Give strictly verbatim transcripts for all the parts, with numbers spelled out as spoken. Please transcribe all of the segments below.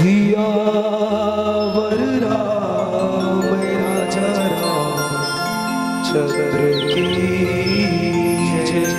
सियावर राम राजा रामचंद्र की जय।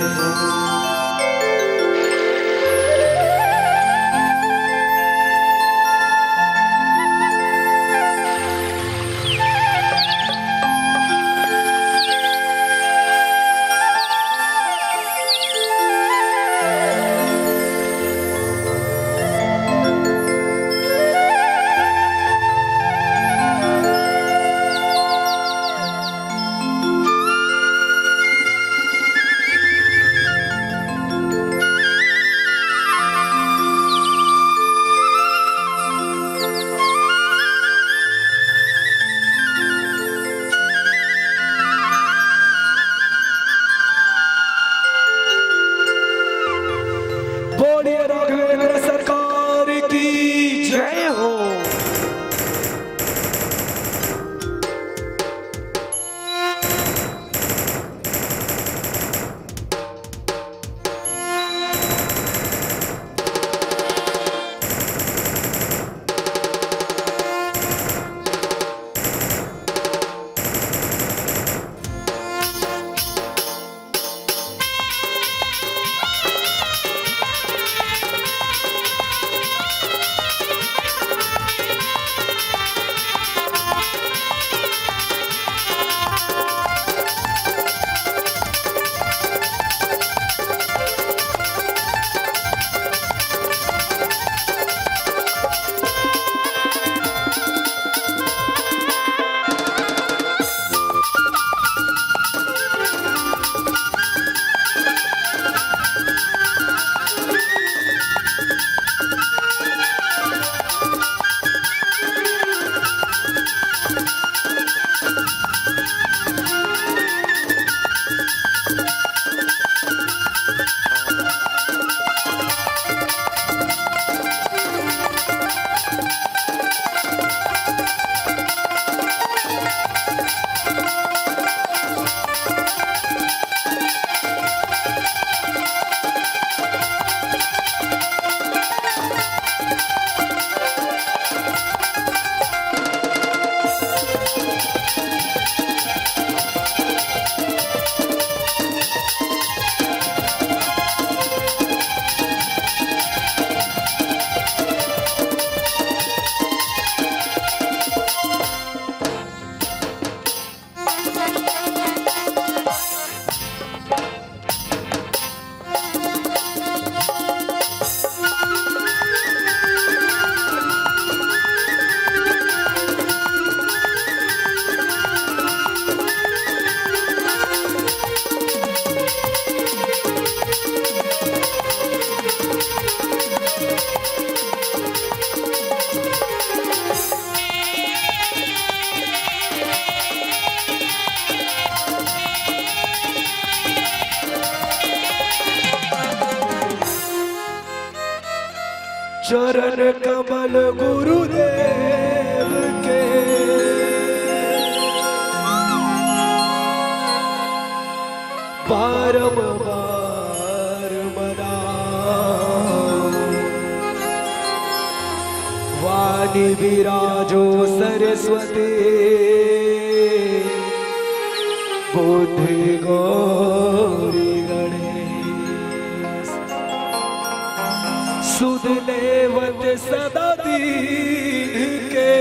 बोलिए राघवेंद्र सरकार की जय हो। चरण कमल गुरुदेव के बारंबार मनाओ। वाणी विराजो सरस्वती बुद्धि गौरी गणेश। सुध लेवत सदा दीन के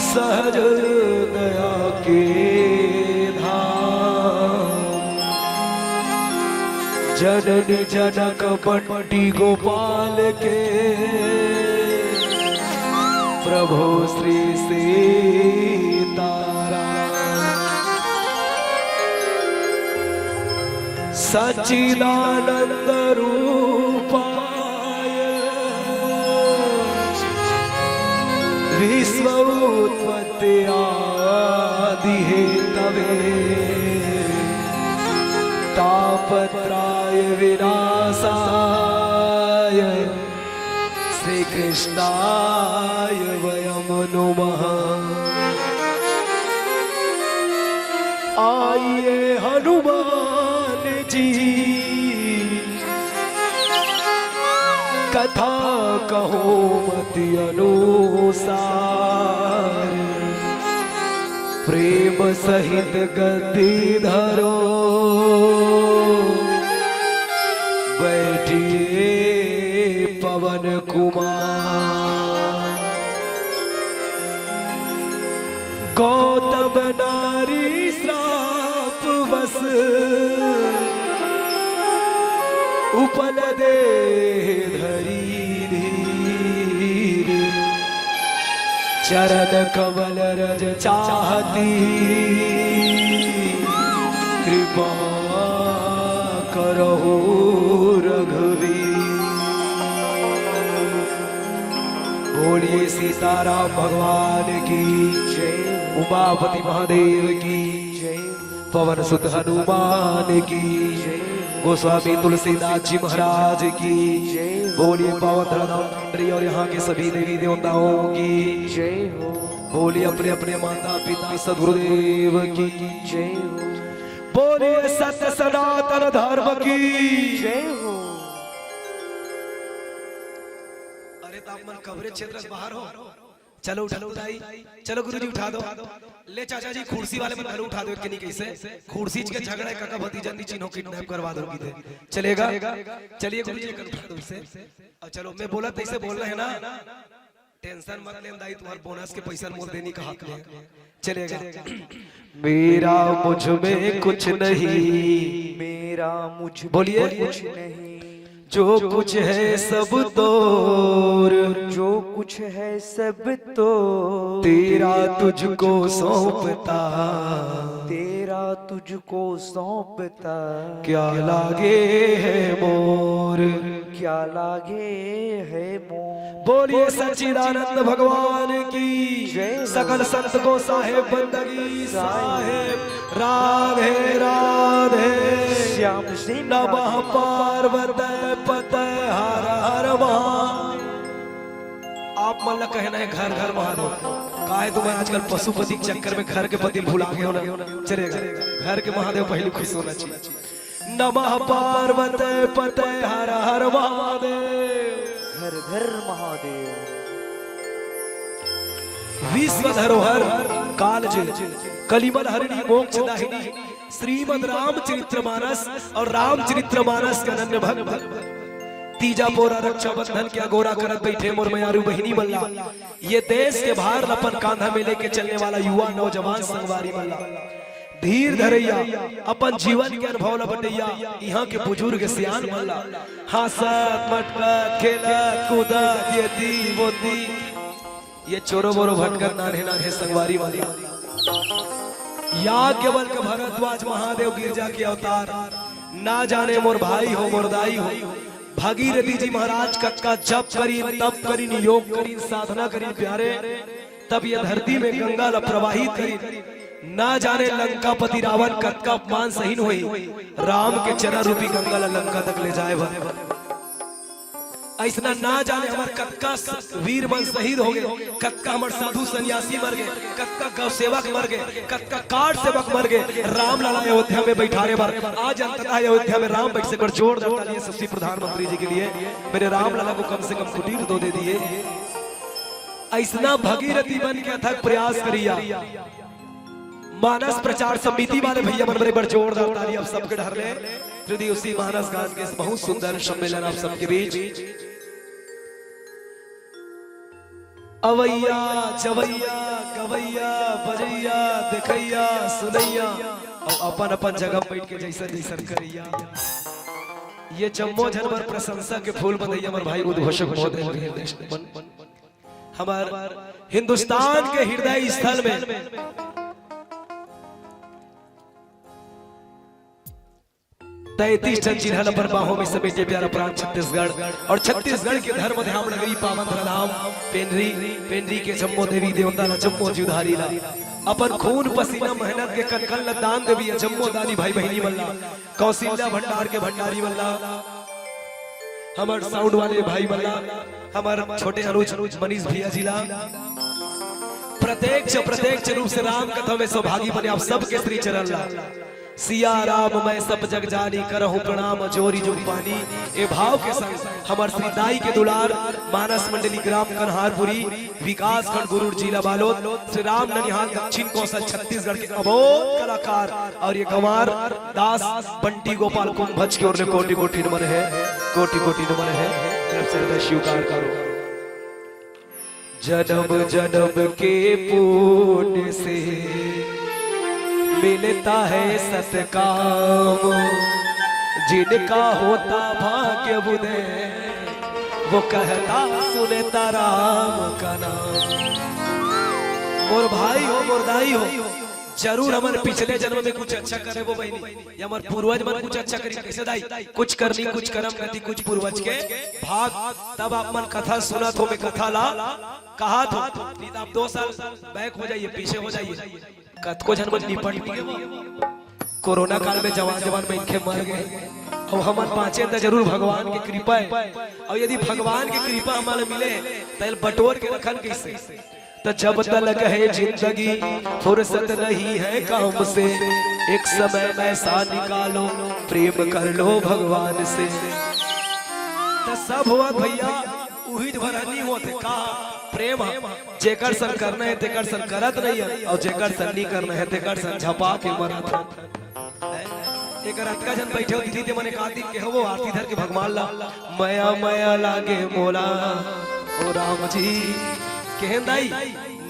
सहज दया के धाम। जननी जनक बंटी गोपाल के प्रभु श्री सीताराम। सच्चिदानंद रूपाय विश्व उत्पत्ति आदि हेतवे तापत्राय विनाशाय श्री कृष्णाय वयं नमः। आइए हनुमान जी, कथा कहूँ मति अनुसार, प्रेम सहित गद्दी धरो, बैठिए पवन कुमार। गौतम नारी श्राप बस, उपल देह धरी धीर, चरण कमल रज चाहती, कृपा करहु रघुवीर। बोलिए सीताराम भगवान की जय, उमापति महादेव की जय, पवन सुत हनुमान की जय, गोस्वामी तुलसीदास जी महाराज की जय, बोलिए पावन धराधाम पंडरी और यहाँ के सभी देवी देवताओं की जय हो। बोलिए अपने अपने माता पिता सदगुरुदेव की जय हो। बोलिए सत्य सनातन धर्म की जय हो। अरे, तो आप मन कवरेज क्षेत्र से बाहर हो। चलो उठा लो दाई, चलो गुरुजी उठा दो। ले चाचा जी, खुर्सी वाले मन घलो उठा दो, एक के नहीं कैसे। खुर्सी के झगड़ा है, काका भतीजा नहीं चिन्हो, किडनैप करवा दो की थे। चलेगा? चलिए गुरुजी, एक उठा दो इसे। अब चलो, मैं बोला तो इसे बोलना है ना, टेंशन मत ले दाई, तुम्हारे बोनस के पैसा मोर देनी का हाथ में। चलेगा? मेरा मुझ में कुछ नहीं, मेरा मुझ में बोलिए। कुछ नहीं, जो कुछ है सब तोर, जो कुछ है सब तोर, तेरा तुझको सौंपता, तेरा तुझको सौंपता, क्या लागे है मोर, क्या लागे है मोर। बोलिए सच्चिदानंद भगवान की जय हो। सकल संत को साहेब बंदगी साहेब। राधे राधे। श्याम श्री नमः राधे। पार्वती पते हर हर महा। आप मन ला कहना है घर घर महादेव। काहे तुम्हारे आजकल पशुपति के चक्कर में घर के पति भुला गए हो ना? चलेगा, घर के महादेव पहले खुश होना चाहिए। नमः पार्वती पते हर हर महादेव। घर घर महादेव। विश्व धरोहर कालज, कलिमल हरिणी मोक्ष दाहिनी, श्रीमद रामचरित्र मानस और रामचरित्र मानस के अनन्य भक्त, तीजा पोरा रक्षाबंधन के अगोरा करत बैठे मोर मयारू बहिनी मन ला, ये देश के भार ल अपन कांधा में लेके चलने वाला युवा नौजवान संगवारी मन ला, धीर धरैया, अपन जीवन के अनुभव ल बटैया, इहाँ के बुजुर्ग सियान मन ला, हाँसत, मटकत, खेलत, कूदत, ये दी, वो दी, ये चोरो मोरो भटकत नान्हे नान्हे संगवारी मन ला। याज्ञवल्क्य भरद्वाज महादेव गिरजा के अवतार, ना जाने मोर भाई हो, मोर दाई हो, भागीरथी जी महाराज कतका जप करिन, तप करिन, योग करिन, साधना करिन प्यारे, तब ये धरती में गंगा ला प्रवाहित करिन। ना जाने लंकापति रावण कतका अपमान सहिन होही, राम के चरण रूपी गंगा ला लंका तक ले जाए बर। अइसना ना जाने हमर कतका वीर मन शहीद हो गए, कतका हमर साधु सन्यासी मर गए, कतका गौ सेवक मर गए, कतका काट सेवक मर गए, राम लला अयोध्या में बैठारे बर। आज अंततः अयोध्या में राम बैठ से एक बार जोरदार तालियां यशस्वी प्रधानमंत्री जी के लिए, मेरे राम लला को कम से कम कुटीर तो दे दिए। अइसना भगीरथी बन के अथक प्रयास करिया। मानस प्रचार समिति वाले भैया मन बर एक बार जोरदार ताली आप सबके डहर ले। त्रिदिवसीय मानस गान के इस बहुत सुंदर सम्मेलन आप सबके बीच। अवैया, जवैया, गवैया, बजैया, देखैया, सुनैया, अउ अपन अपन जगह बैठ के जैसन जैसन करैया। ये जम्मो झन बर प्रशंसा के फूल बधैया हमर भाई उद्घोषक महोदय भी हृदय से बन-, हमर हिंदुस्तान के हृदय स्थल में तैंतीस ठन चिन्हा ल अपन बाहों में समेटे प्यारा प्रांत छत्तीसगढ़, और छत्तीसगढ़ के धर्म धाम नगरी पावन धराधाम पेंडरी, पेंडरी के जम्मो देवी देवता ला, जम्मो जीवधारी ला, अपन खून पसीना मेहनत के कनकन ला दान देवी जम्मो दानी भाई बहिनी मन ला, कौशल्या भंडार के भंडारी मन ला, हमर साउंड वाले भाई मन ला, हमर छोटे अनुज मनीष भैया जी ला, प्रत्यक्ष प्रत्यक्ष रूप से राम कथा में सौभागी बने आप सबके श्री चरण ला। सिया राम मैं सब जग जानी, करहु प्रणाम जोरी जुग पानी। ए भाव के संग हमर श्री दाई के दुलार, मानस मंडली ग्राम कन्हारपुरी, विकास खंड गुरूर जिला बालोद, श्री राम ननिहाल दक्षिण कोसा छत्तीसगढ़ के अबोध कलाकार अउ ए गंवार दास बंटी गोपाल कुंभज के ओर ले कोटि कोटि नमन हे, कोटि कोटि नमन हे। तरफ से हृदय स्वीकार करो। जन्म जन्म के पुण्य से मिलता है सतकाम, जिनका होता भाग्य उदय, वो कहता सुनता राम का नाम। मोर भाई हो, मोर दाई हो, जरूर हमन पिछले जन्म में कुछ अच्छा करे वो बहिनी, या हमर पूर्वज मन कुछ अच्छा करी। कैसे दाई? कुछ करनी, कुछ करम कति, कुछ पूर्वज के भाग। तब आप मन कथा सुनत हो, मैं कथा ला कहात हो, नहीं तो आप दो साल back हो जाइए, पीछे हो जाइए। कतको झन मन निपट गे वो, कोरोना काल में जवान जवान मनखे मर गे, अउ हमन बांचे त जरूर भगवान के कृपा हे। अउ यदि भगवान के कृपा हमन ला मिले, त एला बटोर के रखन कइसे? त जब तलक है जिंदगी, फुर्सत नहीं है काम से, एक समय ऐसा निकालो, प्रेम कर लो भगवान से। त सब होवत भैया, उही भर नी होत हे का? प्रेम ह। जेकर संग करना हे, तेकर संग करत नहीं हे, अउ जेकर संग नी करना हे, तेकर संग झपा के मरत हे। एकर अतका झन बइठे हो दीदी, ते मने का दिन के हो वो आरती धर के भगवान ला, मया मया लागे मोला, ओ राम जी, केहेन दाई,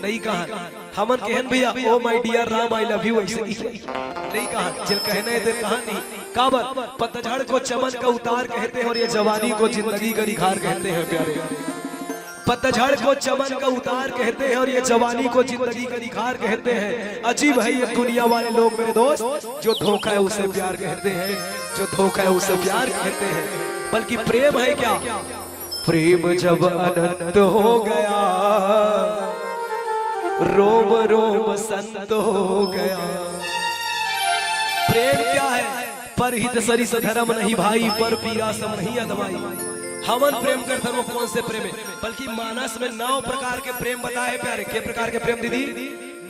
नहीं कहन। हमन केहेन भैया, "Oh my dear Ram, I love you", ऐसे नहीं, नहीं कहन। जेला कहना हे ते कहन नहीं। काबर? पतझड़ को चमन का उतार कहते हैं और ये जवानी को जिंदगी का निखार कहते हैं प्यारे। पतझड़ को चमन का उतार कहते हैं और ये जवानी को जिंदगी का निखार कहते हैं। अजीब है ये दुनिया वाले लोग मेरे दोस्त, जो धोखा है उसे प्यार कहते हैं, जो धोखा है उसे प्यार कहते हैं। बल्कि प्रेम है क्या? प्रेम जब अनंत हो गया, रोम रोम संत हो गया। प्रेम क्या है? परहित सरिस धरम नहीं भाई, पर पीरा सम नहीं अदवाई। हमन प्रेम करथन वो कोन से प्रेम हे? बल्कि मानस में नौ प्रकार के प्रेम बताए हे प्यारे। के प्रकार के प्रेम दीदी?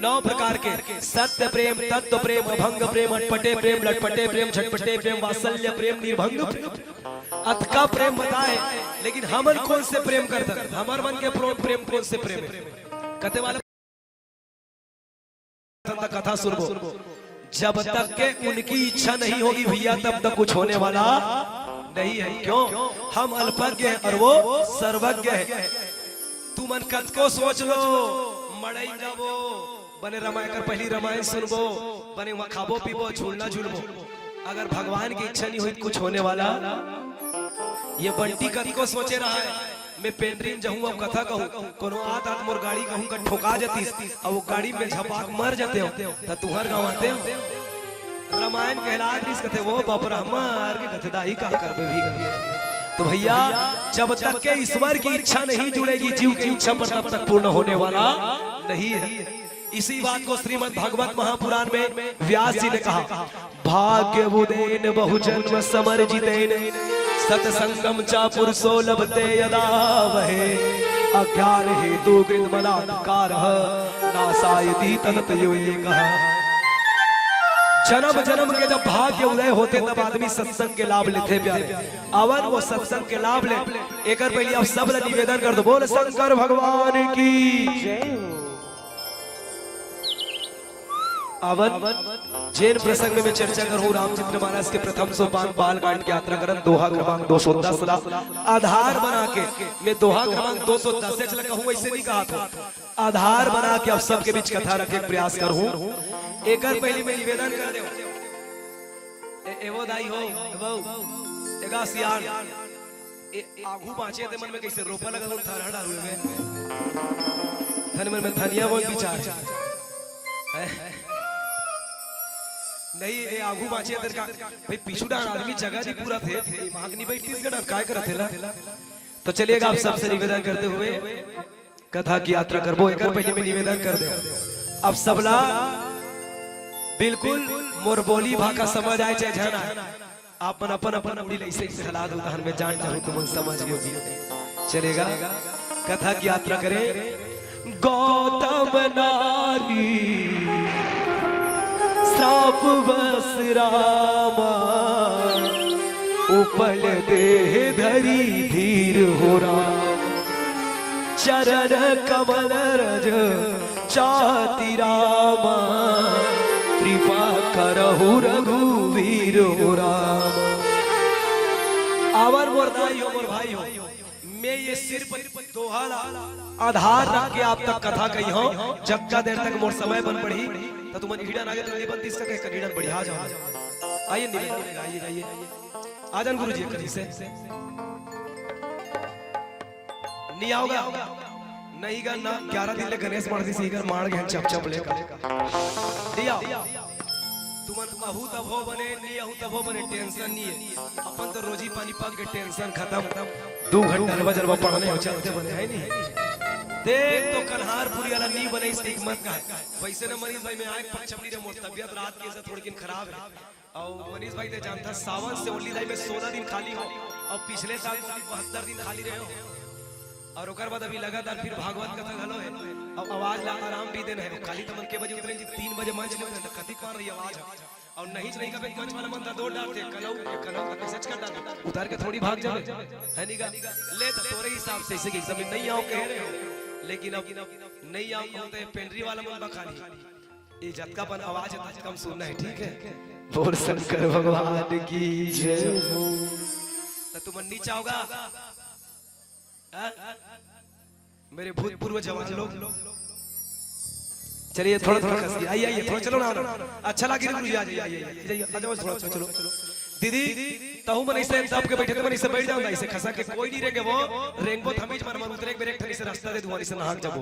नौ प्रकार के। सत्य प्रेम, तत्व प्रेम, अभंग प्रेम, अटपटे प्रेम, लटपटे प्रेम, झटपटे प्रेम, वात्सल्य प्रेम, निर्भंग प्रेम। अतका प्रेम बताए, लेकिन हमन कोन से प्रेम करथन? हमर मन के प्रो-, प्रेम कोन से प्रेम हे? कते वाला त कथा सुनबो। जब तक के उनकी इच्छा नहीं होगी भैया, तब तक कुछ होने वाला नहीं है। क्यों? हम अल्पज्ञ हैं और वो सर्वज्ञ है। तुमन कतको सोच लो, मड़ई जाबो, बने रमायन कर, पहली रमायन सुनबो, बने वहाँ खाबो पीबो, झूलना झूलबो। अगर भगवान की इच्छा नहीं हुई तो कुछ होने वाला। ये बंटी कतको सोचे रहा है, मैं पेंड्री म जाहूं, अब कथा कहूं, कोनो आत आत मोर गाड़ी कहूं का ठोका जतिस, अउ वो गाड़ी में झपाक मर जतेंव, त तुंहर गांव आतेंव। रमायन कहलात रिहिस कथे, वो बाप रे, हमर के कथे, दाई का करबे भी करबे। तो भैया, जब तक के ईश्वर की इच्छा नहीं जुड़ेगी जीव की इच्छा पर, तब तक पूर्ण होने वाला नहीं है। इसी बात को श्रीमद् भागवत महापुराण में व्यास जी ने कहा, भाग्य उदेन बहुजन्म समर जितेन, सतसंगम चा पुरुषो लभते यदा वहे, अज्ञान हेतु कृत मदांधकार नाशाय दीत तत यो ये कहा। जन्म जन्म के जब भाग्य उदय होथे, तब आदमी सत्संग के लाभ लेथे प्यारे। अवन वो सत्संग के लाभ ले। एकर पहली आप सब ला निवेदन कर दो, बोल शंकर भगवान की। अवन जेन प्रसंग में मैं चर्चा करहूं, रामचरित मानस के प्रथम सोपान बालकांड के यात्रा करन, दोहा क्रमांक दो सौ दस ला आधार बना के, मैं दोहा क्रमांक दो सौ दस ला कहूं, ऐसे नहीं कहा था, आधार बना के आप सबके बीच कथा रखे के प्रयास करहूं। एकर पहली मैं निवेदन कर देव, ए, ए वो दाई हो, ए वो, एगा सियान, ए, आगू बांचे ते मन में कैसे रोपा लगा, उन थारा डालू में। धन मन में धनिया बोल विचार। हैं? नहीं, ए, आगू बांचे तेरे का, भाई, पीछू डाल आदमी जगह नहीं पूरा थे, दिमाग नहीं बैठती इसका डाल, काय करत थे ला? तो चलिएगा, आप सबसे निवेदन करते हुए कथा की यात्रा करबो, एकर पहले मैं निवेदन कर दे, आप सबला बिल्कुल मोर बोली भाखा समझ आए चाहे झन आए, आप मन अपन अपन मुड़ी ले ऐसे ऐसे हला दो, तहन मैं जान जाहूं तुमन समझ गए होगी। चलेगा, कथा की यात्रा करें। गौतम नारी आप बस रामा, उपल देह धरी धीर हो राम। चरण कमल रज चाति रामा, कृपा करहु रघुवीर हो राम। आवर मोर दाई हो, मोर भाई हो, मैं ये सिर्फ दोहा ला आधार रख के आप तक कथा कही हूँ। जब का देर तक मोर समय बन पड़ी, तो तुमन हीड़ा नागे तो निबंध इसका कह कर हीड़ा बढ़िया जाओ। आइए निबंध में आइए, आइए। आ जान गुरु जी कहीं से। नहीं आओगा? नहीं गा ना, ग्यारह दिन ले गणेश मार दी सी, मार गए चप चप लेकर। नहीं आओ। तुमन अहू तभो बने, नी अहू तभो बने, टेंशन नहीं है। अपन तो रोजी पानी पक के टेंशन खत्म। दू घंटा नवा जलवा पढ़ने हो चलते बने, है नहीं? देख तो कन्हारपुरी वाला नी बने, इसकी हिम्मत का है। वैसे ना मनीष भाई, मैं आए पक्षम नहीं रहे, मोर तबियत रात के से थोड़ी दिन खराब है। और मनीष भाई ते जानता, सावन से ओनली दाई में सोलह दिन खाली हो, और पिछले साल तो बहत्तर दिन खाली रहे हो। और ओकर बाद अभी लगातार फिर भागवत कथा घलो है। अब आवाज ला आराम भी देना है। काली तमन के बजे उतरे जी, तीन बजे मंच में उतरे, तो कति पार रही आवाज है। और नहीं, नहीं कबे मंच वाला मन दौड़ डालते, कलऊ, कलऊ, तो मैसेज कर डालते, उतार के थोड़ी भाग जावे, है नहीं का? ले तो तोरे हिसाब से, इसे कि एकदम नहीं आओ कह रहे हो, लेकिन अब नहीं आओ कहते, पेंड्री वाला मन बखानी, ये जतका अपन आवाज है, ततका हम सुनना है, ठीक है? बोल शंकर भगवान की जय हो। तो तुम नीचे आओगा? हाँ? मेरे भूतपूर्व जवान लोग, चलिए थोड़ा थोड़ा कस के आइए, आइए थोड़ा, चलो ना, ना। अच्छा लगे गुरु जी, आ जाइए, आइए, आइए, आइए, आ जाओ थोड़ा, चलो, चलो। दीदी, तहु मन ऐसे दब के बैठे थे, मन ऐसे बैठ जाऊंगा, ऐसे खसा के कोई नहीं रहेंगे, वो रेंगबो थमीज मन मन उतरे, मेरे ठनी से रास्ता दे दुआरी से नहाक जाबो,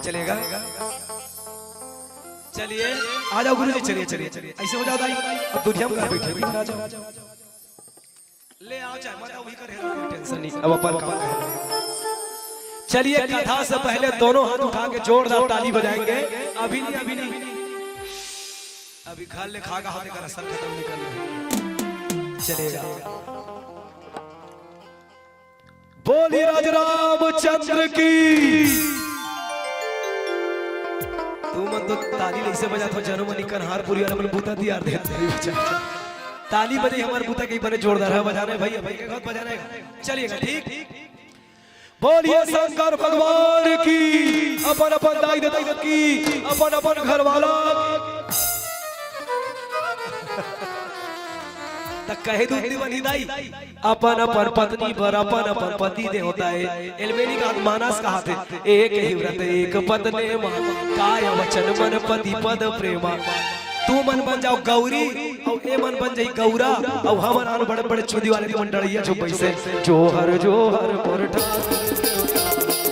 चलेगा? चलिए, आ जाओ गुरु जी, चलिए, चलिए, चलिए, ऐसे हो जाओ दाई, अब दुनिया में कहाँ बैठे, आ जाओ। ले आओ, चाहे मत आओ, वही करे, कोई टेंशन नहीं। अब अपन काम करें। चलिए, कथा से पहले दोनों हाथ उठा के जोरदार ताली बजाएंगे। अभी नहीं, अभी नहीं, अभी घर ले खा के हाथ का रसम खत्म नहीं करना है। चलेगा। बोली राज रामचंद्र की। तू मन तो ताली ऐसे बजात हो, जनो मनी कन्हारपुरी वाला मन बूता दिया दे। ताली बजे हमारे बूता कहीं बने जोरदार है, बजाना है भाई, भाई के बहुत बजाना है। चलिएगा, ठीक। बोलिए शंकर भगवान की, अपन अपन दाई ददा की, अपन अपन घर वाला। त कहे दूध नहीं बनी दाई, अपन अपन पत्नी बर अपन अपन पति देवता हे। एलमेनी का मानस कहाथे, एक ही व्रत एक पत्नी मा, काय वचन मन पति पद प्रेमा। तू मन बन जाओ गौरी, अउ ए मन बन जाई गौरा, अउ हमन आन बड़े बड़े चुदी वाले मन डड़ैया जो बैसे, जोहर जोहर मोर ठाकुर देवता,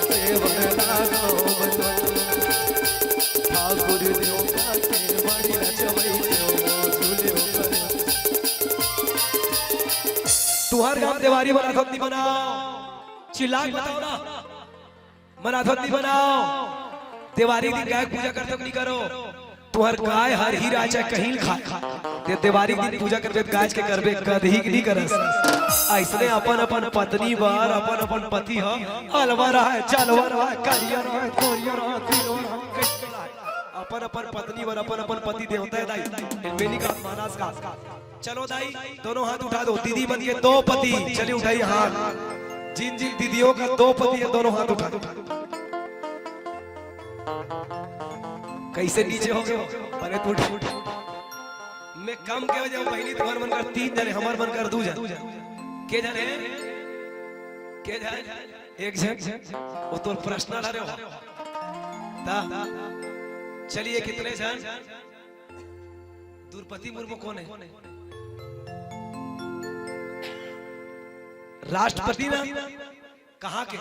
सेवन लागो बचन। ठाकुर देवता के बड़ी नचवई देवो, झूले ऊपर। तुहर गांव देवारी बनाथो कि नहीं बनाओ? चिल्ला के बताओ ना। मनाथो कि नहीं बनाओ? देवारी दिन गाय के पूजा करथो कि नहीं करो? तुहर गाय हर ही राजा कहीं खाए। ते देवारी दिन पूजा करबे, गाय के करबे, कदही के नहीं करस। ऐसने अपन अपन पत्नी बर, अपन अपन पति ह अलवा रहय, चलवा रहय, करिया रहय, कोरिया रहय, तिलवा रहय, कैसे रहय? अपन अपन पत्नी बर, अपन अपन पति देवता हे दाई। एलमेनी का मानस का। चलो दाई, दोनों हाथ उठा दो। दीदी मन के दो पति, चलिए उठाइए हाथ। जिन जिन दीदियों का दो पति है, दोनों हाथ उठा दो। कैसे नीचे हो गए? अरे टूट। मैं कम के वजह बहिनी, तुम्हार मन कर तीन जने, हमार मन कर दू जने। के जने? के जने? एक जन। वो तो प्रश्न ला रहे हो। ता। चलिए कितने जन? द्रौपदी मुर्मू कौन है? राष्ट्रपति ना? कहाँ के?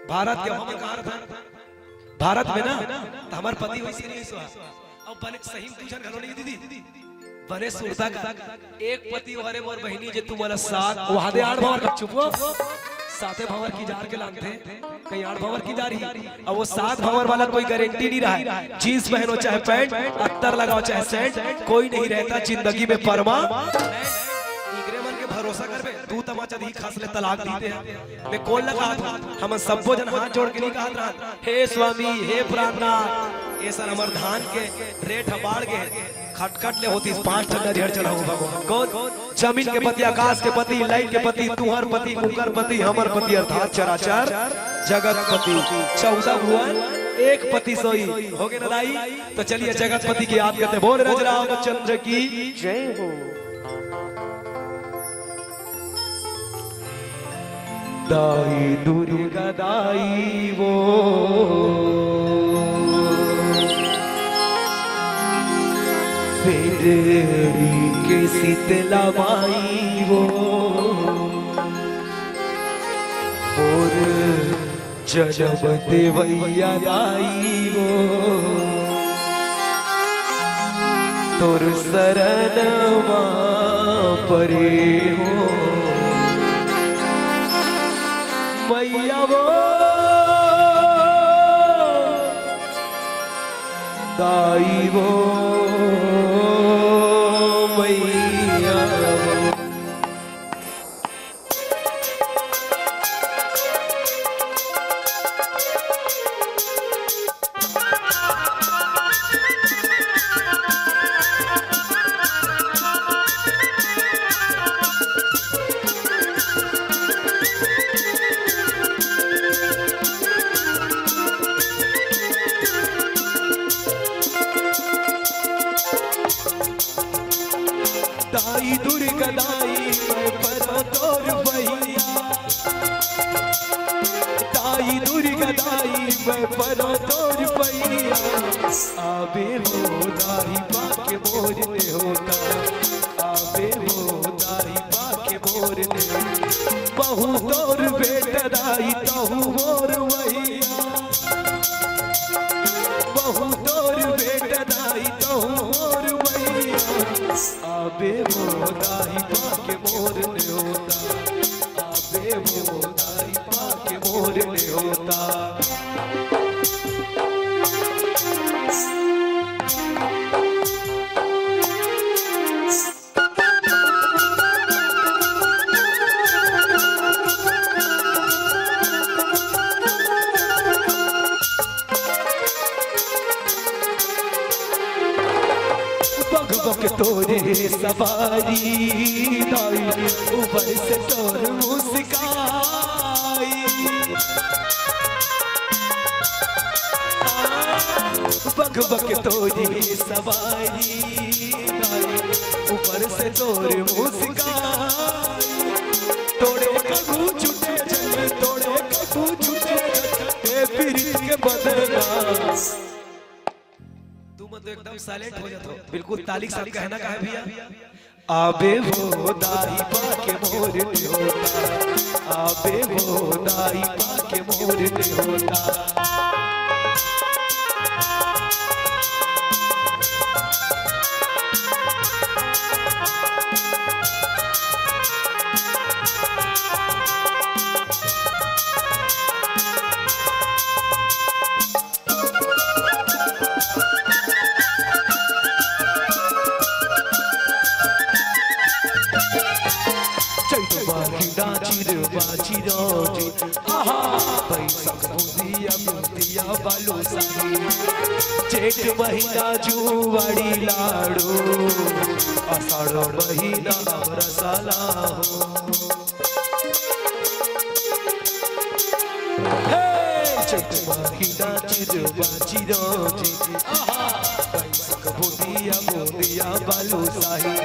भारत के। हम कहाँ रहता? भारत में ना? तो हमार पति वैसे नहीं हुआ। अब बने सही में पूछन घलो नहीं दीदी। बने सुरता का एक पति हरे मोर बहिनी जे तुम्हारा साथ वहां दे आड़ भावर का चुपो। साथे भावर की जार के लानते। कहीं आड़ भावर की जा रही। अब वो सात भंवर वाला कोई गारंटी नहीं रहा है। जींस पहनो चाहे पैंट, अत्तर लगाओ चाहे सेंट, कोई नहीं रहता जिंदगी में परमा। इकरे मन के भरोसा करबे, दू तमाचा दी खस ले तलाक दीते हैं। मैं कौन लगा था? हम सब्बो जन हाथ जोड़ के नहीं कहा था, "हे स्वामी, हे प्राणनाथ, ये सर हमर धान के रेट ह बाढ़ गए।" खटखट ले होतिस, पांच ठन नरियर चढ़ाहूं भगवान। कौन? जमीन के पति, आकाश के पति, लाइट के पति, तुंहर पति, उंकर पति, हमर पति, अर्थात चराचर जगत पति। चौदह भुवन एक पति सोई। होगे ना दाई? तो चलिए जगत पति की याद करते। बोल राज रामचंद्र की जय हो। दाई दुर्गा दाई वो, फेरड़ी के शीतला माई वो, मोर जनम देवैया दाई वो, तोर शरण मा परे हो मैया वो, दाई वो, मैया वो। दाई दुर्गा दाई, मैं परो तोर पैया। दाई दुर्गा दाई, मैं परो तोर पैया। आबे वो दाई पाके मोर नेहोता। आबे वो दाई पाके मोर नेहोता। महूं तोर बेटा दाई, तहूं मोर मैया। महूं तोर बेटा दाई, तहूं मोर मैया। आबे वो दाई पाके मोर नेहोता। आबे वो दाई पाके मोर नेहोता। बग बग तोरे सवारी दाई, ऊपर से तोर मुस्काई। बग बग तोरे सवारी दाई, ऊपर से तोर मुस्काई। तोड़े कभू छूटे जन, तोड़े कभू छूटे जन, ए पीरित के बदला। तुमन तो एकदम साइलेंट हो जात हो। बिल्कुल ताली के साथ कहना का है भैया। आबे वो दाई पाके मोर नेहोता। आबे वो दाई पाके मोर नेहोता। चैत माही नाची रे बाजी राजी, आहा। बैसाख बुंदिया बुंदिया बालूशाही, जेठ महीना जुवाड़ी लाडू, आषाढ़ महीना रसाला हो। हे, चैत माही नाची रे बाजी राजी, आहा। बैसाख बुंदिया बुंदिया बालूशाही,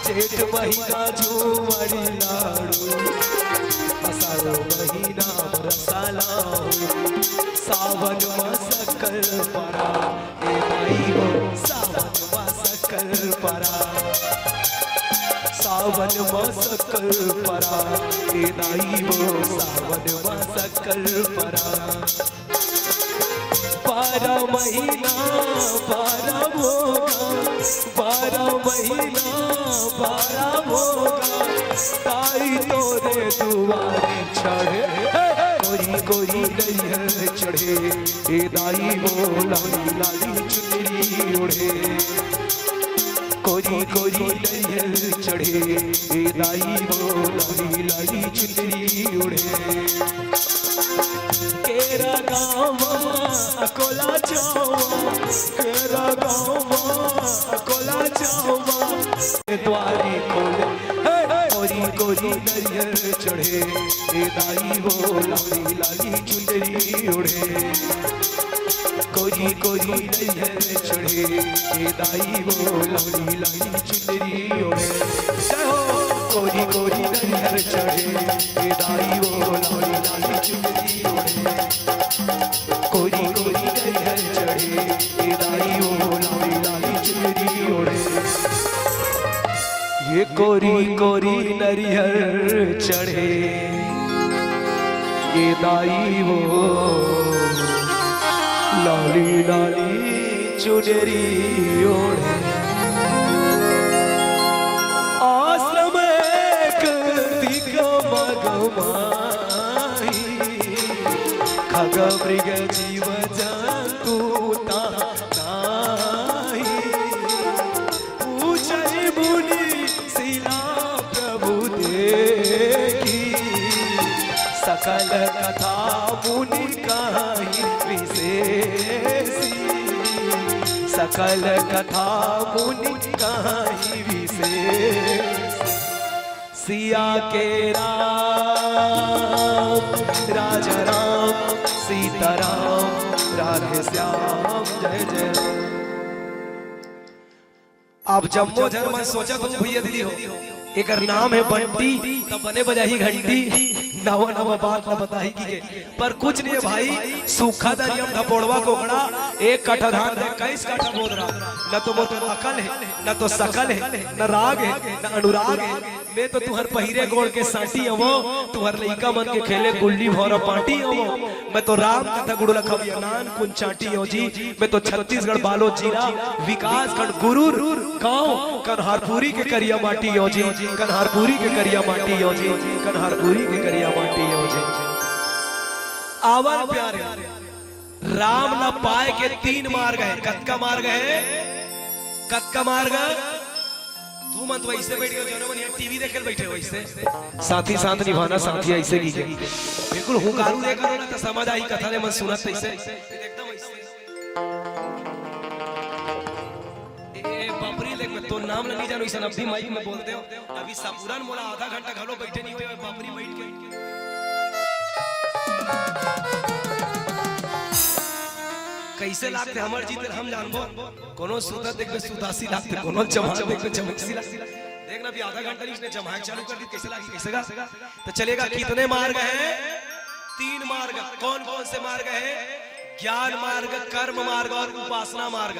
जेठ महीना जुवाड़ी लाडू, आषाढ़ महीना रसाला हो। सावन मा शक्कर पारा, ए दाई वो, सावन मा शक्कर पारा। सावन मा शक्कर पारा, ए दाई वो, सावन मा शक्कर पारा। बारह महीना, बारह भोगा, बारह महीना, बारह भोगा, दाई तोरे दुवारी चढ़े, कोरी कोरी नरियर चढ़े, ए दाई वो लाली लाली चुनरी ओढ़े। कोरी कोरी नरियर चढ़े, ए दाई वो लाली लाली चुनरी ओढ़े। केरा गाँव अकोला जावा, केरा गाँव अकोला जावा। द्वारी खोले, हे, हे। कोरी कोरी नरियर चढ़े, ए दाई वो लाली लाली चुनरी ओढ़े। कोरी कोरी नरियर चढ़े, ए दाई वो लाली लाली चुनरी ओढ़े। जय हो। कोरी कोरी नरियर चढ़े, ए दाई वो लाली लाली चुनरी ओढ़े। कोरी कोरी नरियर चढ़े, ए दाई वो लाली लाली चुनरी ओढ़े। ये कोरी कोरी नरियर चढ़े, ये दाई वो लाली लाली चुनरी ओढ़े। आश्रम एक दिगमगमाई, खग मृग जीव जंतु तहाँ नाही। पूछै मुनि सिला प्रभु देखी, सकल कथा मुनि कहि विशेषी। सकल कथा मुनि कहि विशेषी। सिया के राम, राजा राम, सीताराम, राधे श्याम, जय जय राम। आप जम्मो झन मन सोचत हो भैया दीदी हो, एकर नाम है बंटी, तब बने बजाही घंटी, नवा नवा बात न बताही की के। पर कुछ नहीं है भाई, सूखा दरिया में धपोड़वा कोकड़ा, एक कट्ठा धान दे इक्कीस कट्ठा बोदरा। न तो मोर अकल है, न तो सकल है, न राग है, न अनुराग है। मैं तो तुहर पहिरे गोड़ के सांटी हवो, तुहर लइका मन के खेले गुल्ली भौरा पाटी हवो। मैं तो राम कथा गुरु लखबिया नान कुन चाटी हो जी। मैं तो छत्तीसगढ़ बालोद जिला, विकासखंड गुरूर गांव कन्हारपुरी के करिया माटी हो जी। कन्हारपुरी के करिया माटी हो जी। कन्हारपुरी के करिया माटी हो जी। आवा न प्यारे, राम ला पाए के तीन मार्ग है। कतका मार्ग है? कतका मार्ग? तू मन तो ऐसे बैठ के, जो मन यहाँ टीवी देखे बैठे हो ऐसे। साथी साथ निभाना, साथी ऐसे की के। बिल्कुल हुंकारू दे करो ना, तो समझ आई कथा ले मन सुनत ऐसे। एकदम ऐसे। ए, बापरी देख, मैं तो नाम ला नहीं जानू, इसन अभी माइक में बोलते हो। अभी साबुरान मोला आधा घंटा घलो बैठे नहीं हुए, बापरी बैठ के। कैसे लागते हमर जीत हम जानबो। कोनो सुधा देखबे सुधासी लागते, कोनो जमाल देखबे जमैसी लागते। देख ना, अभी आधा घंटा नहीं, इसने जमाल चालू कर दी, कैसे लागी, कैसे गा? तो चलेगा, कितने मार्ग हैं? तीन मार्ग। कौन कौन से मार्ग हैं? ज्ञान मार्ग, कर्म मार्ग और उपासना मार्ग।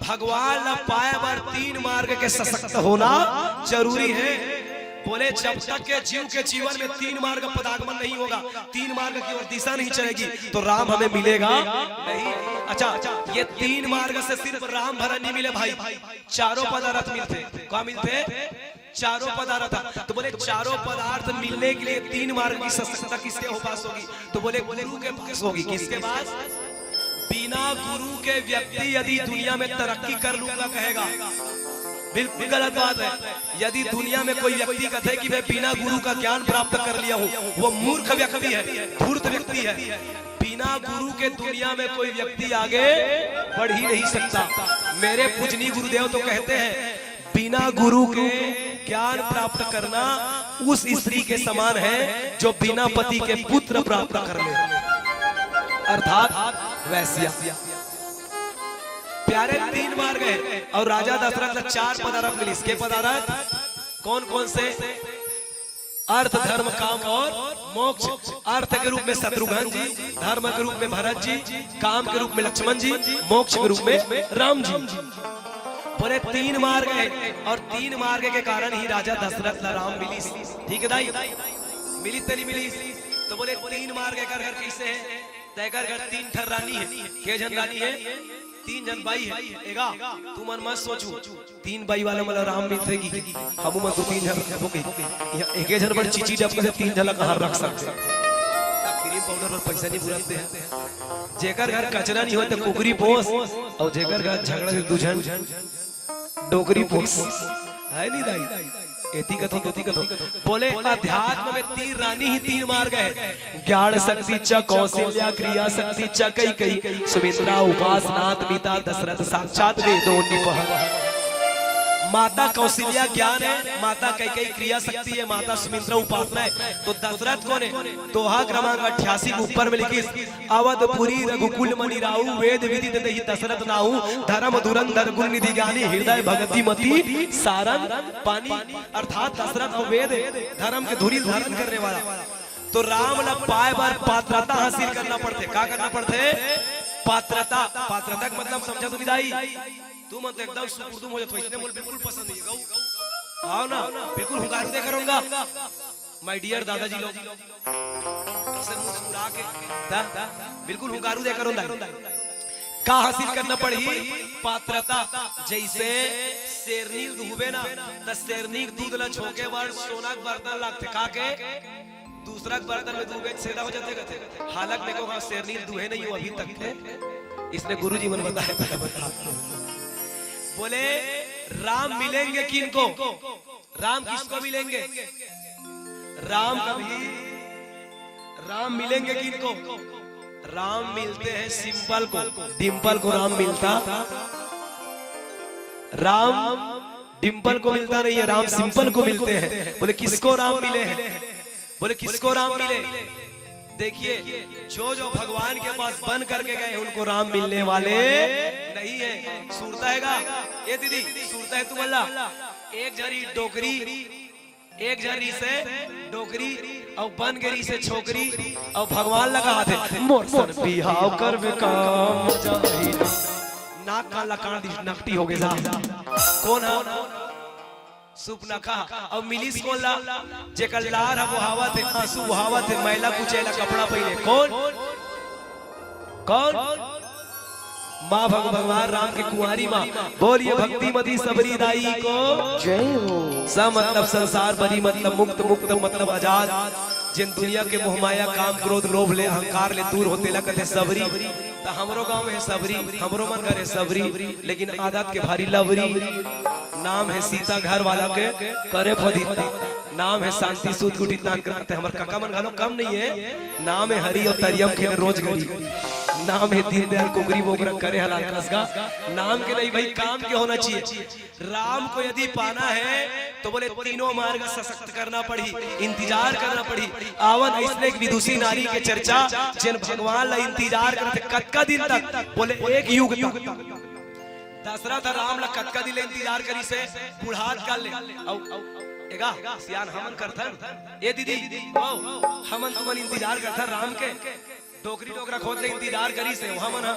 भगवान ला पाए बर तीन मार्ग के सशक्त होना जरूरी है। बोले, जब तक के जीव के जीवन में तीन मार्ग पदागमन नहीं होगा, तीन मार्ग की ओर दिशा नहीं चलेगी, तो राम हमें मिलेगा नहीं। अच्छा, ये तीन मार्ग से सिर्फ राम भरा नहीं मिले भाई, चारों पदार्थ मिलते। क्या मिलते? चारों पदार्थ। तो बोले, चारों पदार्थ मिलने के लिए तीन मार्ग की सशक्तता किसके पास होगी? तो बोले, गुरु के पास होगी। किसके पास? बिना गुरु के व्यक्ति यदि दुनिया में तरक्की कर लूंगा कहेगा, बिल्कुल गलत बात है। यदि दुनिया में कोई व्यक्ति कहे कि मैं बिना गुरु का ज्ञान प्राप्त कर लिया हूँ, वो मूर्ख व्यक्ति है, धूर्त व्यक्ति है। बिना गुरु के दुनिया में कोई व्यक्ति आगे बढ़ ही नहीं सकता। मेरे पूजनीय गुरुदेव तो कहते हैं, बिना गुरु के ज्ञान प्राप्त करना उस स्त्री के समान है जो बिना पति के पुत्र प्राप्त कर ले, अर्थात वैश्या। प्यारे, तीन मार्ग है और राजा दशरथ ला चार पदार्थ मिलिस। के पदार्थ? कौन कौन से? अर्थ, धर्म, काम और मोक्ष। अर्थ के रूप में शत्रुघ्न जी, धर्म के रूप में भरत जी, काम के रूप में लक्ष्मण जी, मोक्ष के रूप में राम जी। बोले, तीन मार्ग है और तीन मार्ग के कारण ही राजा दशरथ ला राम मिलिस। ठीक है दाई, मिलिस ते नहीं मिलिस? तो बोले, तीन मार्ग एकर घर कैसे है? तो एकर घर तीन ठन रानी है। के झन रानी है? तीन झन बाई है। एगा, तुमन मत सोचू, तीन बाई वाला मन ला राम मिलथे कि हमू मन दू तीन झन रखबो कही। यहाँ एके झन बर चीची डब के तीन झन ला कहाँ रख सकथे? क्रीम पाउडर बर पैसा नहीं बुरकते हैं। जेकर घर कचरा नहीं होय तो कुकरी पोस, और जेकर घर झगड़ा से दू झन डोकरी पोस। है नहीं दाई? एती कथो, तोती कथो। बोले, अध्यात्म में तीन रानी ही तीन मार्ग है। ज्ञान शक्ति च कौशल्या, क्रिया शक्ति च कैकेयी, सुमित्रा उपासनात् पिता दशरथ साक्षात् वेदोन्निपः। माता कौशल्या ज्ञान है, माता कैकेयी क्रिया शक्ति है, माता सुमित्रा उपासना है। तो दशरथ कौन है? दोहा क्रमांक अट्ठासी के ऊपर में लिखिस, अवधपुरी रघुकुल मणि राहु, वेद विदित देहि दशरथ नाहु, धर्म धुरंधर गुण निधि ज्ञानी, हृदय भगति मति सारंग पानी। अर्थात दशरथ अउ वेद धर्म के धुरी धारण करने वाला। तो राम ला पाए बर पात्रता हासिल करना पड़थे। का करना पड़थे? पात्रता। पात्रता के मतलब समझा तो नहीं दाई? तुमन तो एकदम सुकुर्दुम हो जात हो, इसने मोला बिल्कुल पसंद नहीं है। गऊ। आओ ना, बिल्कुल हुंगारू दे करूंगा। My dear दादाजी लोग, ऐसे मुस्कुरा के, दा, बिल्कुल हुंगारू दे करूंगा। का हासिल करना पड़ही? पात्रता। जैसे शेरनी ल दुहबे ना, त शेरनी के दूध ला छोके बर सोना के बर्तन लागथे। का के? दूसरा के बर्तन में दुहबे त सेदा हो जाथे कथे। हालत में को हाँ, शेरनी ल दुहे नहीं हो अभी तक के। इसने गुरुजी मन बताए थे, बता। बोले, राम मिलेंगे किनको? राम किसको मिलेंगे? राम कभी, राम मिलेंगे किनको? राम मिलते हैं सिंपल को। डिंपल को राम मिलता? राम डिंपल को मिलता नहीं है, राम सिंपल को मिलते हैं। बोले, किसको राम मिले हैं? बोले, किसको राम मिले? देखिए, जो जो भगवान के पास बन करके गए, उनको राम मिलने वाले नहीं है। सुरता है गा? ए दीदी, सुरता है तुमन ला? एक झरी डोकरी, एक झरी से डोकरी, अउ बन गे रिहिसे छोकरी, अउ भगवान ला कहाथे, मोर सन बिहाव करबे का मजा आही। नाक कान ला कान दिस, नकटी हो गे साहब। कौन है? सुपनखा। अउ मिलिस कोन ला? जेकर लार ह बोहावत हे, आंसू बोहावत हे, मैला कुचैला कपड़ा पहिरे। कौन? कौन? माँ भग-, भगवान राम के कुंवारी माँ। बोलिए भक्ति मती सबरी दाई को। जय हो। स मतलब संसार, बरी मतलब मुक्त, मुक्त मतलब आजाद। जिन दुनिया के मोहमाया, काम, क्रोध, लोभ ले, अहंकार ले दूर हो, तेला कथे सबरी। त हमरो गांव में हे सबरी, हमरो मन घर हे सबरी, लेकिन आदत के भारी लबरी। नाम हे सीता घर वाला के करे फदिता। नाम हे शांति सूत गुटी तान करते, हमर काका मन घलो कम नहीं हे। नाम हे हरी अउ तरियम खेले रोज गरी। नाम हे दीनदयाल कुकरी बोकरा करे हलाल कसगा। नाम के नहीं भाई, काम के होना चाहिए। राम को यदि पाना है तो बोले तीनों मार्ग सशक्त करना पड़ी, इंतजार करना पड़ी। आवन अइसने एक विदुषी नारी के चर्चा, जेन भगवान ला इंतजार करथे कतका दिन तक, बोले एक युग तक। दशरथ राम ला कतका दिन ले इंतजार करिस हे, बुढ़ात काल ले। अउ, अउ, एगा, सियान हमन करथन। ए दीदी, ओ, हमन तुमन इंतजार करथन राम के। डोकरी डोकरा खोद ले इंतजार करिस हे, हमन ह,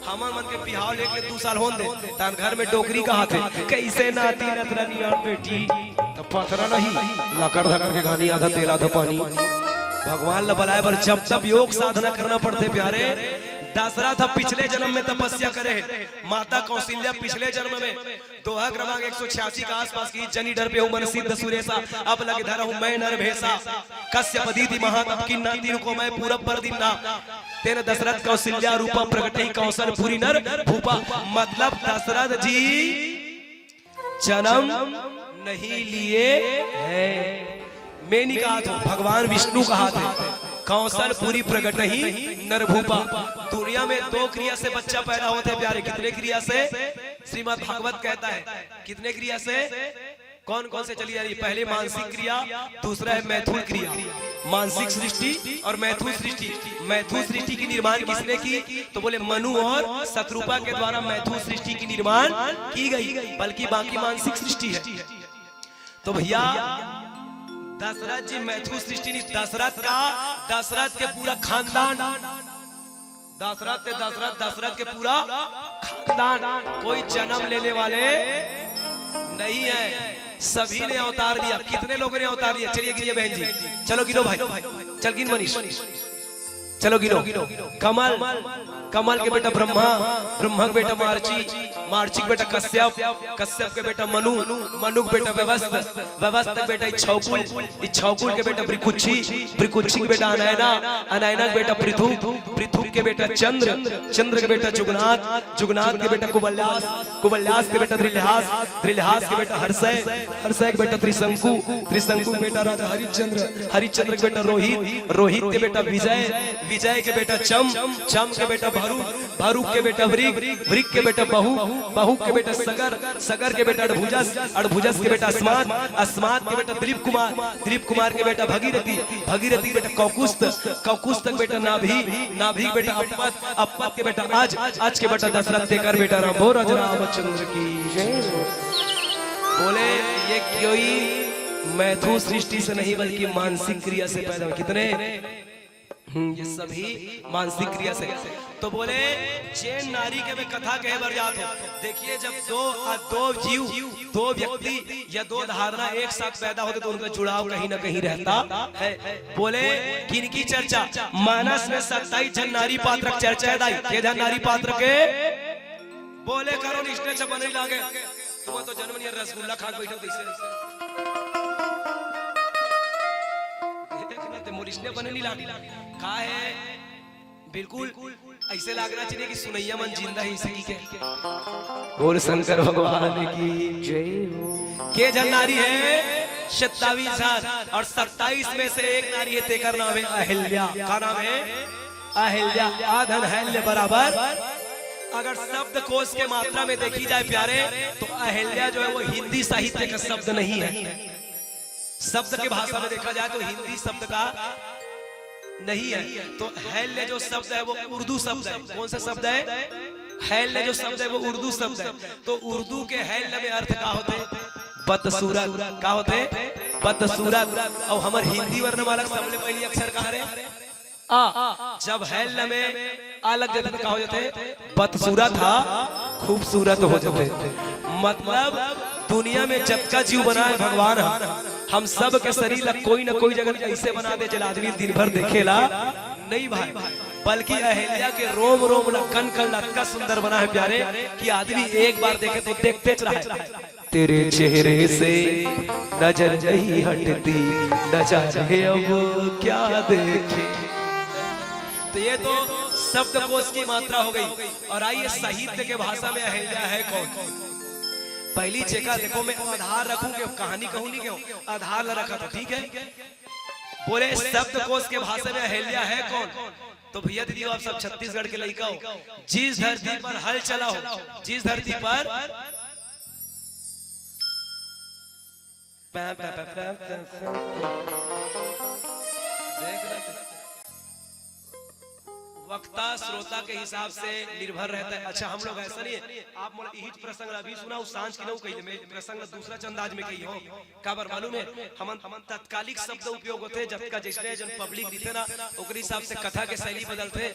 हमन मन के बिहाव लेके दू साल होन दे, तहन घर में डोकरी कहाथे, कैसे नाती नतरनिया बेटी, त पथरा नहीं, लकड़ धकड़ के घानी, आधा तेल आधा पानी। भगवान ला बलाए बर जब तब योग साधना करना पड़थे प्यारे। दशरथ ह पिछले जन्म में तपस्या करे हे, माता कौशल्या पिछले जन्म में दोहा क्रमांक एक सौ छियासी के आसपास की, जनि डरबे हो मन सिद्ध सुरेसा, अब लगे धरहु मैं नर भेसा। कश्यप दीदी महातप किन्ना, तिनको मैं पूरब बर दिन्ना। तेन दशरथ कौशल्या रूपा, प्रगटही कौशलपुरी नर भूपा। मतलब दशरथ जी जन्म नहीं लिए हैं। मैं नहीं कहा था, भगवान विष्णु कहा था। कौशलपुरी प्रगटही नर भूपा। दुनिया में दो क्रिया से बच्चा पैदा होते हैं प्यारे। कितने क्रिया से? श्रीमद् भागवत कहता है। कितने क्रिया से? कौन कौन से चली जा रही? पहले मानसिक क्रिया, दूसरा है मैथुन क्रिया। मानसिक सृष्टि और मैथुन सृष्टि। मैथुन सृष्टि की निर्माण किसने की? तो बोले मनु और शतरूपा के द्वारा मैथुन सृष्टि की निर्माण की गई, बल्कि बाकी मानसिक सृष्टि है। तो भैया, दशरथ जी मैथुन सृष्टि नहीं, दशरथ का, दशरथ के पूरा खानदान, दशरथ के, दशरथ, दशरथ के पूरा खानदान, कोई जन्म लेने वाले नहीं है, सभी ने अवतार लिया। कितने लोगों ने अवतार लिया? चलिए गिनिए बहन जी, चलो गिनो भाई, चल गिन मनीष, चलो गिनो। कमल, कमल के बेटा ब्रह्मा, ब्रह्मा के बेटा मार्ची, मार्ची के बेटा कश्यप, कश्यप के बेटा मनु, मनु के बेटा व्यवस्थ, व्यवस्थ के बेटा इच्छौकुल, इच्छौकुल के बेटा भृकुक्षी, भृकुक्षी के बेटा अनयना, अनयना के बेटा पृथु, पृथु के के बेटा चंद्र, चंद्र के बेटा जुगनाथ, जुगनाथ के बेटा कुबल्यास, कुबल्यास के बेटा द्रिलहास, द्रिलहास के बेटा हर्षय, हर्षय के बेटा त्रिशंकु, त्रिशंकु के बेटा राजा हरिश्चंद्र, हरिश्चंद्र के बेटा रोहित, रोहित के बेटा विजय, विजय के बेटा चम, चम के बेटा भरुक, भरुक के बेटा वृक, वृक के बेटा बहु, बहु के बेटा सगर, सगर के बेटा अड़भुजस, अड़भुजस के बेटा अस्मात, अस्मात के बेटा दिलीप कुमार, दिलीप कुमार के बेटा भगीरथी, भगीरथी के बेटा कौकुस्त, कौकुस्त के बेटा नाभी, नाभी के बेटा अपत, अपत के बेटा अज, अज के बेटा दशरथ, तेकर बेटा राम। बोल राजा रामचंद्र की जय। बोले, ये कोई मैथुन सृष्टि से नहीं, बल्कि मानसिक क्रिया से पैदा हुए। कितने? हम्म, ये सभी मानसिक क्रिया से। तो बोले, जेन नारी के मैं कथा कहे बर जात हो। देखिए, जब दो, आ, दो जीव, दो व्यक्ति या दो धारणा एक साथ पैदा होते, तो उनका जुड़ाव कहीं ना कहीं रहता है। बोले, किनकी चर्चा? मानस में सत्ताईस झन नारी पात्र के चर्चा है दाई। के झन नारी पात्र के? बोले करो, निष्ठे से बनई लागे। तुम तो जन्म नहीं, रसगुल्ला खा के बैठो, तो इससे, देख ना, ते मोर इसने बने नहीं लागे। का है? बिल्कुल ऐसे लागना चाहिए कि सुनैया मन जिंदा ही सकी के। बोल शंकर भगवान की जय हो। के झन नारी है? सत्ताईस झन, और सत्ताईस में से एक नारी है, तेकर नाम है अहिल्या। का नाम है? अहिल्या। आ धन हल्य बराबर, अगर शब्दकोश के मात्रा में देखी जाए प्यारे, तो अहिल्या जो है वो हिंदी साहित्य का शब्द नहीं है। शब्द के भाषा में देखा जाए तो हिंदी शब्द का नहीं है। तो हल्य जो शब्द है वो उर्दू शब्द है। कौन सा शब्द है? हल्य जो शब्द है वो उर्दू शब्द है। तो उर्दू के हल्य में अर्थ का होते? बदसूरत। का होते? बदसूरत। और हमर हिंदी वर्णमाला के सबले पहली अक्षर का हरे? आ। जब हल्य में आ लग जाते तो का हो जाते? बदसूरत हा खूबसूरत हो जाते। मतलब दुनिया में जतका जीव बना है भगवान हा, हम सब के शरीर ला कोई ना कोई जगह ऐसे बना दे, जेला आदमी दिन भर देखेला नहीं भाई, बल्कि अहिल्या के रोम रोम ला, कण कण ला अतका सुंदर बना है प्यारे कि आदमी एक बार देखे तो देखते रहे। तेरे चेहरे से नजर नहीं हटती, न जाने अब क्या देखे। तो ये तो शब्दकोश की मात्रा हो गई। और आइए, साहित्य के भाषा में अहिल्या है कौन? पहली जेकर, देखो, मैं आधार रखूं कि कहानी कहूं, नहीं कहूं, आधार ला रखा था, ठीक है? बोले, शब्दकोश के भाषा में अहिल्या है कौन? तो भैया दीदी, आप सब छत्तीसगढ़ के लइका हो, जिस धरती पर हल चला हो, जिस धरती पर पै, पै, पै, पै, पै, पै। देख रहे थे? वक्ता श्रोता के हिसाब से निर्भर रहता है। अच्छा, हम लोग ऐसा नहीं है, आप मोला इही प्रसंग ला अभी सुनाओ, सांझ की नऊ कही, मैं प्रसंग ला दूसरा अंदाज में कही हो। काबर मालूम है, हमन, हमन तत्कालिक शब्द उपयोग होते, जतका जैसे जन पब्लिक रहिथे ना, ओकरे हिसाब से कथा के शैली बदलथे,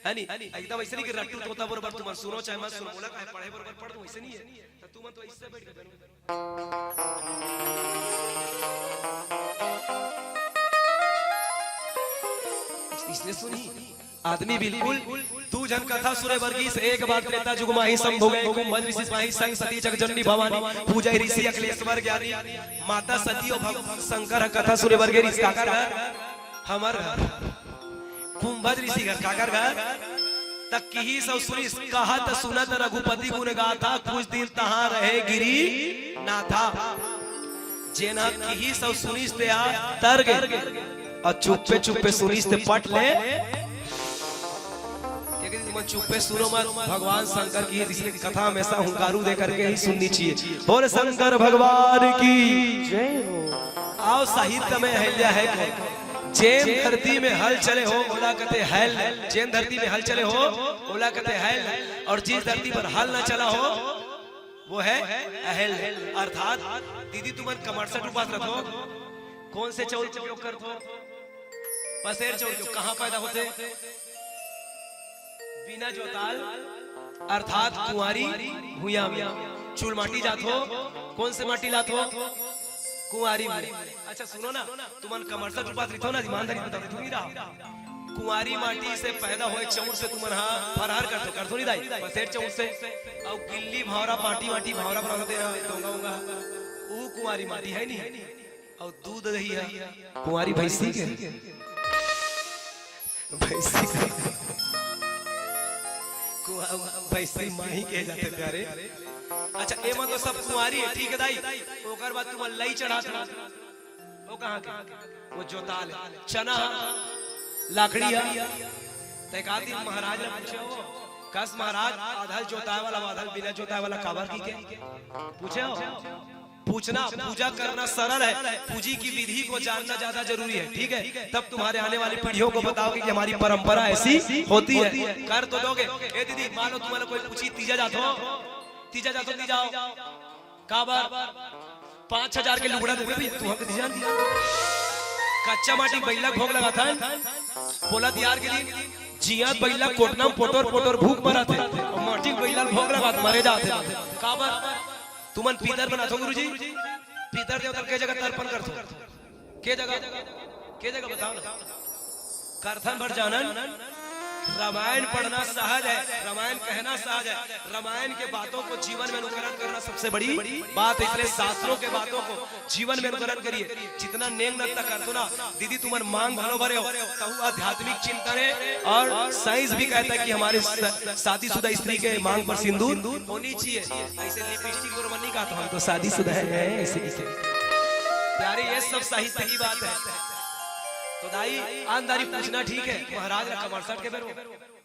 है नी? एकदम ऐसे नहीं कि रट्टू तोता बरोबर तुमन सुनो चाहे मत सुनो, मोला काहे पढ़े बरोबर पढ़ दूं, ऐसे नहीं है। तो तुमन तो ऐसे बैठ के इसने सुनी, आदमी बिल्कुल दू झन कथा सुने बर गिस। एक बार त्रेता जुग माही शंभु गए, कुंभज ऋषि पाही, संग सती जग जननी भवानी, पूजे ऋषि अखिलेश्वर ज्ञानी, माता सती और भगवान शंकर ह कथा सुने बर गे रिहिस। काकर घर? हमर घर। कुंभज ऋषि घर। काकर घर? त किहिस अउ सुनिस, कहत सुनत रघुपति गुण गाथा, कुछ दिन तहाँ रहे गिरी नाथा। जेन ह किहिस अउ सुनिस ते ह तर गे, अउ चुप्पे चुप्पे सुनिस ते पट ले। एक दिन तुमन चुप्पे सुनो मत, भगवान शंकर की इसलिए कथा हमेशा हुंकारू दे करके ही सुननी चाहिए। बोल शंकर भगवान की जय हो। आओ साहित्य में अहिल्या है कौन? जेन धरती में हल चले हो, ओला कथे हल। जेन धरती में हल चले हो, ओला कथे हल। और जिस धरती पर हल न चला हो, वो है अहल। अर्थात दीदी, तुमन कमरसट उपास रखो, कौन से चाउर के उपयोग करथो? पसेर चाउर के। कहाँ पैदा होथे? बिना जोताल अर्थात कुंवारी भुइयां में। चुल माटी जाथो, कौन से माटी लाथो? कुंवारी भुइयां। अच्छा सुनो ना, तुमन कमरसट उपास रहिथो ना, ईमानदारी बता, रहिथो नहीं रहा। कुंवारी माटी से पैदा होए चाउर से तुमन हा फरहर करथो, करथो नहीं दाई? पसेर चाउर से। अउ गिल्ली भांवरा, पाटी वाटी भांवरा बनाते हैं, डोंगा उंगा, ऊ कुंवारी माटी है नहीं? अउ दूध दही है कुंवारी भैंसी के, भैंसी के। वैसे माही कहे जाथे प्यारे। अच्छा, एमा तो सब कुंवारी हे, ठीक हे दाई। ओकर बाद तुमन लई चढ़ात हो, वो कहाँ के? वो जोताल हे। चना हे, लाखड़ी हे। त एक आध दिन महाराज ला पूछे हो, कस महाराज, आधा ल जोताय वाला, आधा ल बिना जोताय वाला काबर कहिके? पूछे हो? पूछना, पूजा करना सरल है, पूजी की विधि को जानना ज्यादा जरूरी है, ठीक है? तब तुम्हारे आने वाली पीढ़ियों को बताओगे कि हमारी परंपरा ऐसी होती है। कर तो दोगे। ए दीदी, मान लो तुम्हारा कोई पूछी, तीजा जाथो, तीजा जाथो, तीजा हो, काबर? पाँच हजार के लुगड़ा देबे भैया, तू हमके तीजा नहीं दिया। कच्चा माटी बइला भोग लगाथन, बोला तिहार के दिन, जिया बइला कोटना में पोटोर पोटोर भूख मरत हे, अउ माटी बइला भोग लगात मरे जात हे। काबर? तुमन पीतर बनाथो गुरुजी, पीतर देवता के जगह तर्पण करथो, के जगह, के जगह बताओ ना। करथन भर जानन, रामायण पढ़ना सहज है, रामायण कहना सहज है, रामायण के बातों को जीवन में अनुकरण करना सबसे बड़ी बात है। इसलिए शास्त्रों के बातों को जीवन में अनुकरण करिए। जितना नेंग नत्ता करथो ना, दीदी तुमन मांग घलो भरे हो, तहु आध्यात्मिक चिंतन है। और साइंस भी कहता है कि हमारे स-, शादीशुदा स्त्री के मांग पर सिंदूर होनी चाहिए। ऐसे लिपस्टिक और मनी का तो हम तो शादीशुदा है, ऐसे, ऐसे। प्यारे, ये सब साहित्य की बात है। तो दाई, आंदारी पूछना ठीक है, महाराज ला कमरसट के बेरो,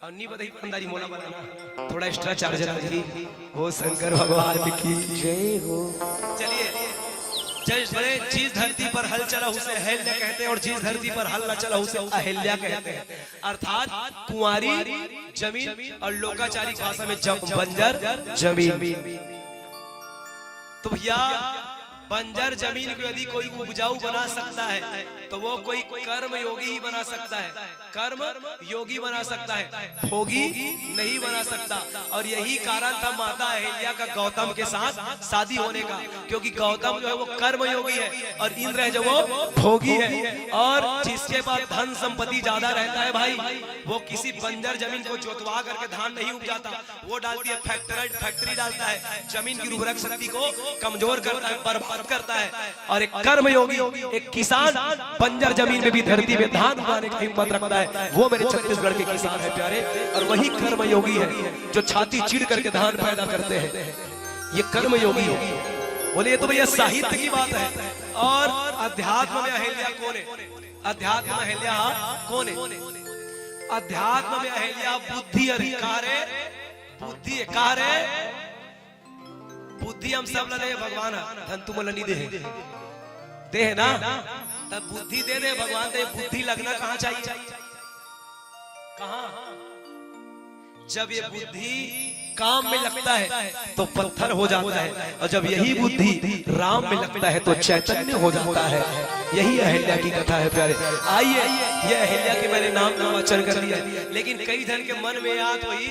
और नी बताई आंदारी मोला बनाना, थोड़ा एक्स्ट्रा चार्ज लगी। हो शंकर भगवान की जय हो। चलिए, जय, बोले, जिस धरती पर हल चला उसे अहल्या कहते हैं, और जिस धरती पर हल न चला उसे अहिल्या कहते हैं। अर्थात कुंवारी जमीन और लोकाचारी भाषा में जम-, बंजर जमीन। तो भैया, बंजर जमीन को यदि कोई उपजाऊ बना सकता है, तो वो कोई कर्म योगी ही बना सकता है, कर्म योगी बना सकता है, भोगी नहीं बना सकता। और यही कारण था माता अहिल्या का गौतम के साथ शादी होने का, क्योंकि गौतम जो है वो कर्म योगी है और इंद्र है जो वो भोगी है। और जिसके पास धन संपत्ति ज्यादा रहता है भाई, वो किसी बंजर जमीन को जोतवा करके धान नहीं उपजाता, वो डालती है फैक्टर, फैक्ट्री डालता है, जमीन की उर्वरक शक्ति को कमजोर करता है, बर्बाद करता है। और एक कर्मयोगी, एक किसान बंजर जमीन में भी धरती में धान उगाने की हिम्मत रखता है, वो मेरे छत्तीसगढ़ के किसान है प्यारे। और वही कर्मयोगी है जो छाती चीर करके धान पैदा करते हैं, ये कर्मयोगी है। बोले, ये तो भैया साहित्य की बात है। और अध्यात्म में अहिल्या कौन है? अध्यात्म में अहिल्या कौन है? अध्यात्म में अहिल्या बुद्धि अधिकार है। बुद्धि है, का रे? बुद्धि हम सब ला दे हे भगवान ह, धन तुमन ला नी दे हे। दे हे ना? तब बुद्धि दे दे भगवान, तो ये बुद्धि लगना कहाँ चाहिए? कहाँ? जब ये बुद्धि काम में लगता है तो पत्थर हो जाता है, और जब यही बुद्धि राम में लगता है तो चैतन्य हो जाता है। यही अहिल्या की कथा है प्यारे। आइए, ये अहिल्या के मैंने नाम का वाचन कर दिया, लेकिन कई जन के मन में याद वही,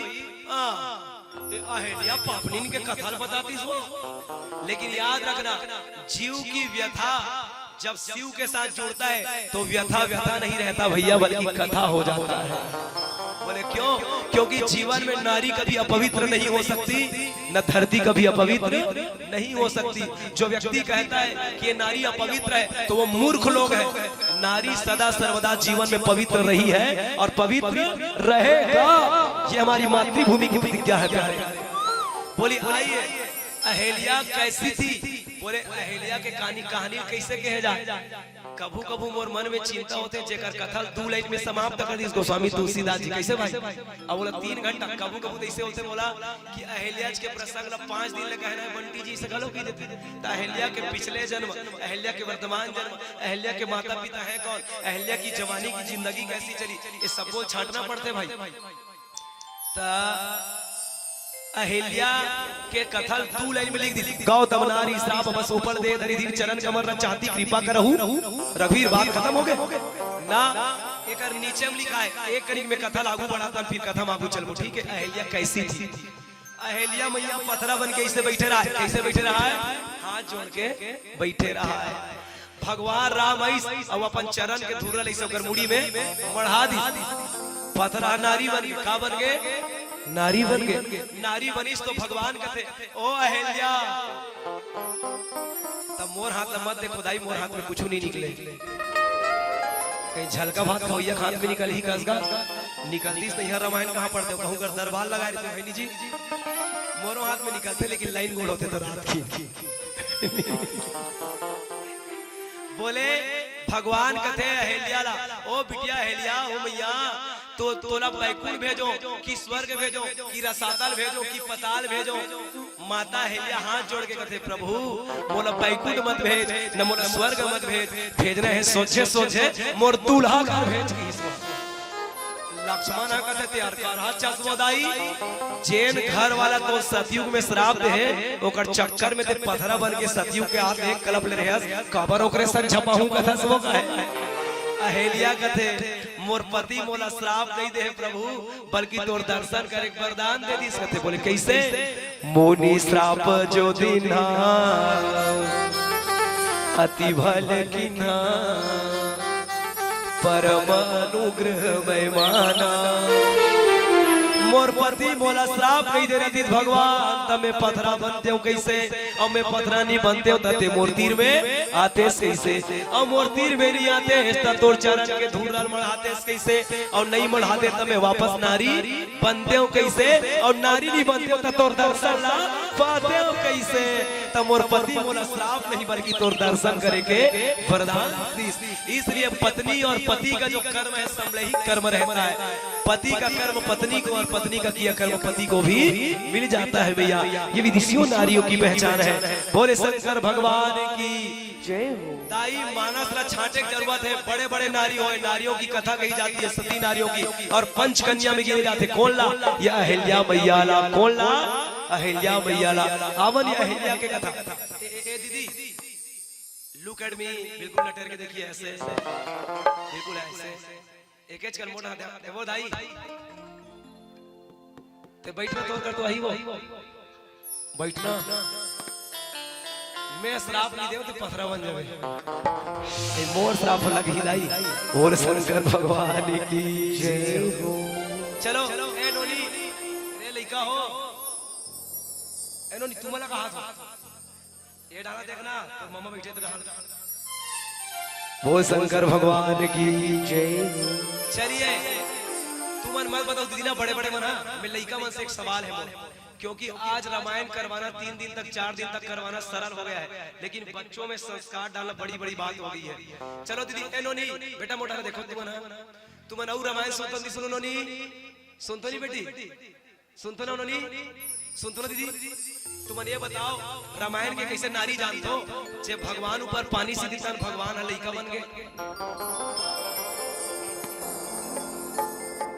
हाँ, ये अहिल्या पापनिन के कथा ल बतातीस हो। लेकिन याद रखना, जीव की व्यथा जब शिव के साथ जुड़ता है तो व्यथा व्यथा नहीं रहता भैया, बल्कि कथा हो जाता है। बोले, क्यों? क्योंकि जीवन में नारी कभी अपवित्र नहीं हो सकती, न धरती कभी अपवित्र नहीं हो सकती। जो व्यक्ति कहता है कि ये नारी अपवित्र है, तो वो मूर्ख लोग हैं। नारी सदा सर्वदा जीवन में पवित्र रही है और पवित्र रहेगा। ये हमारी मातृभूमि की प्रतिज्ञा है प्यारे। बोली, आइए, अहिल्या कैसी थी? बोले, अहिल्या के कहानी, कहानी कैसे कहे जाए? कभू कभू मोर मन में चिंता होथे, जेकर कथा ल दू लाइन में समाप्त कर दिस गोस्वामी तुलसीदास जी। कैसे भाई? अब बोला तीन घंटा, कभू कभू तो ऐसे होथे बोला कि अहिल्या के प्रसंग ला पाँच दिन ले कहना है, बंटी जी से घलो कहि देते। त अहिल्या के पिछले जन्म, अहिल्या के वर्तमान जन्म, अहिल्या के माता पिता है कौन, अहिल्या की जवानी की जिंदगी कैसी चली, ये सबो छांटना पड़थे भाई। त अहिल्या के कथा ल दू लाइन में लिख दिस, गौतम नारी श्राप बस ऊपर दे धरी धीर चरण कमल रज चाहती कृपा करहु रघुवीर। बात खतम होगे ना? एकर नीचे में लिखा है, एक करी में कथा ल आगू बढ़ाथन, फिर कथा में आगू चलबो, ठीक है? अहिल्या कैसी थी? अहिल्या मैया पथरा बन के ऐसे बैठे रहा है। कैसे बैठे रहा है? हाथ जोड़ के बैठे रहा है। भगवान राम आइस अउ अपन चरण के धूरा ल ऐसे ओकर मुड़ी में मढ़ा दिस। पथरा नारी बन गे। का बन गे? नारी बन गे। नारी बनिस तो भगवान कथे, "ओ अहिल्या, त मोर हाथ ल मत देखो दाई, मोर हाथ में कुछू नहीं निकले, कहीं झलका भात खवैया के हाथ में निकलही कस गा।" निकलतीस नहीं है रामायण कहाँ पढ़ते हो, कहूँ कर दरबार लगा रहे थे बहनी जी। मोरो हाथ में निकलते लेकिन लाइन गोल होते तो रात की। बोले भगवान कथे अहेल्या ला, ओ बिटिया अहेल्या, ओ मैया, तो तोला बैकुंठ भेजो कि स्वर्ग भेजो कि रसातल भेजो कि पताल भेजो? माता अहेल्या हाथ जोड़ के कथे, प्रभु, मोला बैकुंठ मत भेज, न मोला स्वर्ग मत भेज, भेजना है सोझे सोझे मोर दूल्हा घर भेज के। लक्ष्मण ह कथे, "तैयार कर हा चश्मोदाई, जेन घर वाला तो सतयुग में श्राप दे हे, ओकर चक्कर में ते पथरा बन के सतयुग के हाथ एक कलप ले रहे हस, काबर ओकरे संग झपाहूं कथस वो कहे?" अहेल्या कथे, "मोर पति मोला श्राप नहीं दे हे प्रभु, बल्कि तोर दर्शन करे के वरदान दे दिस," कथे। बोले, "कैसे?" "मुनि श्राप जो दीन्हा, अति भल कीन्हा, परम अनुग्रह मैं माना।" मोर पति मोला श्राप नहीं दे रही थी भगवान, त मैं पथरा बनते हूँ कैसे? और मैं पथरा नहीं बनते हूँ, त ते मोर तीर में आतेस कैसे? और मोर तीर में नहीं आते, त तोर चरण के धूल मढ़ातेस कैसे? और नहीं मढ़ाते, त मैं वापस नारी बनते हो कैसे? और नारी नहीं बनते हो त तोर दर्शन ला पाते हो कैसे? त मोर पति मोला श्राप नहीं बल्कि तोर दर्शन करे के वरदान दीस। इसलिए पत्नी और पति का जो कर्म है, समलैंगिक कर्म रहता है। पति का कर्म पत्नी को और पत्नी का किया कर्म पति को भी मिल जाता है भैया। ये विदुषियों नारियों की पहचान है। बोले शंकर भगवान की जय हो। दाई, मानस ला छांटे के जरूरत है। बड़े बड़े नारी होय, नारियों की कथा कही जाती है, सती नारियों की, और पंचकन्या में गिने जाते। कौन ला? या अहिल्या मैया ला। कौन ला? अहिल्या मैया ला। आवन या अहिल्या के कथा। ए, ए, ए, दीदी, look at me, बिल्कुल लटेर के देखिए ऐसे, बिल्कुल ऐसे। एकेच कन मोड़ हाथ दे, वो दाई। ते बैठना तो कर तो आही वो। बैठना। मैं श्राप नहीं देव, ते पथरा बन जावे। ए मोर श्राप लग ही दाई। बोल शंकर भगवान की जय हो। चलो, ए नोनी, रे लइका हो। ए नोनी, तुमला कहा था? ये डाला देखना, तो मम्मा बैठे तो डाल। बोल शंकर भगवान की जय। चलिए, तुमन मत बताओ दीदी ना, बड़े बड़े मन, हाँ? मैं लइका मन से एक सवाल है मोर, क्योंकि आज रामायण करवाना तीन दिन तक, चार दिन तक करवाना सरल हो गया है, लेकिन बच्चों में संस्कार डालना बड़ी बड़ी बात हो गई है। चलो दीदी, ए नोनी, बेटा मोटा देखो तुमन, हाँ? तुमन अउ रामायण सुनतो नहीं, सुनो नोनी, सुनतो नहीं बेटी? सुनतो ना नोनी? सुनतो ना दीदी? तुमन ये बताओ, रामायण के कैसे नारी जानतो? जे भगवान ऊपर पानी से दिसन, भगवान ह लइका बन गए।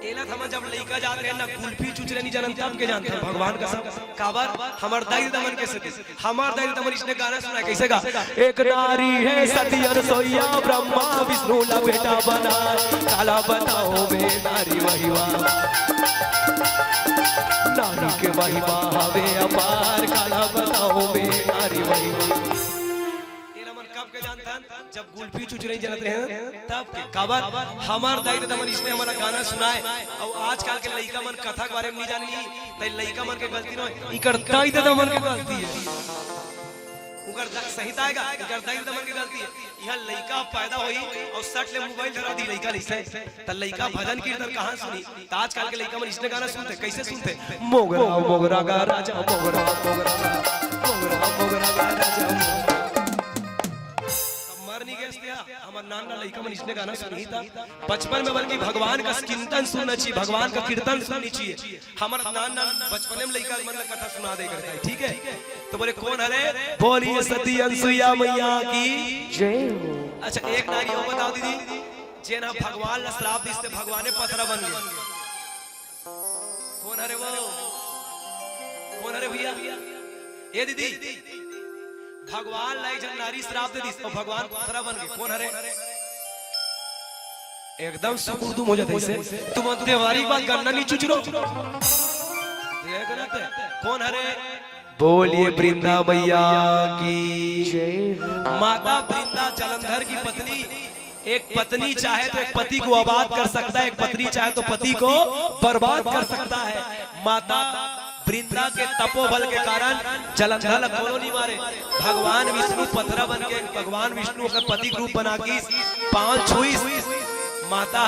एला त हमन जब लइका जात रहे ना, कुल्फी चुचरे नहीं जानन, तब के जानथन भगवान कसम। काबर? हमर दाई ददा मन के सेती। हमर दाई ददा मन इसने गाना सुनाय, कैसे गा? एक नारी है सती अनसुईया, ब्रह्मा विष्णु ला बेटा बनाय। काला बताओ बे नारी महिमा, नारी के महिमा हवे अपार। काला बताओ बे नारी महिमा। एला मन कब के जानथन? जब गुल्फी चुचरे नहीं जानत रहे, तब के। काबर? हमर दाई ददा मन इसने हमला गाना सुनाय, अउ आजकल के लइका मन कथा के बारे में नहीं जाननी, त लइका मन के गलती नोहे, इकर दाई ददा मन के गलती है। उकर द-, सही त आय गा, इकर दाई ददा मन के गलती है। इहाँ लइका पैदा होही अउ सट ले मोबाइल धरा दी लइका लइसे, त लइका भजन कीर्तन कहाँ सुनही? त आजकल के लइका मन इसने गाना सुनथे, कैसे सुनथे? मोगरा, मोगरा गा राजा, मोगरा, मोगरा गा, मोगरा, मोगरा गा राजा, मोगरा। त मर नहीं गए थे, हमर नान नान लइका मन इसने गाना सुनही त बचपन में बल्कि भगवान का चिंतन सुनना चाहिए, भगवान का कीर्तन सुननी चाहिए। हमर नान नान बचपने में लइका मन ला कथा सुना दे करता है, ठीक है? तो बोले, "कौन हरे?" बोलिए सती अनसुईया मैया की जय हो। अच्छा, एक नारी अउ बताओ दीदी, जेन ह भगवान ला श्राप दिस ते भगवाने पथरा बन गए। कौन हरे वो? कौन हरे भैया? ए दीदी, भगवान ला एक झन नारी श्राप दे दिस अउ भगवान पथरा बन गए। कौन हरे? एकदम सुकुरदुम हो जाते इसे। तुमन देवारी के बाद गन्ना नहीं चुचरो। देख ना ते। कौन हरे? बोलिए वृंदा मैया की जय हो। माता वृंदा जलंधर की पत्नी। एक पत्नी चाहे तो एक पति को आबाद कर सकता है, एक पत्नी चाहे तो पति को बर्बाद कर सकता है। माता वृंदा के तपोबल के कारण जलंधर ला कोनो नहीं मारे। भगवान विष्णु पथरा बन के, भगवान विष्णु अपने पति के रूप बना के पांव छुईस। माता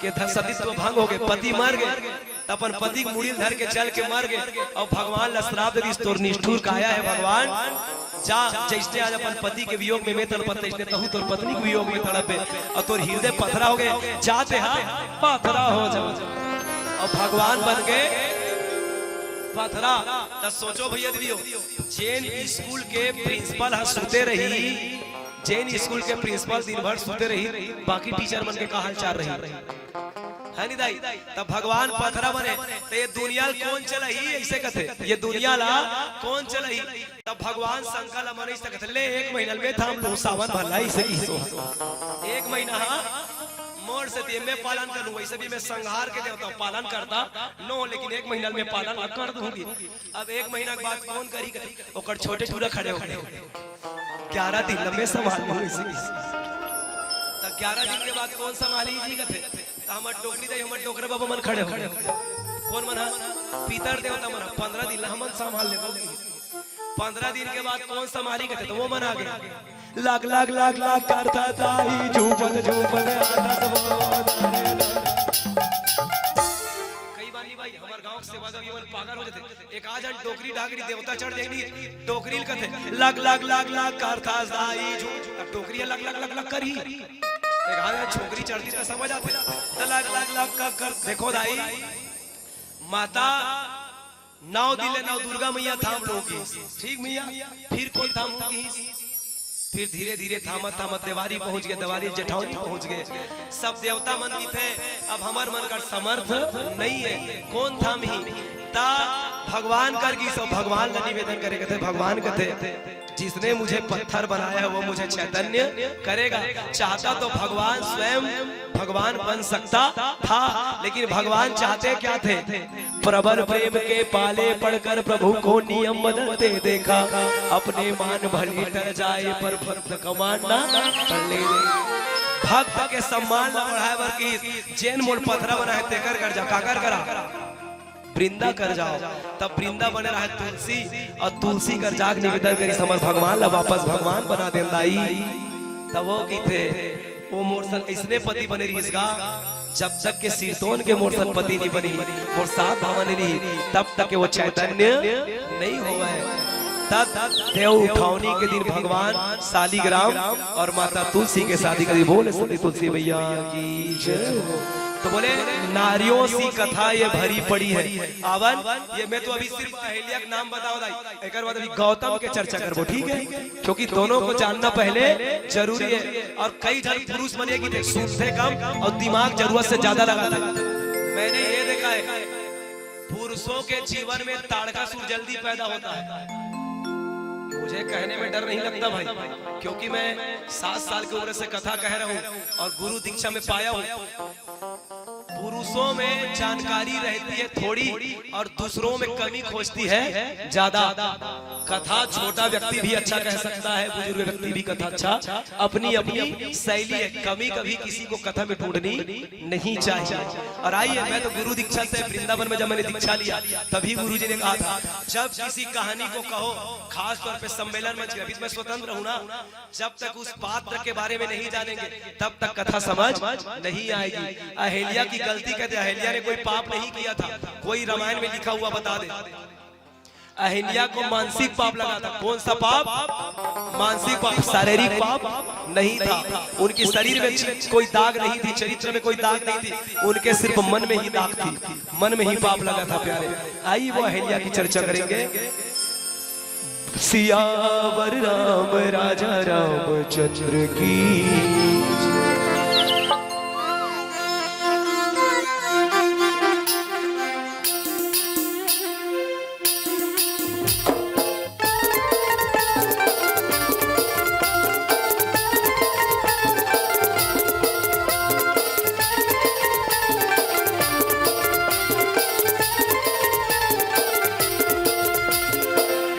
ये ध-, सतीत्व भंग हो गए, पति मर गए, त अपन पति के मुड़ी ल धर के चल के मर गए, अउ भगवान ला श्राप दे दिस, "तोर निष्ठुर काया हे भगवान, जा, जइसने आज अपन पति के वियोग में मैं तड़पत, तइसने तहूँ तोर पत्नी के वियोग में तड़पबे, अउ तोर हिरदय पथरा हो गए, जा तेहा पथरा हो जा।" अउ भगवान बन गए पथरा। त सोचो भइया दीदी हो, जेन स्कूल के प्रिंसिपल ह सुते रही, जेन स्कूल के प्रिंसिपल दिन भर सुते रही, बाकी टीचर मन के का हालचाल रही? है नी दाई? तब भगवान पथरा बने, त ये दुनिया ल कोन चलाही? अइसे कथे, "ये दुनिया ला कोन चलाही?" तब भगवान शंकर ला मनई से कथे, "ले, एक महीना ल मैं थाम लूँ, सावन भर ला," अइसे कहिस ओ। "एक महीना हा मोर से दिए, मैं पालन कर लूँ, वइसे भी मैं संहार के देवता हूँ, पालन करता नोहूँ, लेकिन एक महीना ल मैं पालन कर दूंगी।" अब एक महीना के बाद कोन करही कथे, ओकर छोटे टूरा खड़े हो गए। "ग्यारह दिन ल मैं संभाल लूँ," अइसे कहिस। त ग्यारह दिन के बाद कोन संभालही जी कथे, त हमर डोकरी दाई, हमर डोकरा बाबा मन खड़े हो गए। कोन मन ह? पितर देवता मन ह, "पन्द्रह दिन ल हमन संभाल लेबो।" पन्द्रह दिन के बाद कोन संभालही कथे, त वो मन आ गए। "लग, लग, लग, लग करथा दाई, झूमत, झूमत आथा वो।" कई बार नी भाई, हमर गांव के सेवा देवी मन पागल हो जाथे। एक आध झन डोकरी डाकरी देवता चढ़ जाही नी, डोकरी ल कथे, "लग, लग, लग, लग करथा दाई, झूम।" अब डोकरी ह लग, लग, लग, लग करही। एक आध झन छोकरी चढ़ती त समझ आथे, त लग, लग, लग, लग कर, देखो दाई, माता नौ दिन ले नौ दुर्गा मैया थाम लूँ कहिस। ठीक मैया, फिर कोन थाम लूँ कहिस? फिर धीरे धीरे थामत थामत देवारी पहुंच गए, देवारी जेठौनी पहुंच गए। सब देवता मन कथे, "अब हमर मन कर समर्थ नहीं है, कोन थामही?" ता भगवान कर गिस, सब भगवान ला निवेदन करे कथे, भगवान कथे, "जिसने मुझे पत्थर बनाया है, वो मुझे चैतन्य करेगा।" चाहता तो भगवान स्वयं भगवान बन सकता था, लेकिन भगवान चाहते क्या थे? "प्रबल प्रेम के पाले पड़कर प्रभु को नियम बदलते देखा, अपने मान भले टल जाए पर भक्त का मान ना टलने दे।" भक्त के सम्मान ला बढ़ाए बर कहिस, "जेन मोर पथरा बनाए तेकर कर जा।" काकर करा? वृंदा कर जाओ। तब वृंदा बने रहे तुलसी, अउ तुलसी कर जाके निवेदन करिस, "हमर भगवान ला वापस भगवान बना देन दाई।" तब वो कहिथे, "वो मोर संग अइसने पति बने रहिस गा, जब तक के सिरतोन के मोर संग पति नहीं बनी, मोर साथ भाव नहीं रही, तब तक के वो चैतन्य नहीं होवय।" तब देव उठौनी के दिन भगवान शालिग्राम अउ माता तुलसी के शादी करी। बोले सती तुलसी मैया की जय हो। तो बोले, "नारियों सी कथा ये भरी पड़ी है।" आवन, ये मैं तो अभी सिर्फ अहिल्या के नाम बतावत हँव, एकर बाद अभी गौतम के चर्चा करबो, ठीक है? क्योंकि दोनों को जानना पहले जरूरी है। अउ कई झन पुरुष मन ये कथे, "सूतथे कम अउ दिमाग जरूरत से ज्यादा लगाथे।" मैंने ये देखा है, पुरुषों के जीवन में ताड़कासुर जल्दी पैदा होता है। मुझे कहने में डर नहीं लगता भाई, क्योंकि मैं सात साल की उम्र से कथा कह रहा हूँ अउ गुरु दीक्षा में पाया हूँ। पुरुषों में जानकारी रहती है थोड़ी अउ दूसरों में कमी खोजती है ज्यादा। कथा छोटा व्यक्ति भी अच्छा कह सकता है, बुजुर्ग व्यक्ति भी कथा अच्छा, अपनी अपनी शैली है। कमी कभी किसी को कथा में ढूंढनी नहीं चाहिए। अउ आइए, मैं तो गुरु दीक्षा से वृंदावन में जब मैंने दीक्षा लिया, तभी गुरु जी ने कहा था, "जब किसी कहानी को कहो, खास तौर पे सम्मेलन मंच के, अभी तो मैं स्वतंत्र हूँ ना, जब तक उस पात्र के बारे में नहीं जानेंगे, तब तक कथा समझ नहीं आएगी।" अहिल्या की गलती कहते, अहिल्या ने कोई पाप नहीं किया था, कोई रामायण में लिखा हुआ बता दे। अहिल्या को मानसिक पाप लगा था। कौन सा पाप? मानसिक पाप। शारीरिक पाप नहीं था। उनके शरीर में च-, कोई दाग नहीं थी, चरित्र में कोई दाग नहीं थी, उनके सिर्फ मन में ही दाग थी, मन में ही पाप लगा था प्यारे। आइए, वो अहिल्या की चर्चा करेंगे। सियावर राम राजा रामचंद्र की।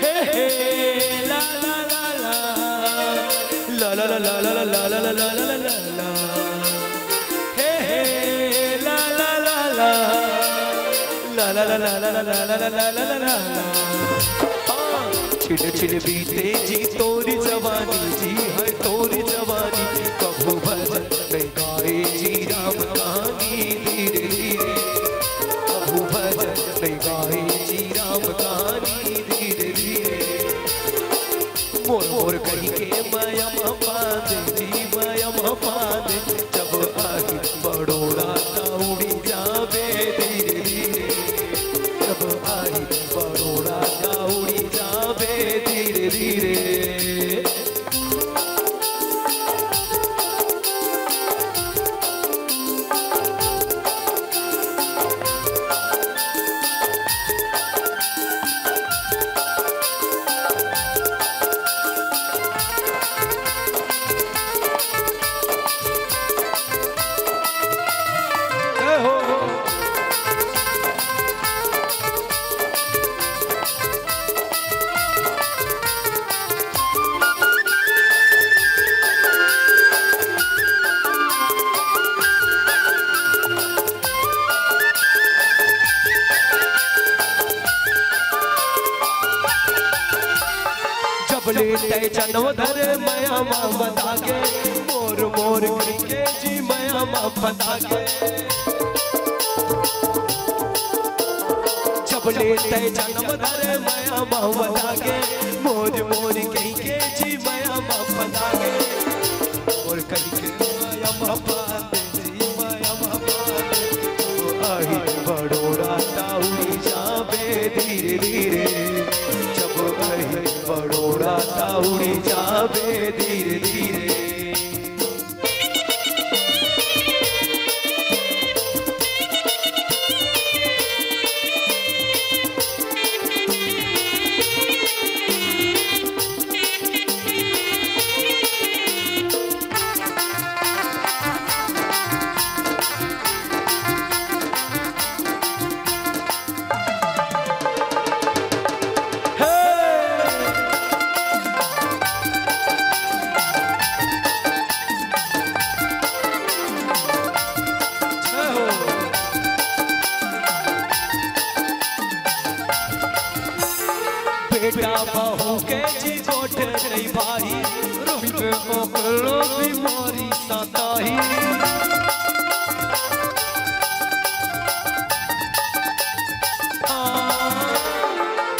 हे, हे, ला, ला, ला, ला। ला, ला, ला, ला। हे, हे, ला, ला, ला, ला। ला, ला, ला, ला। हाँ। छिन छिन बीते जी तोर जवानी जी, है तोर जवानी। कभू भजन नहीं गाए जी राम कहानी। बड़ोरा त उड़ी जाबे धीरे धीरे, जब आही बड़ोरा त उड़ी जाबे धीरे धीरे। जब ले तै जनम धरे मया मा बता के, मोर मोर के जी मया मा बता के। जब ले तै जनम धरे मया मा बता के, मोर मोर के जी मया मा बता के। मोर कहि के मया मा बता के। आही बड़ोरा त उड़ी जाबे धीरे धीरे, जब आही बड़ोरा त उड़ी जाबे धीरे धीरे। बेटा बहू के जी गोठ नहीं भाई, रोहित ओकरो बीमारी सताई।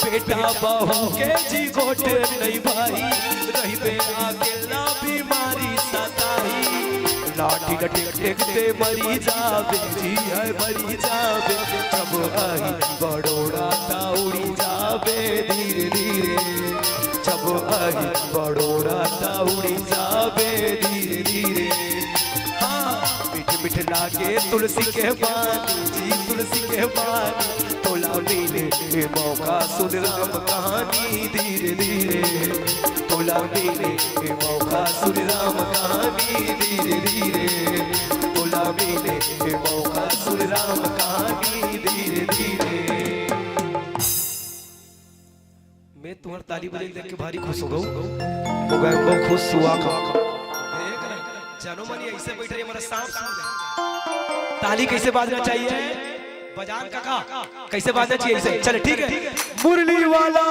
बेटा बहू के जी गोठ नहीं भाई, रहिबे अकेला बीमारी सताई। लाठी ल टेक टेक ते मरी जाबे जी, है मरी जाबे। जब आही बड़ोरा त उड़ी जाबे धीरे धीरे, जब आही बड़ोरा त उड़ी जाबे धीरे धीरे। हाँ, मीठ मीठ लागे तुलसी के पानी जी, तुलसी के पानी। तोला मिले ए मौका सुन राम कहानी धीरे धीरे। तोला मिले ए मौका सुन राम कहानी धीरे धीरे। तोला मिले ए मौका सुन राम कहानी धीरे धीरे। मैं तुम्हार ताली बजे देख के भारी खुश हो गऊ। हो गए, बहुत खुश हुआ का। देख ना, जानो मानी ऐसे बैठ रहे, हमारा सांप सूंघ जाए। ताली कैसे बाजना चाहिए? बजान काका, कैसे बाजना चाहिए ऐसे? चले, ठीक है। मुरली वाला।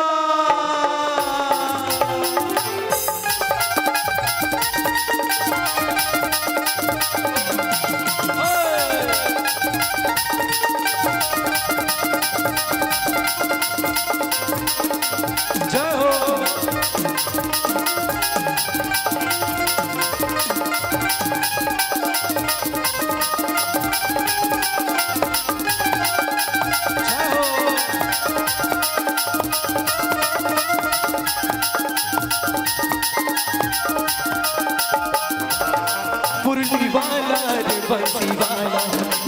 जय हो। मुरली वाला रे बंसी वाला,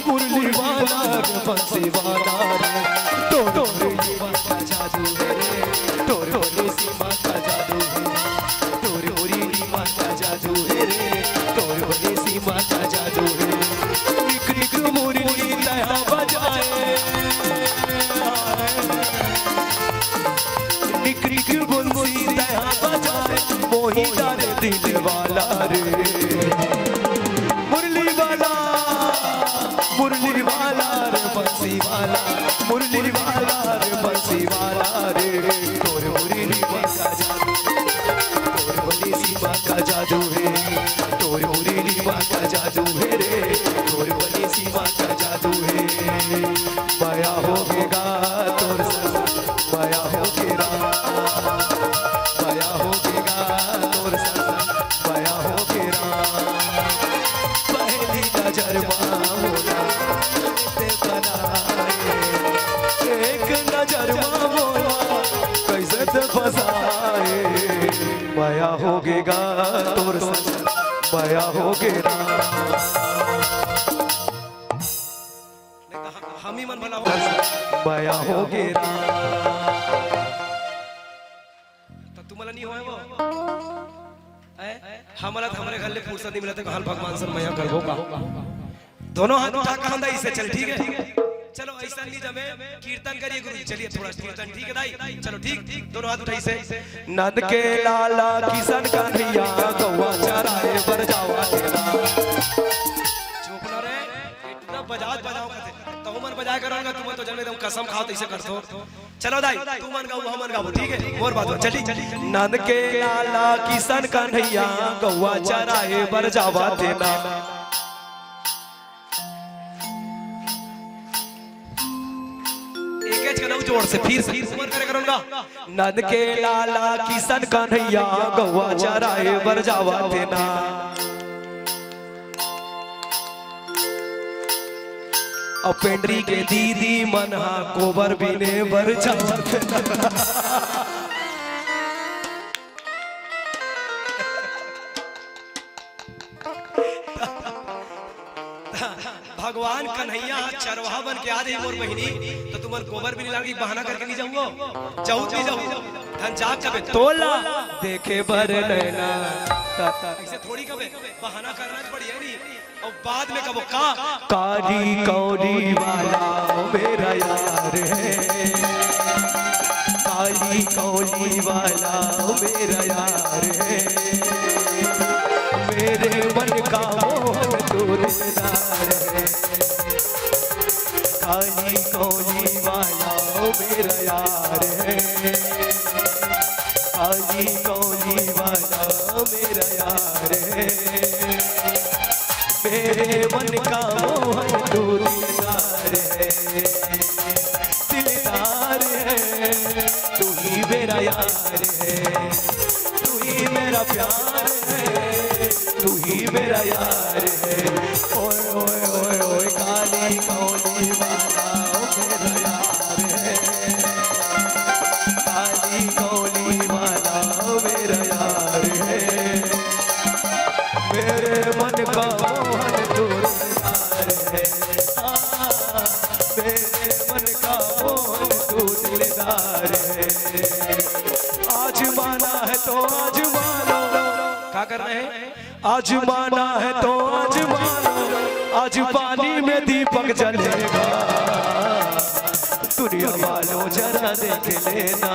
मुरली वाला रे बंसी वाला रे। तोर तोर माता जादू है रे, तोर तोर सी माता जादू है। तोर होरी माता जादू है रे, तोर होरी सी माता जादू है। निक निक मुरली तया बजाए, निक निक बंसी तया बजाए, मोही डारे दिल वाला रे। मुरली वाला, मुरली वाला रे बंसी वाला, मुरली वाला रे बंसी वाला रे। तोर मुरली माता जादू, तोर बनी सी माता जादू है। तोर मुरली माता जादू है रे, तोर बनी सी माता जादू है। मया होगे गा तोर संग, मया होगे राम, मया होगे गा तोर संग, मया होगे राम। पहली नजर मा गेगा तोर संग मया हो गेरा। नहीं तो हम ही मन भला हो। मया हो गेरा। तो तुमला नहीं होय वो? हैं? हमला तो हमरे घर ले फुर्सत नहीं मिलत हे, कहल भगवान से मया करबो का? दोनों हाथ उठा के हम दाई से चल, ठीक है? चलो, ऐसा नहीं जमे, कीर्तन करिए गुरु जी, चलिए थोड़ा कीर्तन, ठीक है दाई? चलो, ठीक, ठीक, दोनों हाथ उठाई से। नंद के लाला किशन कन्हैया गौवा चराए बर जावा देना। चुप ना रे, इतना बजात बजाओ कथे। तो मन बजाए करोगा, तुम तो जन्म एकदम कसम खाओ तो इसे कर दो। चलो दाई, तू मन गाओ, हम मन गाओ, ठीक है? मोर बात हो, चली। नंद के लाला किशन कन्हैया गौवा चराए बर जावा देना। एक एक करो जोर से, फिर से, फिर से ऊपर करे करूंगा। नंद के लाला किशन कन्हैया गौवा चराए बर जावा देना। अउ पेंडरी के दीदी मन हा गोबर बिने बर जावा देना। भगवान कन्हैया चरवाहा बन के आ रही मोर बहिनी, तो तुमन गोबर भी नहीं लागी, बहाना करके नहीं जाऊंगो, जाऊ नहीं जाऊ, धन जाग कबे तोला देखे बर नैना। ऐसे थोड़ी कबे, बहाना करना पड़ी है नहीं। और बाद में कबो का? काली कौली वाला मेरा यार है, काली कौली वाला मेरा यार है, मेरे मन का मोहन तू दिलदार है। काली कौली वाला मेरा यार है, काली कौली वाला मेरा यार है, मेरे मन का मोहन तू दिलदार है, दिलदार है, तू ही मेरा यार है, तू ही मेरा प्यार है, तू ही मेरा यार है। ओए ओए ओए ओए, काली कौली वाला ओ मेरा यार है, काली कौली वाला ओ मेरा यार है, मेरे मन का मोहन तू दिलदार है। हाँ, मेरे मन का मोहन तू दिलदार है। आजमाना है तो आजमा लो। का करना है? आजमाना है तो आजमा लो। आज पानी में दीपक जलेगा। दुनिया वालों जरा देख लेना,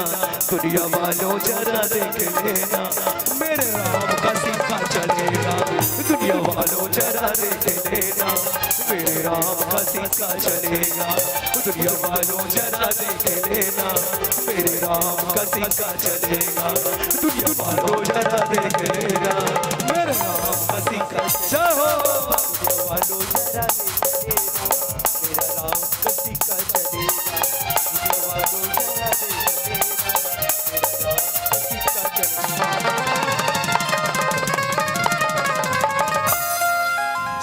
दुनिया वालों जरा देख लेना, मेरे राम का सिक्का चलेगा। दुनिया वालों जरा देख लेना, मेरे राम का सिक्का चलेगा। दुनिया वालों जरा देख लेना, मेरे राम का सिक्का चलेगा। दुनिया वालों जरा देख लेना, मेरे राम का सिक्का चलेगा। दुनिया वालों जरा देख लेना, मेरा राम का सिक्का चलेगा। दुनिया वालों जरा देख लेना, मेरा राम का सिक्का चलेगा।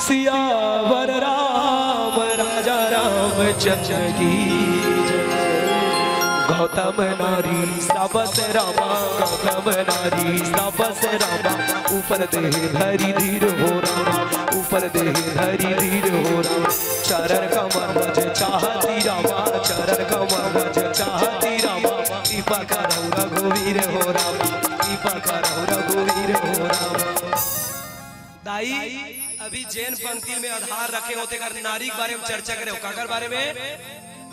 सियावर राम राजा रामचंद्र की जय। गौतम नारी सबस रामा, गौतम नारी सबस रामा। ऊपर देह धरी धीर हो रामा, ऊपर देह धरी धीर हो रामा। चरण कमल रज चाहती रामा, चरण कमल रज चाहती रामा। कृपा करौ रघुवीर हो रामा, कृपा करौ रघुवीर हो रामा। दाई, अभी जेन पंक्ति में आधार रखे हो तेकर नारी के बारे में चर्चा करे हो। काकर बारे में?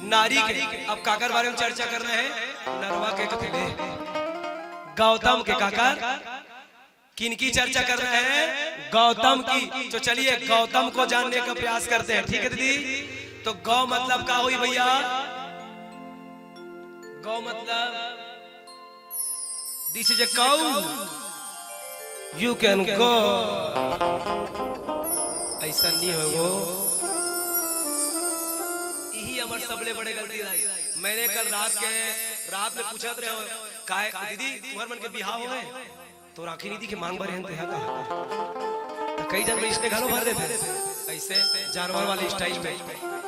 नारी के। अब काकर बारे में चर्चा करना है? नरवा के कथे ले। गौतम के। काकर? किनकी चर्चा करना है? गौतम की। तो चलिए गौतम को जानने का प्रयास करते हैं, ठीक है दीदी? तो गौ मतलब का हुई भैया? गौ मतलब, this is a cow, you can go। ऐसा नहीं हो वो। यही हमार सबले बड़े गलती रही। मैंने कल रात के, रात में पूछत रहे हो, काय दीदी तुम्हार मन के बिहाव हो गए? तो राखी नहीं दिखे मांग भरे हैं, तो यहाँ कहा। तो कई जन में इसने घालो भर देते हैं। ऐसे जानवर वाले स्टाइल में।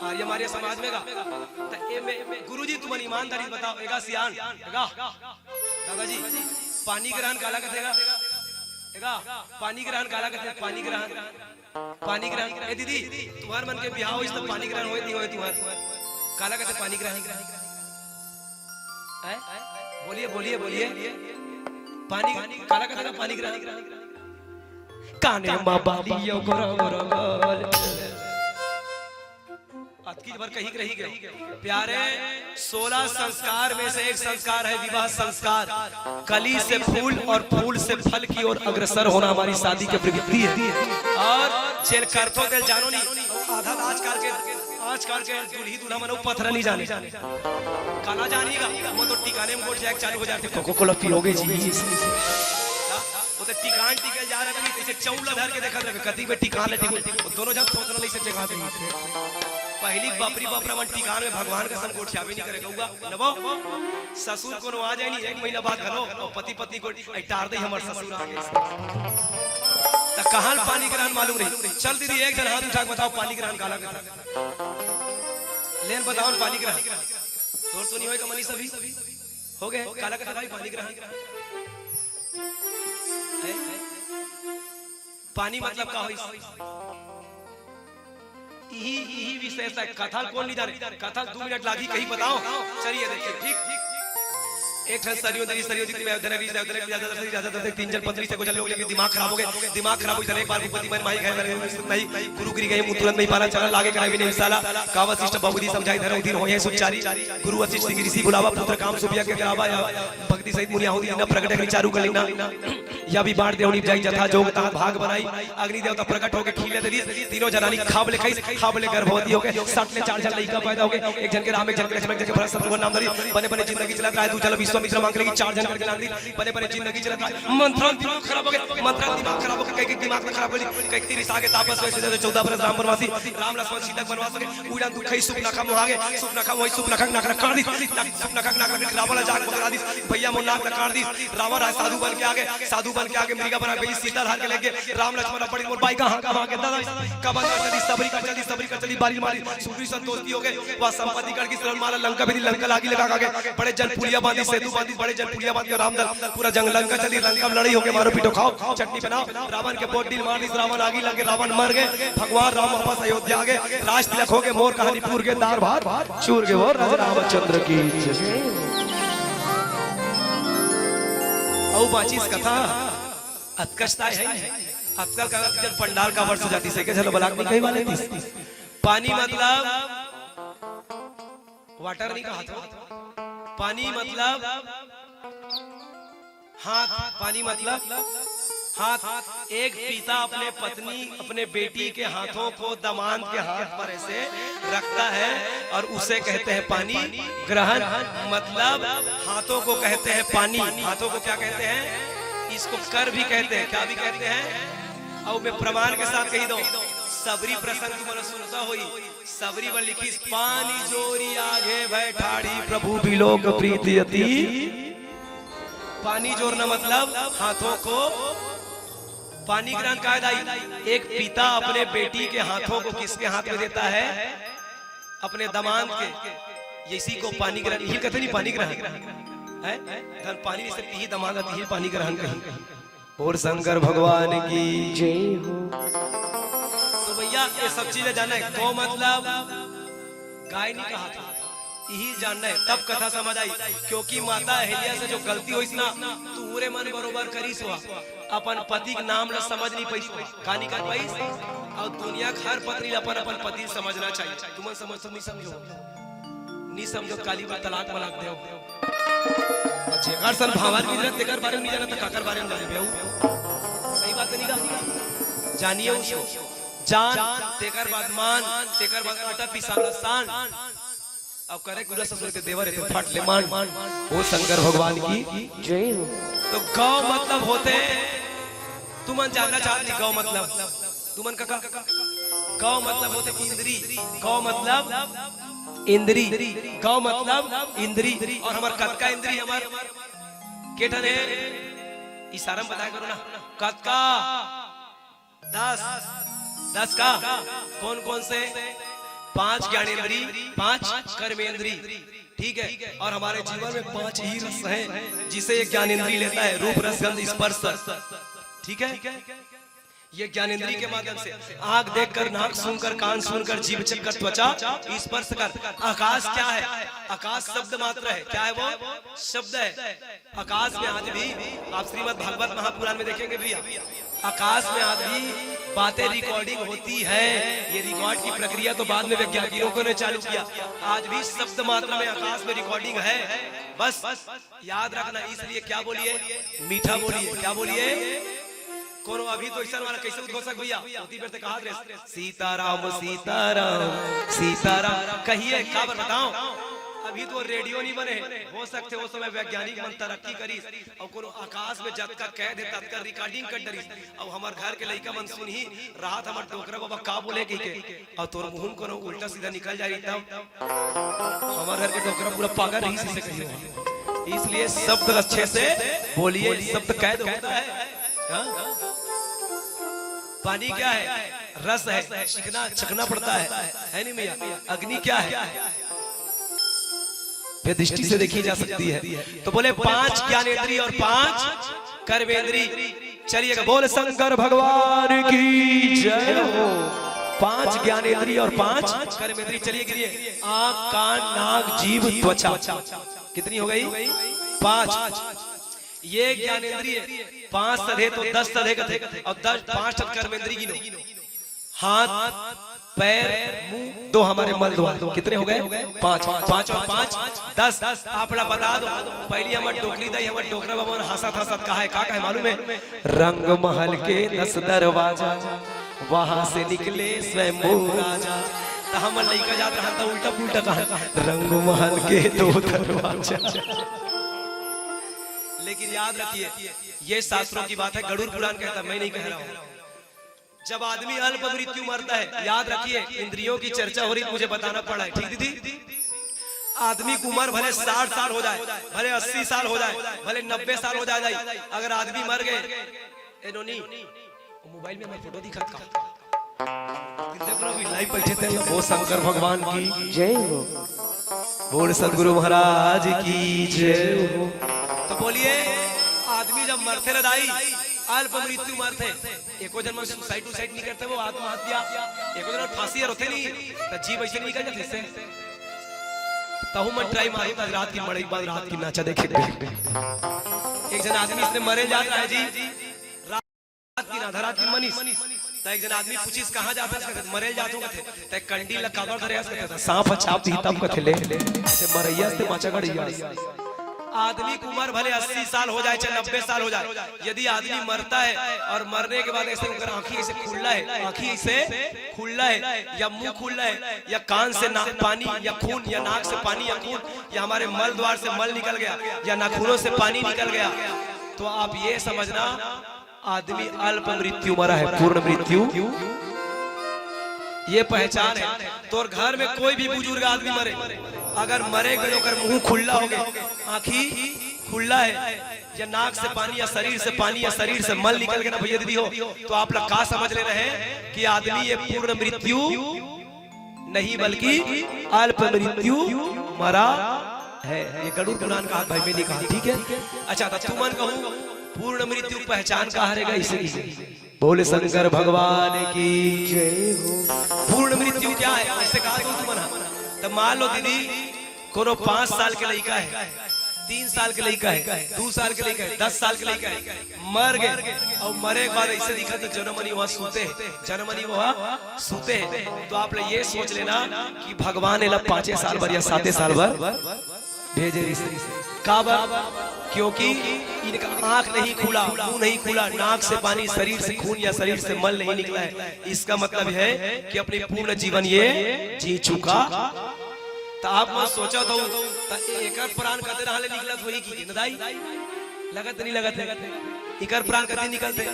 आर्य मार्य समाज में गा। तो ए में गुरुजी तुमन ईमानदारी बताओ, एगा सियान, एगा। दादाजी, पानी ग्रहण काला कथेगा? देखा, पानी ग्रहण काला कथे? पानी ग्रहण, पानी ग्रहण। ए दीदी, तुम्हर मन के बिहाव होइस त पानी ग्रहण होय नहीं होय तुम्हर? काला कथे पानी ग्रहण? हैं? बोलिए, बोलिए, बोलिए। पानी काला कथे ना, पानी ग्रहण? काने मा बाली यो गोरा गोरा गाल। अतकी भर कही रही गई। प्यारे, सोलह संस्कार में से एक संस्कार है विवाह संस्कार। कली से फूल और फूल से फल की ओर अग्रसर होना हमारी शादी की प्रवृत्ति है। और जेल करथो तेल जानो नहीं। आधा आजकल के, आजकल के दूल्ही दूल्हा मनो पथरा नहीं जाने। काला जानिएगा, वो तो टिकाने में गोठ जाए चालू हो जाते, कोको कोला पियोगे जी। वो तो टिकान टिकल जा रहे, जैसे चौला धर के देखा रहे, कति में टिकान है, टिकान। वो दोनों जन थोथना नहीं से जगा दे। पहली बापरी बाप रमन टिकान में भगवान का संग गोठियाबे नहीं करे कहूँगा। नबो, ससुर कोनो आ जाए नहीं, एक महीना बाद घलो, और पति पत्नी को, "ऐ टार दे हमर ससुर आ गए।" त कहाँ पानी ग्रहण मालूम रही? चल दीदी, एक जन हाथ उठा के बताओ, पानी ग्रहण काला कथे? लेन बताओ पानी ग्रहण। तोर तो नहीं होएगा मनीष अभी? हो गए, काला कथे भाई पानी ग्रहण। हैं? पानी मतलब का होइस? इही, इही विशेषता है। कथा कोन नहीं जाने? कथा दू मिनट लागी, कहीं बताओ। चलिए देखिए, ठीक। एक ठन सरयू नदी, सरयू नदी में उधर भी, उधर भी, उधर भी, तीन जन पत्नी से गुजर लोग, लेकिन दिमाग खराब हो गए, दिमाग खराब हो गया। एक बार भूपति मन माई गए, नहीं, गुरु गिरी गए, मुँह तुरंत नहीं पाना, चलन लागे कराए भी नहीं साला। का वशिष्ठ बहुविधि समझाई, धर्म उधिर होए सुचारी। गुरु वशिष्ठ सिंह ऋषि बुलावा, पुत्र काम सुभिया के करावा, या भक्ति सहित मुनि आहुति दीना, प्रगट अग्नि चारु कलीना। या भी बाढ़ देवनी जाई, जथा जोग तहाँ भाग बनाई। अग्नि देवता प्रगट होके खीले दे दीस, तीनों जनानी खाब ले खाइस, खाब ले गर्भवती होके सट ले चार जन लइका पैदा होके, एक जन के राम, एक जन के लक्ष्मण, एक जन के भरत, शत्रुघ्न नाम धरी। बने बने जिंदगी चलत रहे, दू जन विश्वामित्र मांग लेगी, चार जन करके नाम दी। बने बने जिंदगी चलत रहे, मंथरा दिमाग खराब हो गए, मंथरा दिमाग खराब हो गए, कई कई दिमाग में खराब हो गई, कई कई रिसा के तापस हुए, सीधे चौदह बरस राम वनवासी, राम लक्ष्मण सीता के वनवास हो गए, उड़न दुखई सुपनखा मोहागे, सुपनखा वही सुपनखा नखरा काट दी, नख-, सुपनखा नखरा काट दी, रावण ला जाग पकड़ा दी, भैया मोर नाक ला काट दी, रावण आज साधु बन के आगे, साधु बन के आगे, मृगा बना गई, सीता हर के लेके, राम लक्ष्मण बड़ी मोर बाई कहाँ, कहाँ के दादा, कब अंदर चली, सबरी का चली, सबरी का चली, बारी मारी, सुग्रीव संतोष की हो गए, वह संपत्ति कट की, सरल माला लंका भी दी, लंका लागी लगा के, बड़े जन पुलिया बांधी, सेतु बांधी, बड़े जन पुलिया बांध के रामदल, पूरा जंग लंका चली, लंका में लड़ाई हो गए, मारो पीटो खाओ, चटनी बनाओ, रावण के बोट डील मार दी, रावण आगी लगे, रावण मर गए, भगवान राम वापस अयोध्या आ गए, राज तिलक हो गए, मोर कहानी पूर के दार भात चूर के, बोल राजा रामचंद्र की जय। अउ बाचिस कथा, अतकस्ता है, अतकल का जब पंडाल का वर्ष जाती से के चलो बलाक नहीं कही वाले थी। पानी मतलब वाटर नहीं कहा था। पानी मतलब हाथ, पानी मतलब हाथ। एक पिता अपने पत्नी, अपने बेटी के हाथों को दामाद के हाथ पर ऐसे रखता है और उसे कहते हैं पानी ग्रहण, मतलब हाथों को कहते हैं पानी। हाथों को क्या कहते हैं? इसको कर भी कहते हैं, क्या भी कहते हैं? और मैं प्रमाण के साथ कही दो, सबरी प्रसंग तुम्हारा सुनता होई, सबरी बर लिखिस, पानी जोरी आगे बैठाड़ी प्रभु बिलोक प्रीति अति। पानी जोरना मतलब हाथों को, पानी ग्रहण कायदा, एक पिता अपने बेटी के हाथों को किसके हाथ में देता है? अपने दामाद के। इसी को पानी ग्रहण, हिल कथे नहीं पानी ग्रहण है? धन पानी नहीं सकती ही दामाद आती ही पानी ग्रहण कही। और शंकर भगवान की जय हो। तो भैया, ये सब चीजें जाना है। गौ मतलब गाय नहीं कहा था, यही जानना है, तब कथा समझ आई। क्योंकि माता अहिल्या से जो गलती होइस ना, तो उरे मन बरोबर करिस हुआ, अपन पति के नाम ला समझ नहीं पाइस हुआ, का नहीं कर पाइस। और दुनिया के हर पत्नी ला अपन, अपन पति समझना चाहिए। तुमन समझ, तुम नहीं समझो, नहीं समझो, काली बर तलाक मलाक देव। जेकर सन भावर नहीं जाना, तेकर बारे में नहीं जाना, तो काकर बारे में जाने बेऊ? सही बात नहीं का? जानिए उसको, जान, तेकर बाद मान, तेकर बाद आटा पिसाना सान। अब करे गुरु ससुर के देवर है तो फट ले मान। वो शंकर भगवान की जय हो। तो गौ मतलब होते, तुमन जानना चाहत नहीं गौ मतलब, तुमन का, का, का, गौ मतलब होते इंद्री, गौ मतलब इंद्री, गौ मतलब इंद्री। और हमार कतका इंद्री, हमार के ठन है? इशारा में बताया करो ना, कतका? दस। दस का? कौन कौन से? पांच ज्ञानेंद्री, पांच कर्मेंद्री। ठीक है, और हमारे जीवन में पांच ही रस हैं जिसे ये ज्ञानेंद्री लेता है, रूप, रस, गंध, स्पर्श। ठीक है, ये ज्ञानेंद्री के माध्यम से आंख देखकर, नाक सूंघकर, कान सूंघकर, जीभ चखकर, त्वचा स्पर्श कर। आकाश क्या है? आकाश शब्द मात्र है। क्या है वो? शब्द है। आकाश में आज भी, आप श्रीमद् भागवत महापुराण में देखेंगे भैया, आकाश में आज भी बातें रिकॉर्डिंग होती है। ये रिकॉर्ड की प्रक्रिया तो बाद में वैज्ञानिकों ने चालू किया। आज भी शब्द मात्र में आकाश में रिकॉर्डिंग है। बस याद रखना, इसलिए क्या बोलिए, मीठा बोलिए। क्या बोलिए? कोनो अभी तो ऐसा वाला कैसे उद्घोषक भैया होती बेर से कहा रहे, सीताराम, सीताराम, सीताराम कहिए, का बर बताओ? अभी तो रेडियो नहीं बने, हो सकथे वो समय वैज्ञानिक मन तरक्की करिस, अउ कोनो आकाश में जतका कैद हे ततका रिकॉर्डिंग कर डरिस, अउ हमर घर के लइका मन सुनही, रात हमर डोकरा बाबा का बोले कहिके, अउ तोर मुंह कोनो उल्टा सीधा निकल जाही तब। हमर घर के डोकरा पूरा पागल रहिस, इसे कहियो। इसलिए शब्द अच्छे से बोलिए, शब्द कैद होता है। हाँ? पानी क्या है? रस है, चिकना, चखना पड़ता है, है नहीं भैया? अग्नि क्या है? वे दृष्टि से देखी जा सकती है। तो बोले, पांच ज्ञानेंद्री और पांच कर्मेंद्री। चलिएगा, बोल शंकर भगवान की जय हो। पांच ज्ञानेंद्री और पांच कर्मेंद्री। चलिए गिनिए, आंख, कान, नाक, जीभ, त्वचा। कितनी हो गई? पांच। ये ज्ञानेंद्रिय पांच सधे तो दस सधे कथे, और दस, पांच ठन कर्मेंद्री गिनो। हाथ, पैर, मुंह, दो हमारे मल द्वार, कितने हो गए? पांच। पांच और पांच, दस। आप ला बता दो, पहली हमर डोकरी दाई, हमर डोकरा बाबा मन हंसत हंसत कहा है, का कहे मालूम है? रंग महल के दस दरवाजा, वहां से निकले स्वयंभू राजा। तो हम लइका जात रहन तो उल्टा पुल्टा कहा, रंग महल के दो दरवाजा। लेकिन याद रखिए, ये शास्त्रों की बात है, गरुड़ पुराण कहता है, मैं नहीं कह रहा हूं। जब आदमी अल्प मृत्यु मरता है, याद रखिए, इंद्रियों की चर्चा हो रही, मुझे बताना पड़ा है, ठीक दीदी? आदमी की उम्र भले साठ साल हो जाए, भले अस्सी साल हो जाए, भले नब्बे साल हो जाए, अगर आदमी मर गए, ए नोनी, मोबाइल में हमर फोटो दिखत का? देख लो, अभी लाइव बैठे थे, वो शंकर भगवान की जय हो। बोल सदगुरु महाराज की जय हो। तो बोलिए, आदमी जब मरथे ना दाई, अल्प मृत्यु मरथे। एको जन मन सुसाइड उसाइड नहीं करते, वो आत्महत्या, एको जन फांसी होथे नहीं, तो जीभ ऐसे निकल जाथे इससे। तहु मन ट्राई मारो, आज रात की मड़ई के बाद रात की नाचा देखे। एक जन आदमी इसने मरे जात रहा है जी, रात की ना, आधा रात की मनिस। त एक जन आदमी पूछिस, "कहाँ जात हस?" कथे, "मरे ल जात हूँ," कथे। "त कंडी ल काबर धरे हस?" कथे, "सांप ह चाप दिही तब," कथे, "ले, से मरैया से माचा गड़ैया।" आदमी की उम्र भले अस्सी साल हो जाए, चाहे नब्बे साल हो जाए, यदि आदमी मरता है और मरने के बाद ऐसे उनकर आंखी ऐसे खुल्ला है, आंखी ऐसे खुल्ला है, या मुंह खुल्ला है, या कान से ना, पानी या खून, या नाक से पानी या खून, या हमारे मल द्वार से मल निकल गया, या नाखूनों से पानी निकल गया, तो आप ये समझना, आदमी अल्प मृत्यु मरा है, पूर्ण मृत्यु ये पहचान है। तोर घर में कोई भी बुजुर्ग आदमी मरे, अगर मरे गए, ओकर मुंह खुल्ला हो गए, आंखी खुल्ला है, या नाक से पानी, या शरीर से पानी, या शरीर से मल निकल के ना भैया दीदी हो, तो आप लोग का समझ ले रहे हैं कि आदमी ये पूर्ण मृत्यु नहीं, बल्कि अल्प मृत्यु मरा है। ये गरुड़ पुराण का हाथ भाई में नहीं कहा, ठीक है? अच्छा, तो तुमन कहूं, पूर्ण मृत्यु पहचान का हरेगा इसे, इसे। बोले शंकर भगवान की जय हो। पूर्ण मृत्यु क्या है, ऐसे कहा तो तुमन हा। तो मान लो दीदी, कोनो पांच साल के लइका है, तीन साल के लइका है, दो साल के लइका है, दस साल के लइका है, मर गए, और मरे के बाद ऐसे दिखा तो जनमनी वहां सूते हैं, जनमनी वहां सूते हैं, तो आप लोग ये सोच लेना कि भगवान एला पांचे साल भर या साते साल भर भेजे रिस। काबर? क्योंकि इनका आंख नहीं खुला, मुंह नहीं खुला, नाक से पानी, शरीर से खून या शरीर से मल नहीं निकला है। इसका मतलब है कि अपनी पूर्ण जीवन ये जी चुका। तो आप मन सोचत हो, तो एकर प्राण कते रहा ले निकलत होही कि न दाई? लगत नहीं लगत है? एकर प्राण कते निकलते?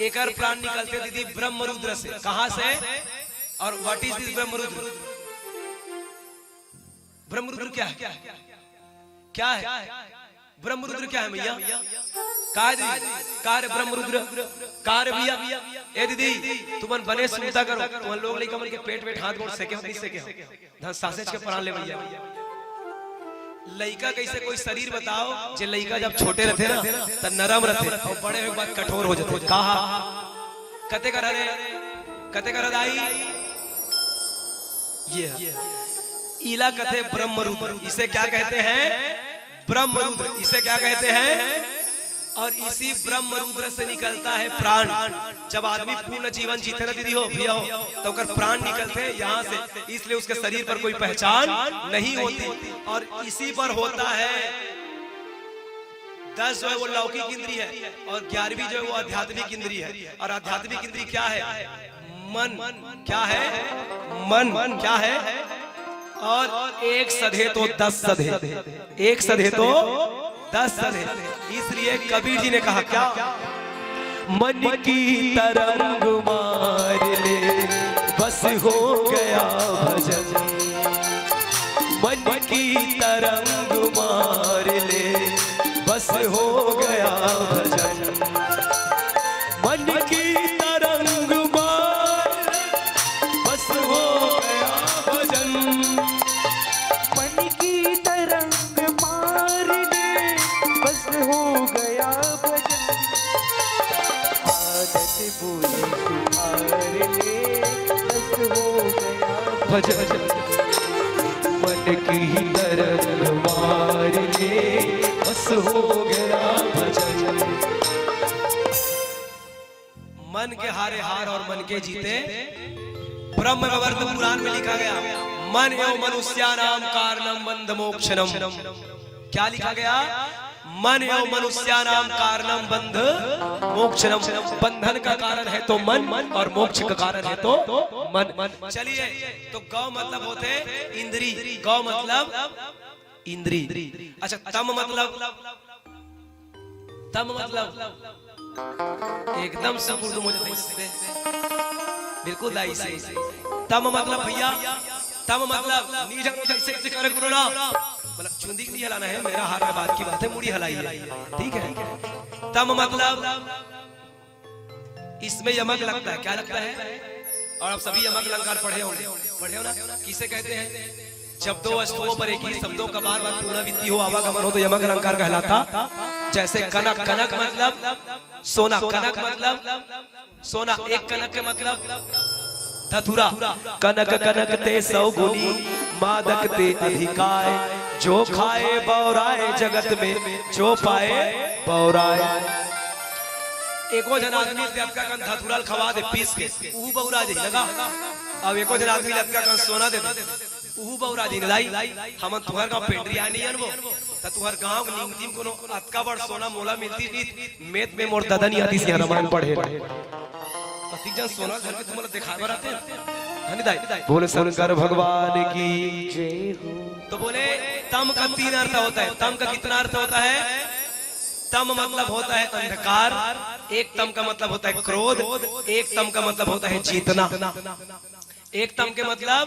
एकर प्राण निकलते दीदी ब्रह्मरुद्र से। कहां से? और what is this ब्रह्मरुद्र? ब्रह्मरुद्र क्या है? क्या है? ब्रह्मरुद्र क्या है भैया? का है दीदी? का रे ब्रह्मरुद्र? का रे भैया? ए दीदी, तुमन बने सुनता करो, तुमन लोग लइका मन के पेट, पेट हाथ गोड़ सेके हो, नहीं सेके हो? धन सासेज के प्राण ले भैया। लइका कइसे कोई शरीर बताओ, जे लइका जब छोटे रथे ना, त नरम रथे, अउ बड़े होय के बाद कठोर हो जाथे। कहा? कते करा रे? कते करा दाई? ये है। इला कथे ब्रह्मरुद्र। इसे क्या कहते हैं? ब्रह्मरुद्र। इसे क्या कहते हैं? और इसी ब्रह्मरुद्र से निकलता है प्राण। जब आदमी पूर्ण जीवन जीते ना दीदी हो, भैया हो, तो ओकर प्राण निकलते हैं यहाँ से, इसलिए उसके शरीर पर कोई पहचान नहीं होती। और इसी पर होता है दस जो है वो लौकिक इंद्री है, और ग्यारहवीं जो है वो आध्यात्मिक इंद्री है। और आध्यात्मिक इंद्री क्या है? मन। क्या है? मन। क्या है? और एक सधे तो दस सधे, एक सधे तो दस सधे। इसलिए कबीर जी ने कहा क्या? मन की तरंग मार ले, बस हो गया भजन। मन की तरंग मार ले, बस हो गया भजन। मन की तरंग मार, बस हो गया भजन। मन की तरंग मार ले, बस हो गया भजन। आदत बोली सुधार ले, बस हो गया भजन। मन की तरंग मार ले, बस हो गया भजन। मन के हारे हार और मन के जीते ब्रह्म वैवर्त पुराण में लिखा गया, मन एव मनुष्यानाम कारणम बंध मोक्षणम। क्या लिखा गया? मन एव मनुष्यानाम कारणम बंध मोक्षणम। बंधन का कारण है तो मन और मोक्ष का कारण है तो मन। चलिए, तो गौ मतलब होते इंद्री, गौ मतलब इंद्री। अच्छा, तम मतलब, तम मतलब एकदम सुकुर्दुम हो जाते हैं इससे। बिल्कुल दाई से। तम मतलब भैया, तम मतलब नीजक जैसे जैसे करे गुरु ना। मतलब चुंदी नहीं हलाना है, मेरा हाथ में बात की बात है, मुड़ी हलाई है। ठीक है? तम मतलब इसमें यमक लगता है। क्या लगता है? और आप सभी यमक अलंकार पढ़े होंगे, पढ़े हो ना? किसे कहते हैं? जब दो वस्तुओं पर एक ही शब्दों का बार बार पुनरावृत्ति हो, आवागमन हो, तो यमक अलंकार कहलाता। जैसे कनक, कनक मतलब सोना, कनक मतलब सोना, एक कनक के मतलब धतुरा। कनक कनक ते सौ गुनी, मादक ते अधिकाय। जो खाए बौराए जगत में, जो पाए बौराए। एको झन आदमी ल अतका कन धतुरा ल खवा दे पीस के, उहू बौरा जही लगा। अब एको झन आदमी ल अतका कन सोना दे दे, उहू बौरा जही। दाई, हमन तुंहर गाँव पेंडरी आय नइ अनबो, त तुंहर गाँव के निंगती म कोनो अतका बड़ सोना मोला मिलतिस, मेत में मोर ददा नइ आतिस इहाँ रमायन पढ़े। अतिक जन सोना धर के तुमन ल देखाय बर आते। है नी दाई? बोले शंकर भगवान की जय हो। तो बोले, तम का तीन अर्थ होता है। तम का कितना अर्थ होता है? तम मतलब होता है अंधकार, एक तम का मतलब होता है क्रोध, एक तम का मतलब होता है जीतना। एक तम के मतलब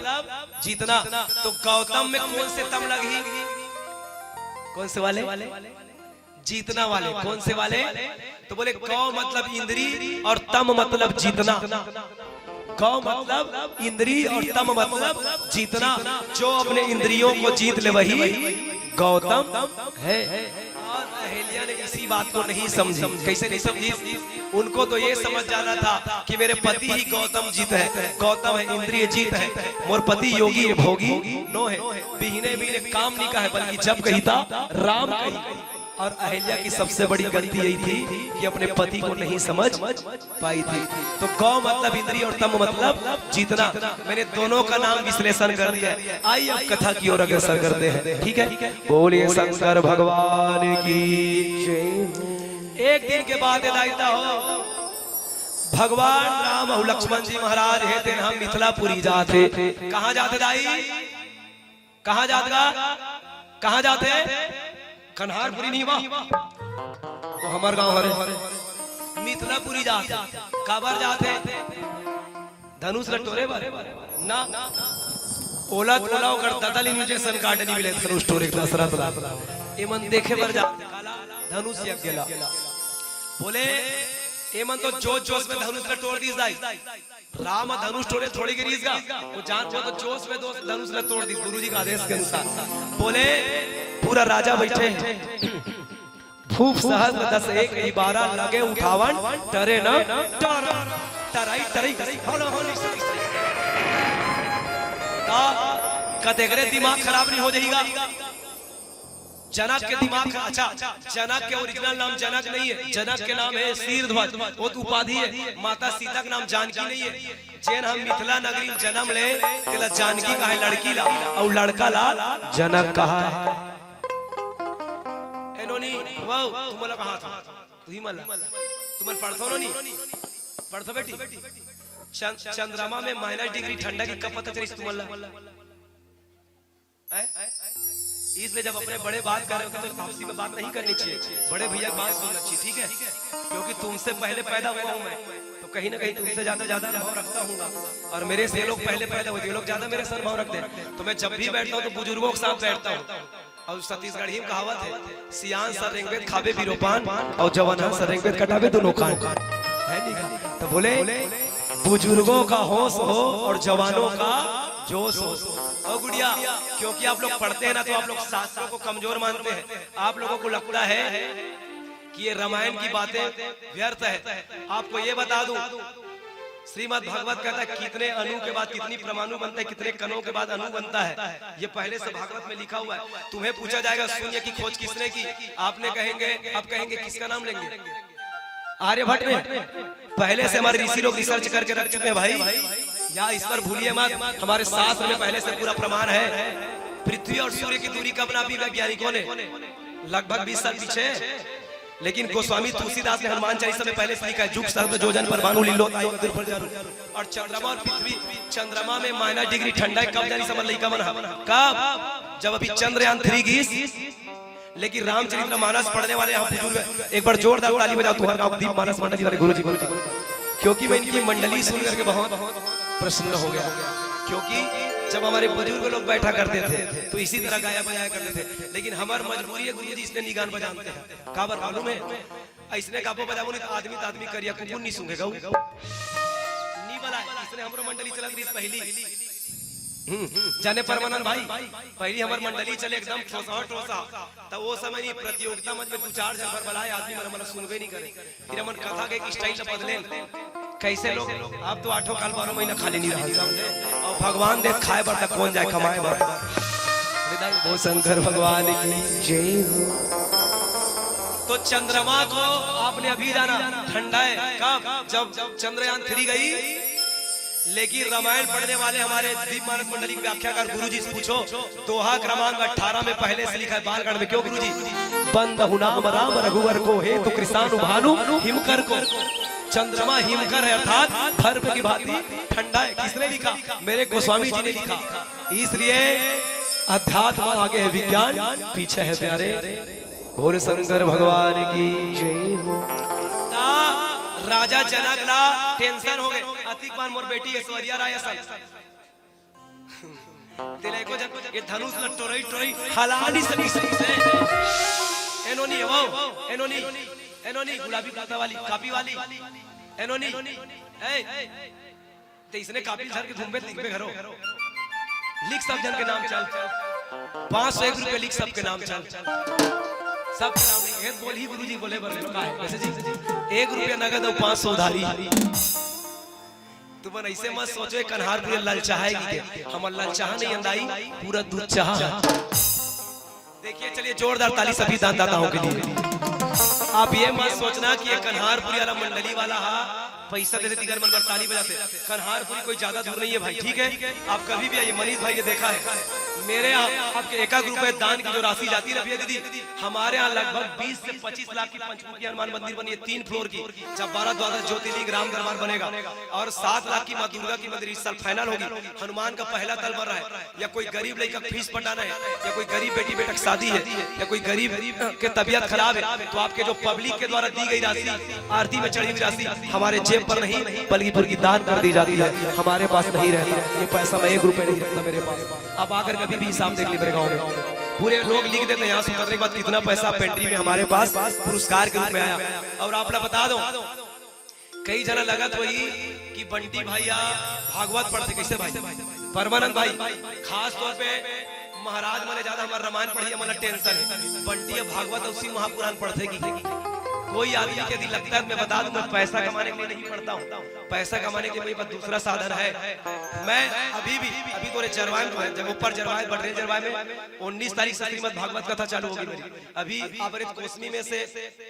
जीतना। तो गौतम में कौन से तम लगही? कौन से वाले? जीतना वाले। कौन से वाले? तो बोले, गौ मतलब इंद्री और तम मतलब जीतना। गौ मतलब इंद्री और तम मतलब जीतना। जो अपने इंद्रियों को जीत ले, वही गौतम है। और अहिल्या ने इसी बात को नहीं समझी। कैसे नहीं समझी? उनको तो ये समझ जाना था कि मेरे पति ही गौतम जीत है, गौतम है, इंद्रिय जीत है, मोर पति योगी है, भोगी नो है, बिहने बिहने काम नहीं का है, बल्कि जब कही था राम कही। और अहिल्या की सबसे बड़ी गलती यही थी कि अपने पति को नहीं समझ पाई थी। तो गौ मतलब इंद्री और तम मतलब जीतना। मैंने दोनों का नाम विश्लेषण कर दिया। आइए, अब कथा की ओर अग्रसर करते हैं, ठीक है? बोलिए शंकर भगवान की जय हो। एक दिन के बाद ये दाई दा हो, भगवान राम अउ लक्ष्मण जी महाराज हे, तेन हम मिथिलापुरी जात हे। कहाँ जात हे दाई? कहाँ जात गा? कहाँ जात हे? कन्हारपुरी नहीं बा? वो हमर गांव हरे। मिथिलापुरी जात हे। काबर जात हे? धनुष ल टोरे बर? ना। ओला, ओला ओकर ददा ले नीचे सन काटनी मिले धनुष टोरे के दशरथ ला। एमन देखे बर जात हे। काला? धनुष यज्ञ ला। बोले, एमन तो जोश जोश में धनुष ला टोर दिस दाई। राम धनुष टोरे थोड़ी गिरिस गा। वो जान वो तो जोश में दोस्त धनुष ला तोर दिस गुरुजी के आदेश के अनुसार। बोले, पूरा राजा बइठे हे। भूप सहस्त्र दस एक ही बारह लगे उठावन, टरे न ta-ra. Try, try, hello, hello, सही, सही। का, का तेकरे दिमाग खराब नहीं हो जाएगा? जनक के दिमाग, अच्छा, जनक के ओरिजिनल नाम जनक नहीं है, जनक के नाम है शीरध्वज, वो तो उपाधि है। माता सीता के नाम जानकी नहीं है। जेन हम मिथिला नगरी में जन्म ले, तेला जानकी कहा है लड़की ला, अउ लड़का ला जनक कहा है। ए नोनी, वाओ, तुमला कहा था? तुही मला। तुमन पढ़थो नोनी? पढ़थो बेटी? चंद-, चंद्रमा में माइनस डिग्री ठंडा की कब पता चलिस तुमला? हैं? इसलिए जब अपने बड़े बात कर रहे होते तो आपसी में बात नहीं करनी चाहिए, बड़े भैया की बात सुनना चाहिए, ठीक है? क्योंकि तुमसे पहले पैदा हुआ हूं मैं, तो कहीं ना कहीं तुमसे ज्यादा ज्यादा अनुभव रखता हूँ। और मेरे से ये लोग पहले पैदा हुए, ये लोग ज्यादा मेरे से अनुभव रखते हैं। तो मैं जब भी बैठता हूँ तो बुजुर्गों के साथ बैठता हूँ। और छत्तीसगढ़ी में कहावत है, सियान सर रेंगबे त खाबे बीरो पान, और जवान सर रेंगबे त कटाबे दोनों कान। है नहीं का? तो बोले, बुजुर्गों का होश हो और जवानों का जोश हो। और गुड़िया, क्योंकि आप लोग पढ़ते हैं ना, तो आप लोग शास्त्रों को कमजोर मानते हैं। आप लोगों को लगता है कि ये रामायण की बातें व्यर्थ है। आपको ये बता दूं, श्रीमद् भागवत कहता है, कितने अणु के बाद कितनी परमाणु बनता है, कितने कणों के बाद अणु बनता है, ये पहले से भागवत में लिखा हुआ है। तुम्हें पूछा जाएगा, शून्य की खोज किसने की? आपने कहेंगे, आप कहेंगे, किसका नाम लेंगे? आर्यभट्ट ने। पहले से हमारे ऋषि लोग रिसर्च करके रख चुके हैं भाई, या इस पर भूलिए मत। हमारे शास्त्र में पहले से पूरा प्रमाण है। पृथ्वी और सूर्य की दूरी कब नापी वैज्ञानिकों ने? लगभग बीस साल पीछे। लेकिन गोस्वामी तुलसीदास ने हनुमान चालीसा में पहले से लिखा है, "जुग सहस्त्र योजन पर भानु लीलो ताई मधुर फल जानू।" और चंद्रमा और पृथ्वी, चंद्रमा में माइनस डिग्री ठंडा है, कब जानी समझ लइका मन ह? कब? जब अभी चंद्रयान थ्री गिस। लेकिन रामचरित मानस पढ़ने वाले यहाँ बुजुर्ग, एक बार जोरदार ताली बजाओ तुम्हारे गांव दीप मानस मंडली वाले गुरु जी को, क्योंकि मैं इनकी मंडली सुन करके बहुत प्रसन्न हो गया। क्योंकि जब हमारे बुजुर्ग लोग बैठा करते थे तो इसी तरह गाया बजाया करते थे, लेकिन हमार मजबूरी है गुरु जी, इसने निगान बजाते हैं। काबर मालूम है? अइसने गाबो बजाबो नहीं तो आदमी तो आदमी करिया कुकुर नहीं सूंघेगा। नहीं बला, इसने हमरो मंडली चलत रही पहली। हम्म, जाने परमानंद भाई, पहली हमर मंडली चले एकदम ठोसा ठोसा, त वो समय नहीं, प्रतियोगिता मन में दू चार झन भर बलाए आदमी मन हमला सुनबे नहीं करे। फिर हमन कथा के एक स्टाइल बदलेन। कैसे लोग, अब तो आठों काल बारह महीना खाली नहीं रहा, समझे? और भगवान दे खाए बर त कौन जाए कमाए बर। विदाई हो शंकर भगवान की जय हो। तो चंद्रमा को आपने अभी जाना ठंडा है, कब? जब चंद्रयान थ्री गई। लेकिन रामायण पढ़ने वाले हमारे दीप मानस मंडली के व्याख्याकार गुरु जी से पूछो, दोहा क्रमांक अठारह में पहले से लिखा है, बालगढ़ में। क्यों गुरु जी? बंद हुनाम राम रघुवर को, हे तो कृषाणु भानु हिमकर को। चंद्रमा हिमकर है, अर्थात बर्फ की भांति ठंडा है। किसने लिखा? मेरे गोस्वामी जी ने लिखा। इसलिए अध्यात्म आगे है विज्ञान, पीछे है प्यारे। बोल शंकर भगवान की जय हो। ता राजा जनक ला टेंशन हो गए, अतिक बार मोर बेटी ऐश्वर्या राय असन। तेला एको जन ये धनुष ला टोरई टोरई हला नहीं सकी सकी से। एनोनी, वाओ, एनोनी, एनोनी, गुलाबी कुर्ता वाली, कापी वाली, एनोनी, ए, ते इसने कापी धर के घूमबे, लिखबे घरो। लिख सब जन के नाम चल। पाँच सौ एक रुपया लिख सबके नाम चल। सबके नाम लिख। हे बोल ही गुरुजी बोले बर का है। वैसे जी, एक रुपया नगद और पाँच सौ उधारी। तुमन ऐसे मत सोचो, ये कन्हार पूरे ललचाहा है कि के। हमर ललचाहा नहीं अंदाई, पूरा दूध चाहा। देखिए, चलिए, जोरदार ताली सभी दानदाताओं के लिए। आप ये मत सोचना कि ये कन्हारपुरी वाला मंडली वाला हा, पैसा देते तिगर मन पर ताली बजाते। कन्हारपुरी कोई ज्यादा दूर नहीं है भाई, ठीक है? आप कभी भी आइए, मनीष भाई ने देखा है। मेरे यहाँ आपके एक एक रुपए दान की जो राशि जाती है ना भैया दीदी, हमारे यहाँ लगभग बीस से पच्चीस लाख की पंचमुखी हनुमान मंदिर बनी है, तीन फ्लोर की, जब बारह द्वादश ज्योतिर्लिंग राम दरबार बनेगा, और सात लाख की माँ दुर्गा की मंदिर इस साल फाइनल होगी। हनुमान का पहला तल बन रहा है, या कोई गरीब लड़का का फीस पटाना है, या कोई गरीब बेटी बेटा की शादी है, या कोई गरीब के तबीयत खराब है, तो आपके जो पब्लिक के द्वारा दी गई राशि, आरती में चढ़ी हुई राशि हमारे जेब पर नहीं, बल्कि पूरी दान कर दी जाती है, हमारे पास नहीं रहता। ये पैसा मैं एक रुपया नहीं रखता मेरे पास। आप आकर कभी भी हिसाब देख लीजिए मेरे गाँव में, पूरे लोग लिख देते हैं यहाँ से उतरने के बाद कितना पैसा पेंट्री में हमारे पास पुरस्कार के रूप में आया। और आप लोग बता दो, कई झन ला लगत होही कि बंटी भाई ह भागवत पढ़थे। कइसे भाई? परमानंद भाई, खास तौर पे महाराज मन ले जादा हमर रामायण पढ़इया मन ला टेंशन हे। बंटी ह भागवत अउ शिव महापुराण पढ़थे कि कोई आदमी के यदि लगता है, मैं बता दूं, मैं पैसा कमाने के लिए नहीं पढ़ता हूँ, पैसा कमाने के लिए मेरे पास दूसरा साधन है। मैं अभी भी, अभी तोरे जरवाए में, जब ऊपर जरवाए, बटरे जरवाए में उन्नीस तारीख से श्रीमद् भागवत कथा चालू होगी मेरी। अभी आप रे कोसमी में से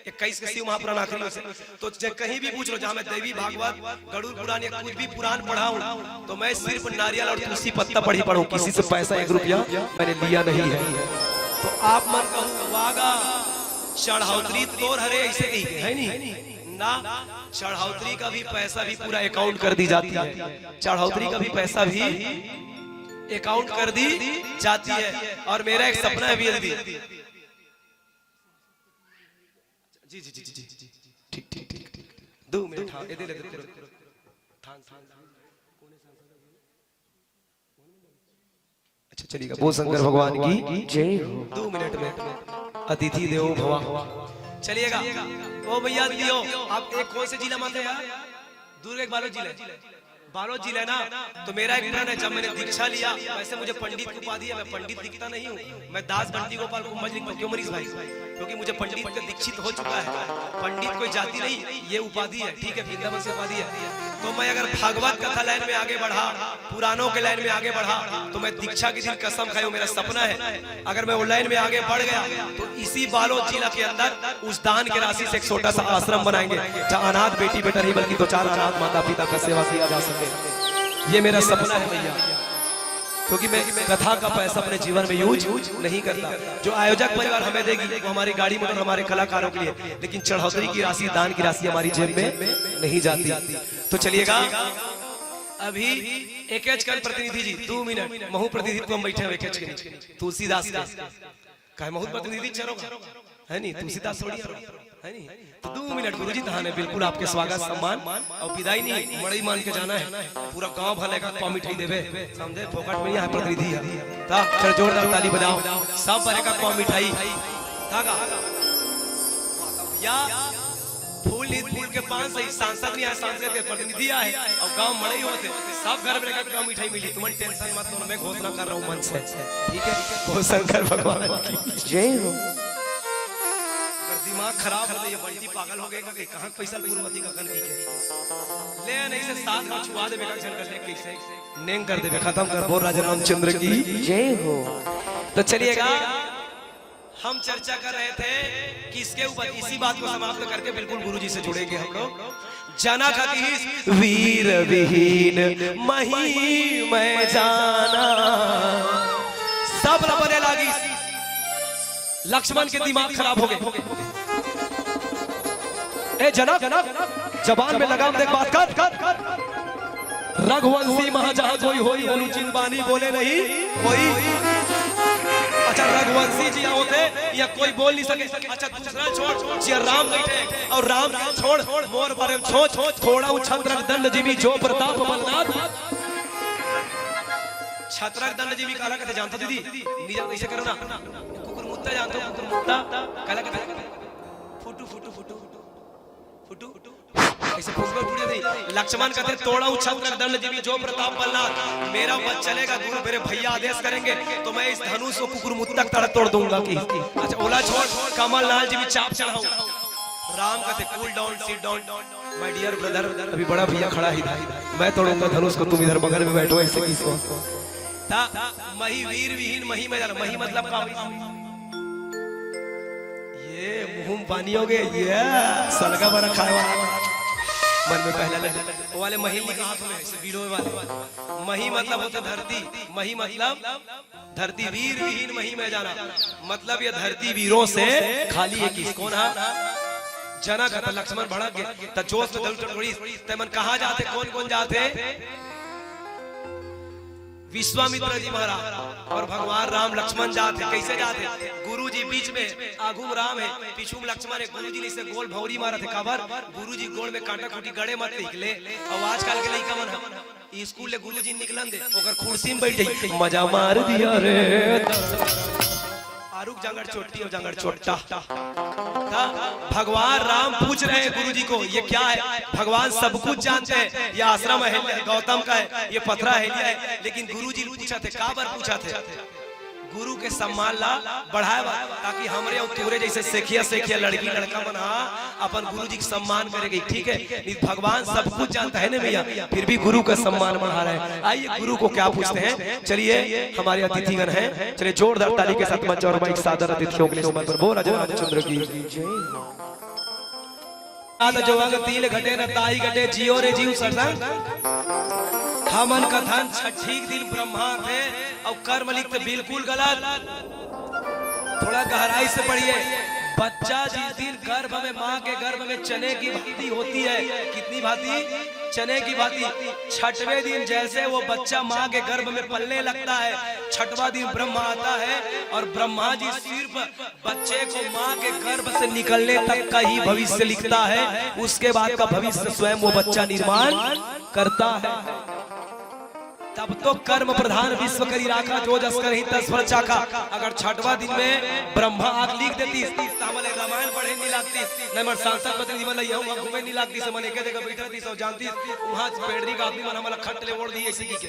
इक्कीस के शिव महापुराण आखिरी हो से, तो जे कहीं भी पूछ लो, जहाँ मैं देवी भागवत, गरुड़ पुराण या कुछ भी पुराण पढ़ाऊँ, तो मैं सिर्फ नारियल और तुलसी पत्ता पढ़ी पढ़ूँ, किसी से पैसा एक रुपया मैंने लिया नहीं है। तो आप मन कहू, "वागा, चढ़ौतरी तोर हरे," ऐसे कही के, है नी? ना, चढ़ौतरी का भी पैसा भी पूरा अकाउंट कर दी जाती है, चढ़ौतरी का भी पैसा भी अकाउंट कर दी जाती है। और मेरा एक सपना है भी, जी, जी, जी, जी, जी। ठीक, ठीक, ठीक, ठीक। दो मिनट, हाँ, ये दे ले, दे ले। थान, थान, थान। अच्छा, चलिएगा। बोल शंकर भगवान की जय हो। दो मिनट में अतिथि देवो भवा। चलिएगा। ओ भैया, दियो, आप एक कौन से जिला में आते हैं यार? दुर्ग एक बालोद जिला है। बालोद जिला है ना, तो मेरा एक प्रण है, जब मैंने दीक्षा लिया, वैसे मुझे पंडित की उपाधि है, मैं पंडित दिखता नहीं हूँ, मैं दास बंटी गोपाल कुंभज लिखता हूँ। क्यों मनीष भाई? क्योंकि मुझे पंडित का दीक्षित हो चुका है। पंडित कोई जाति नहीं, ये उपाधि है, ठीक है, वृंदावन से उपाधि है। तो मैं अगर भागवत कथा लाइन में आगे बढ़ा, पुराणों के लाइन में आगे बढ़ा, तो मैं दीक्षा के दिन कसम खाई हूँ, मेरा सपना है, अगर मैं वो लाइन में आगे बढ़ गया, तो इसी बालोद जिला के अंदर उस दान की राशि से एक छोटा सा आश्रम बनाएंगे, जहाँ अनाथ बेटी बेटा नहीं, बल्कि दो चार अनाथ माता पिता का सेवा किया जा सके। ये मेरा सपना है भैया, क्योंकि मैं कथा का पैसा अपने जीवन में यूज नहीं करता। जो आयोजक परिवार हमें देगी, वो हमारी गाड़ी मोटर, हमारे कलाकारों के लिए, लेकिन चढ़ौतरी की राशि, दान की राशि हमारी जेब में नहीं जाती। तो चलिएगा, अभी एकेच कन प्रतिनिधि जी, दो मिनट, महू प्रतिनिधित्व में बैठे हैं एकेच कन, तुलसीदास के। काहे महू प्रतिनिधि चलो, है नी? तुलसीदास थोड़ी है, है नी? तो दो मिनट गुरुजी, तहाने बिल्कुल आपके स्वागत सम्मान और विदाई नहीं, मड़ई मान के जाना है। पूरा गांव भर लेकर पाव मिठाई देवे, समझे? फोकट में यहाँ प्रतिनिधि है। ता, चल जोरदार ताली बजाओ, सब भरे का पाव मिठाई। धागा। या फूल नहीं, फूल के पान सही, सांसद नहीं आए, सांसद के प्रतिनिधि आए और गांव मड़ई होते, सब घर में लेकर गांव मिठाई मिली। तुम टेंशन मत लो, मैं घोषणा कर रहा हूँ मन से, ठीक है? वो शंकर भगवान की जय हो। अगर दिमाग खराब हो तो ये बंटी पागल हो गए कि कहाँ पैसा गुरुमती का कन की के ले नहीं से साथ में छुआ दे बेटा, झन कर ले कैसे नेंग कर दे, खत्म कर। बोल राजा रामचंद्र की जय हो। तो चलिएगा, हम चर्चा कर रहे थे कि इसके ऊपर, इसी बात को समाप्त करके बिल्कुल गुरुजी से जुड़ेंगे हम लोग। जनक कहिस वीर विहीन मही मैं जाना, सब लपरे लागिस। लक्ष्मण के दिमाग खराब हो गए। ए जनक, जबान में लगाम देख बात कर। रघुवंशी महा जहाँ कोई होई, बोलू जिन बानी बोले नहीं कोई। अच्छा, रघुवंशी जी होते या कोई बोल नहीं सके। अच्छा, दूसरा छोड़, जी राम बैठे और राम के छोड़, मोर बारे में छोड़, छोड़, थोड़ा उ छत्रक दंड जिमी जो प्रताप बलनाथ। छत्रक दंड जिमी काला कहते जानता दीदी? नहीं जानता, इसे करो ना। कुकुर मुत्ता जानता हो? कुकुर मुत्ता काला कहते? फुटू, फुटू, फुटू। फुटू। ऐसे फुटबॉल टूटे नहीं। लक्ष्मण कहते, "तोड़ा उछल कर दंड जीवी जो प्रताप बल्ला।" मेरा वध चलेगा गुरु, मेरे भैया आदेश करेंगे तो मैं इस धनुष को कुकुर मुत्तक तड़ तोड़ दूंगा कि। अच्छा, ओला छोड़, कमल लाल जी भी चाप चढ़ाऊं। राम कहते, "Cool down, sit down, my dear brother, अभी बड़ा भैया खड़ा ही था, मैं तोड़ूंगा धनुष को, तुम इधर बगल में बैठो।" ऐसे किसको ता मही वीर विहीन मही में जाना। मही मतलब का होई? ये मुंह में पानी हो गए, ये सलगा बड़ा खाए वाला। मन में पहला लग, वो वाले मही नहीं कहा तुम्हें, ऐसे वीरों वाले। मही मतलब होते धरती, मही मतलब धरती, वीर विहीन मही में जाना, मतलब ये धरती वीरों से खाली है। किस कौन है? जनक है, तो लक्ष्मण भड़क गए, तो जोश में दल थोड़ी। ते मन कहाँ जाते, कौन कौन जाते? विश्वामित्र जी महाराज और भगवान राम लक्ष्मण जाते। कैसे जाते? गुरु जी बीच में, आगू में राम है, पीछू में लक्ष्मण है। गुरु जी ने इसे गोल भौरी मारा थे, काबर? गुरु जी गोल में कांटा खूंटी गड़े मत निकले। और आजकल के लइका मन ह स्कूल ले गुरु जी निकलन दे, ओकर कुर्सी में बैठे, मजा मार दिया रे। आरुक जांगर चोट्टी और जांगर चोट्टा। भगवान राम पूछ रहे हैं गुरु जी को, "ये क्या है?" भगवान सब कुछ जानते हैं, "ये आश्रम है, गौतम का है, ये पथरा अहिल्या है।" लेकिन गुरु जी पूछा थे, काबर पूछा थे? गुरु के सम्मान ला बढ़ाए बर, ताकि हमरे अउ तोरे जैसे सेखिया सेखिया लड़की लड़का मन हा अपन गुरु जी के सम्मान करे गई, ठीक है? नहीं, भगवान सब कुछ जानता है ना भैया, फिर भी गुरु का सम्मान बढ़ा रहे हैं। आइए, गुरु को क्या पूछते हैं, चलिए, हमारे अतिथिगण हैं, चलिए, जोरदार ताली के साथ मंच और माइक सादर अतिथियों के लिए समर्पण। बोल राजा रामचंद्र की। आत जो अंग तिल घटे न ताई घटे, जियो रे जीव सरसंग। हमन कथन छठी के दिन ब्रह्मा थे अउ कर्म लिखते, बिल्कुल गलत। थोड़ा गहराई से पढ़िए। बच्चा जिस दिन गर्भ में, माँ के गर्भ में चने की भांति होती है, कितनी भांति? चने की भांति। छठवें दिन जैसे वो बच्चा माँ के गर्भ में पलने लगता है, छठवां दिन ब्रह्मा आता है और ब्रह्मा जी सिर्फ बच्चे को माँ के गर्भ से निकलने तक का ही भविष्य लिखता है, उसके बाद का भविष्य स्वयं वो बच्चा निर्माण करता है। तब तो कर्म प्रधान विश्व करी राखा, जो जस करही तस फल चाखा। अगर छठवां दिन में ब्रह्मा आके लिख देतिस, त हमन ला रामायण पढ़े नहीं लागतिस, नहीं हमर सांसद प्रतिनिधि मन ला इहाँ उहाँ घूमे नहीं लागतिस, हमन एके जगह बैठे रहतिस अउ जानतिस, उहाँ पेड़री का आदमी मन हमन ला खट ले ओढ़ दिही, ऐसे की के।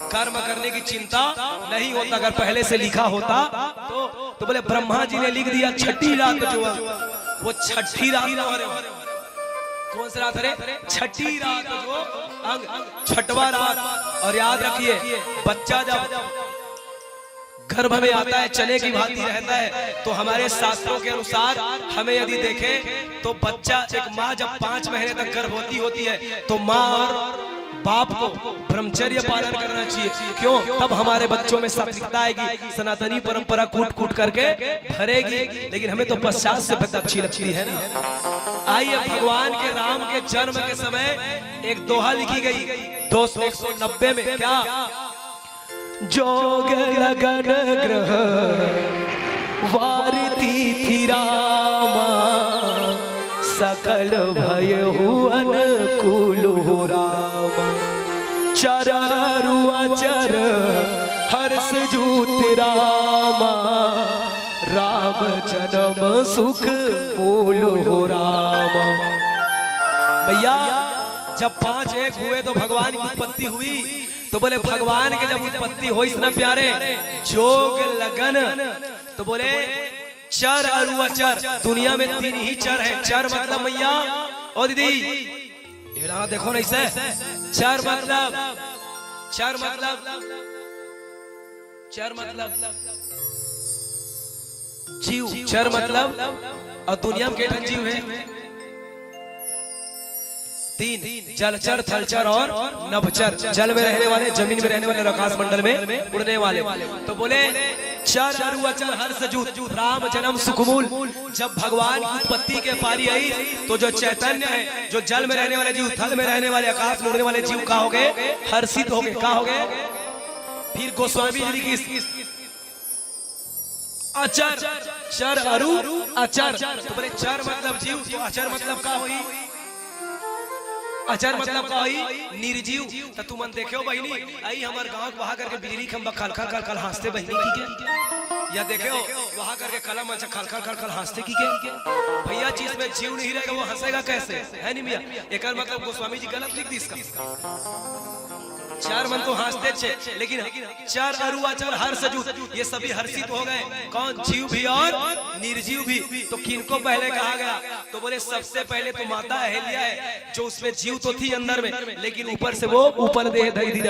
कर्म करने की चिंता नहीं होता। अगर पहले से लिखा होता तो, तो बोले, ब्रह्मा जी ने लिख दिया छठी रात जो अंग, वो छठी रात को हरे। कौन सा रात हरे? छठी रात जो अंग, छठवा रात। और याद रखिए, बच्चा जब गर्भ में आता है, चने की भांति रहता है, तो हमारे शास्त्रों के अनुसार हमें यदि देखें तो बच्चा, एक माँ जब पाँच महीने तक गर्भवती होती है तो माँ और बाप को ब्रह्मचर्य पालन करना चाहिए। क्यों? तब हमारे बच्चों में सात्विकता आएगी, सनातनी परंपरा कूट कूट करके भरेगी। लेकिन हमें तो पश्चात से पता अच्छी लगती है ना। आइए, भगवान के राम के जन्म के समय एक दोहा लिखी गई, दो सौ, एक सौ नब्बे में। क्या? जोग लगन ग्रह वार तिथि रामा, सकल भयहु अनुकूल हो रामा। चर अरु अचर हर्ष जूत रामा, राम जन्म सुख मूल हो रामा। भैया, जब पांच एक हुए तो भगवान की उत्पत्ति हुई, तो बोले, भगवान के जब उत्पत्ति होइस ना प्यारे, जोग लगन, तो बोले, चर अरु अचर। दुनिया में तीन ही चर है। चर मतलब, मैया, ओ दीदी, ये रहा, देखो ना इसे। चर मतलब, चर मतलब, चर मतलब जीव, चर मतलब, और दुनिया में के ठन जीव है? तीन, जलचर, थलचर और नभचर। जल में रहने वाले, जमीन में रहने वाले और आकाश मंडल में उड़ने वाले। तो बोले, चर अरु अचर हर्ष जूत, राम जन्म सुखमूल। जब भगवान की उत्पत्ति के पारी आई, तो जो चैतन्य है, जो जल में रहने वाले जीव, थल में रहने वाले, आकाश में उड़ने वाले जीव का हो गए? हर्षित हो गए। का हो गए? फिर गोस्वामी जी की अचर, चर अरु अचर। तो बोले, चर मतलब जीव, तो अचर मतलब का होई? अचर मतलब का होई? निर्जीव। तो तुमन देखे हो बहिनी, आई हमर गांव के वहां करके बिजली खंभा खल खल खल खल हंसते बहिनी की के? या देखे हो वहां करके कलम अच्छा खल खल खल खल हंसते की के? भैया, जिसमें जीव नहीं रहेगा, वो हंसेगा कैसे? है नहीं भैया? एकर मतलब गोस्वामी जी गलत लिख दी इसका। चार मन तो हंसते छे, लेकिन चर अरु अचर हर्ष जूत, ये सभी हर्षित हो गए। कौन? जीव भी और निर्जीव भी। तो किनको पहले कहा गया? तो बोले, सबसे पहले तो माता अहिल्या है, जो उसमें जीव तो थी अंदर में, लेकिन ऊपर से वो ऊपर देह धरी थी,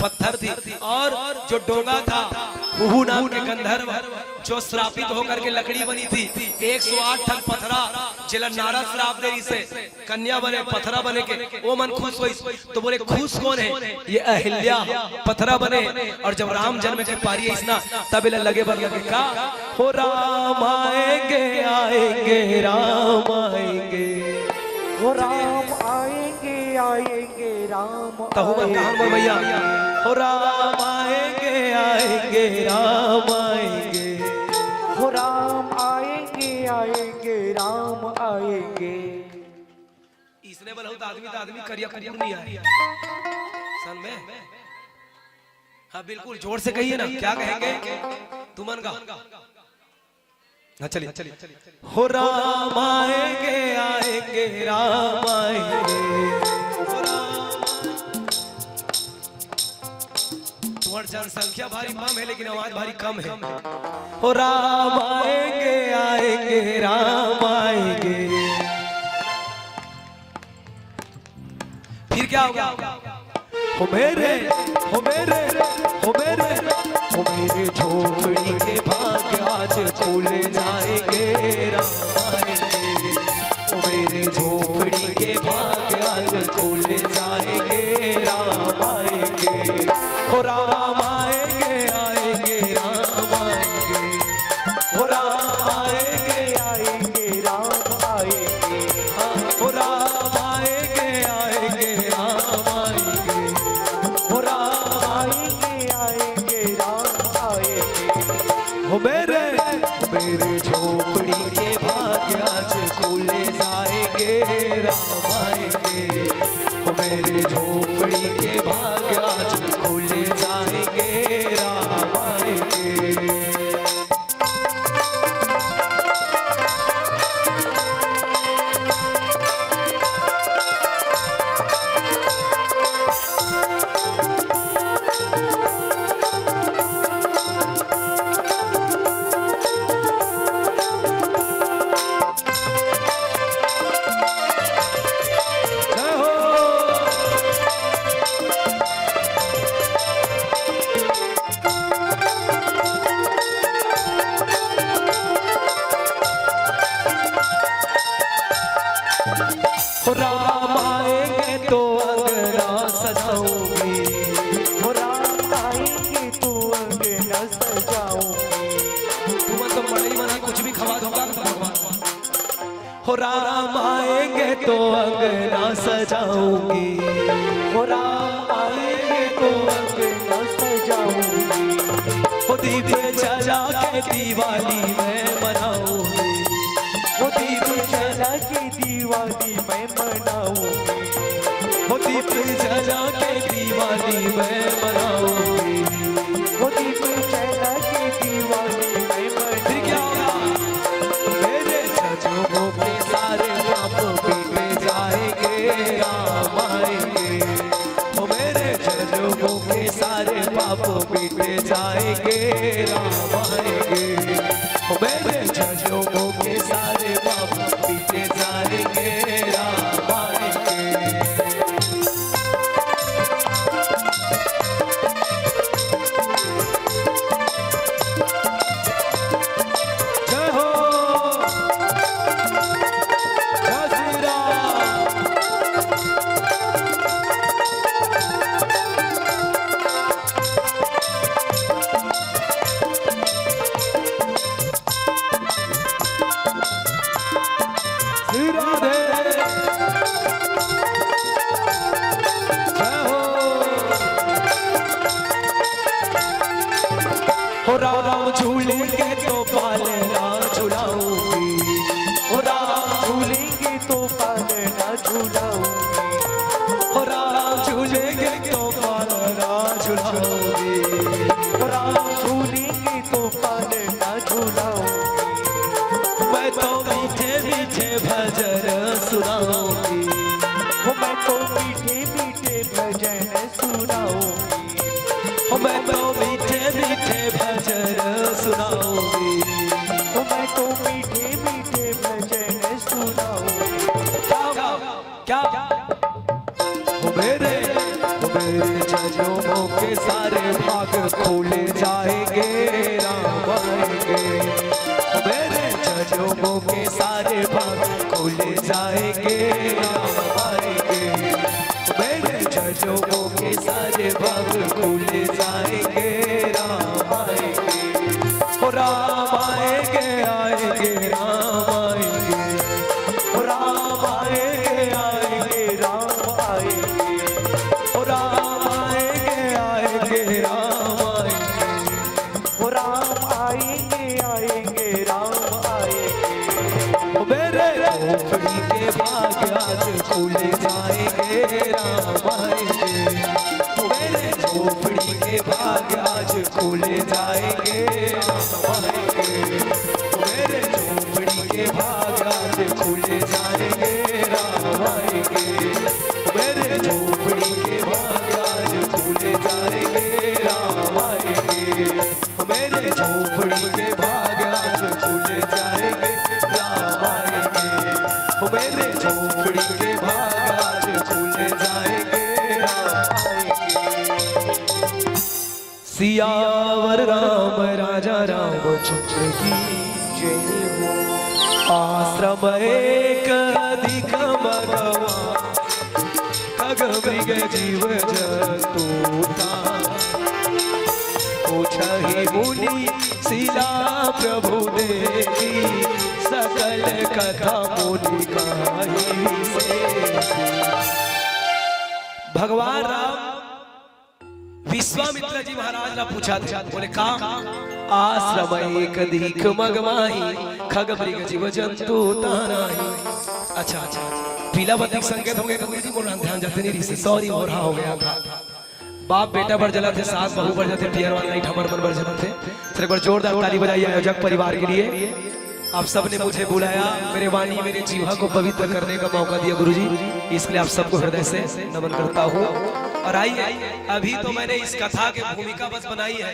पत्थर थी। और जो डोंगा था, हुहू नाम के गंधर्व, जो श्रापित होकर के लकड़ी बनी थी, एक सौ आठ ठन पथरा, जेला नारद श्राप दे रिहिसे, कन्या बने, पथरा बने के, ओ मन खुश होइस। तो बोले, खुश कौन है? ये अहिल्या, पथरा बने। और जब राम जन्म के पारी आइस ना, तब एला लगे बर लगे का, हो राम आएंगे, आएंगे, राम आएंगे। हो राम आएंगे, आएंगे, राम तहु मन कहा आएंगे। भैया, हो राम आएंगे, आएंगे, राम आएंगे। हो राम आएंगे, आएंगे, राम आएंगे। इसने बोला तो आदमी तो आदमी करिया कुकुर नहीं आए। सन में। हाँ, बिल्कुल जोर से कहिए ना, क्या कहेंगे? तुमन का। हाँ, चलिए। हो राम आएंगे, आएंगे, राम आएंगे। हो राम। तुम्हार जनसंख्या भारी कम है, लेकिन आवाज भारी कम है। हो राम आएंगे, आएंगे, राम आएंगे। फिर क्या होगा? हो मेरे, हो मेरे, हो मेरे, हो मेरे झोपड़ी के भाग आज खुल जाएंगे, राम आएंगे। हो मेरे झोपड़ी के भाग आज खुल जाएंगे, राम आएंगे। हो राम आएंगे, आएंगे, राम आएंगे। हो राम आएंगे, आएंगे, राम आएंगे। हाँ, हो राम आएंगे, आएंगे, राम आएंगे। हो राम आएंगे, आएंगे, राम आएंगे। हो मेरे, मेरे झोपड़ी के भाग आज खुल जाएंगे, राम आएंगे। हो मेरे झोपड़ी के भाग आज खुल जाएंगे, राम आएंगे। हो राम आएंगे तो अंगना सजाऊंगी। हो राम आएंगे तो अंगना सजाऊंगी। तुमन तो मड़ई मन कुछ भी खवा दोगा तो भगवान। हो राम आएंगे तो अंगना सजाऊंगी। हो राम आएंगे तो अंगना सजाऊंगी। हो दीप जला के दिवाली मैं मनाऊंगी। हो दीप जला के दिवाली मैं मनाऊंगी। हो दीप जला के दिवाली मैं मनाऊंगी। हो दीप जला के दिवाली मैं मनाऊंगी। फिर क्या होगा? मेरे जज्बों के सारे पाप मिट जाएंगे, राम आएंगे। ओ मेरे जज्बों के सारे पाप मिट जाएंगे, राम आएंगे। ओ मेरे जज्बों के सारे पाप मिट जाएंगे, राम आएंगे। जय हो। जय श्री राम। श्री राधे। जय हो। हो राम झूलेंगे तो पालना झुलाऊंगी। हो राम झूलेंगे तो पालना झुलाऊंगी। हो राम झूलेंगे तो पालना झुलाऊंगी। हो राम झूलेंगे तो पालना झुलाऊंगी। मैं तो मीठे मीठे भजन सुनाऊंगी। हो मैं तो मीठे मीठे भजन सुनाऊंगी। हो मैं तो मीठे मीठे भजन सुनाऊंगी। हो मैं तो मीठे मीठे भजन सुनाऊंगी। क्या, क्या? हो मेरे, हो मेरे जज्बों के सारे भाग खुल जाएंगे, राम आएंगे। हो मेरे जज्बों के सारे भाग खुल जाएंगे, राम आएंगे। हो मेरे जज्बों के सारे भाग खुल जाएंगे, राम आएंगे। हो राम आएंगे, आएंगे, राम आएंगे। हो राम आएंगे, आएंगे, राम आएंगे। हो राम आएंगे, आएंगे, राम आएंगे। हो राम आएंगे, आएंगे, राम आएंगे। ओ मेरे झोपड़ी के भाग आज खुल जाएंगे, राम आएंगे। ओ मेरे झोपड़ी के भाग आज खुल जाएंगे, राम आएंगे। ओ मेरे मेरे झोपड़ी के भाग आज खुल जाएंगे, राम आएंगे। मेरे झोपड़ी के भाग आज खुल जाएंगे, राम आएंगे। सियावर राम राजा रामचंद्र की जय हो। आश्रम एक अधिक मगवा, खग मृग जीव जंतु तान। पूछहि मुनि सिला प्रभु देखि, सकल कथा मुनि कहि विशेष। भगवान राम विश्वामित्र जी महाराज ला पूछत हे, बोले का? आश्रम एक अधिक मगवाही, खग मृग जीव जंतु तानाही। अच्छा, अच्छा, पीला बत्ती के संकेत होगे, गुरु जी, मोर ध्यान जाते नहीं रही, सॉरी, मोर हाँ हो गया था। बाप बेटा बर जलत हे, सास बहू बर जलत हे, पियर वाला लाइट हमर मन बर जलत हे। सर, एक बार जोरदार ताली बजाइए आयोजक परिवार के लिए। आप सबने मुझे बुलाया, मेरे वाणी, मेरे जीवा को पवित्र करने का मौका दिया गुरुजी, इसलिए आप सबको हृदय से नमन करता हूँ। और आइए, अभी तो मैंने इस कथा की भूमिका बस बनाई है,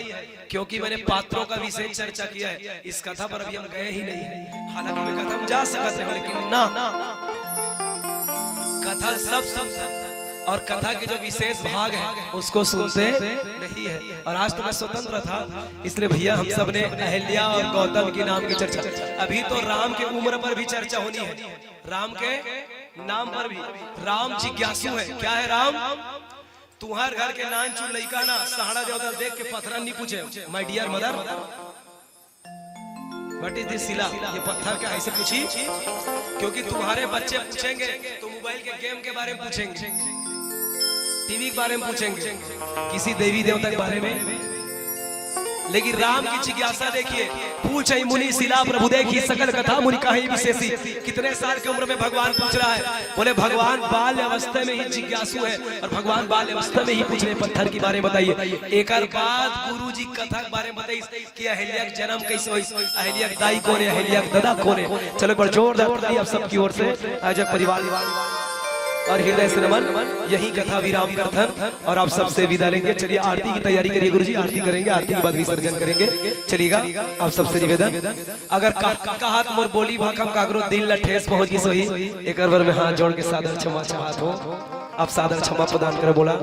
क्योंकि मैंने पात्रों का विशेष चर्चा किया है, इस कथा पर अभी हम गए ही नहीं है। हालांकि मैं कथा में जा सकते हैं, लेकिन ना, कथा सब सुन, और कथा के जो विशेष भाग है उसको सुनते नहीं है। और आज तो मैं स्वतंत्र था, इसलिए भैया हम सब ने अहिल्या और गौतम के नाम की चर्चा, अभी तो राम की उम्र पर भी चर्चा होनी है, राम के नाम पर भी। राम जिज्ञासु है। क्या है राम? तुम्हार घर के नानचुन लइका ना सहाड़ा देवता देख के पथरा नहीं पूछे, my dear mother, what is this शिला? ये पत्थर क्या है? ऐसे पूछी, क्योंकि तुम्हारे बच्चे पूछेंगे तो मोबाइल के गेम के बारे में पूछेंगे, टीवी के बारे में पूछेंगे, किसी देवी देवता के बारे में। लेकिन राम की जिज्ञासा देखिए, पूछहि मुनि सिला प्रभु देखि, सकल कथा मुनि कहहि विशेषी। कितने साल की उम्र में भगवान पूछ रहा है? बोले भगवान बाल्य अवस्था में ही जिज्ञासु है, और भगवान बाल्य अवस्था में ही पूछ रहे, पत्थर के बारे में बताइए। एक बार गुरु जी कथा के बारे में बताइए कि अहिल्या के जन्म कैसे होइस, अहिल्या के दाई कोन हे, अहिल्या के ददा कोन हे। चलो एक बार जोरदार ताली आप सबकी ओर से, आयोजक परिवार और हृदय से नमन। यही कथा विराम करथन और आप सबसे विदा लेंगे। चलिए आरती की तैयारी करिए गुरुजी, आरती करेंगे, आरती के बाद विसर्जन करेंगे। चलिएगा, आप सबसे निवेदन, अगर का, का, कहात मोर बोली भाखा म काकरो दिल ला ठेस पहुंच गिस होही, एकर बर मैं हाथ जोड़ के सादर क्षमा चाहत हूँ। आप सादर क्षमा प्रदान करें बोला,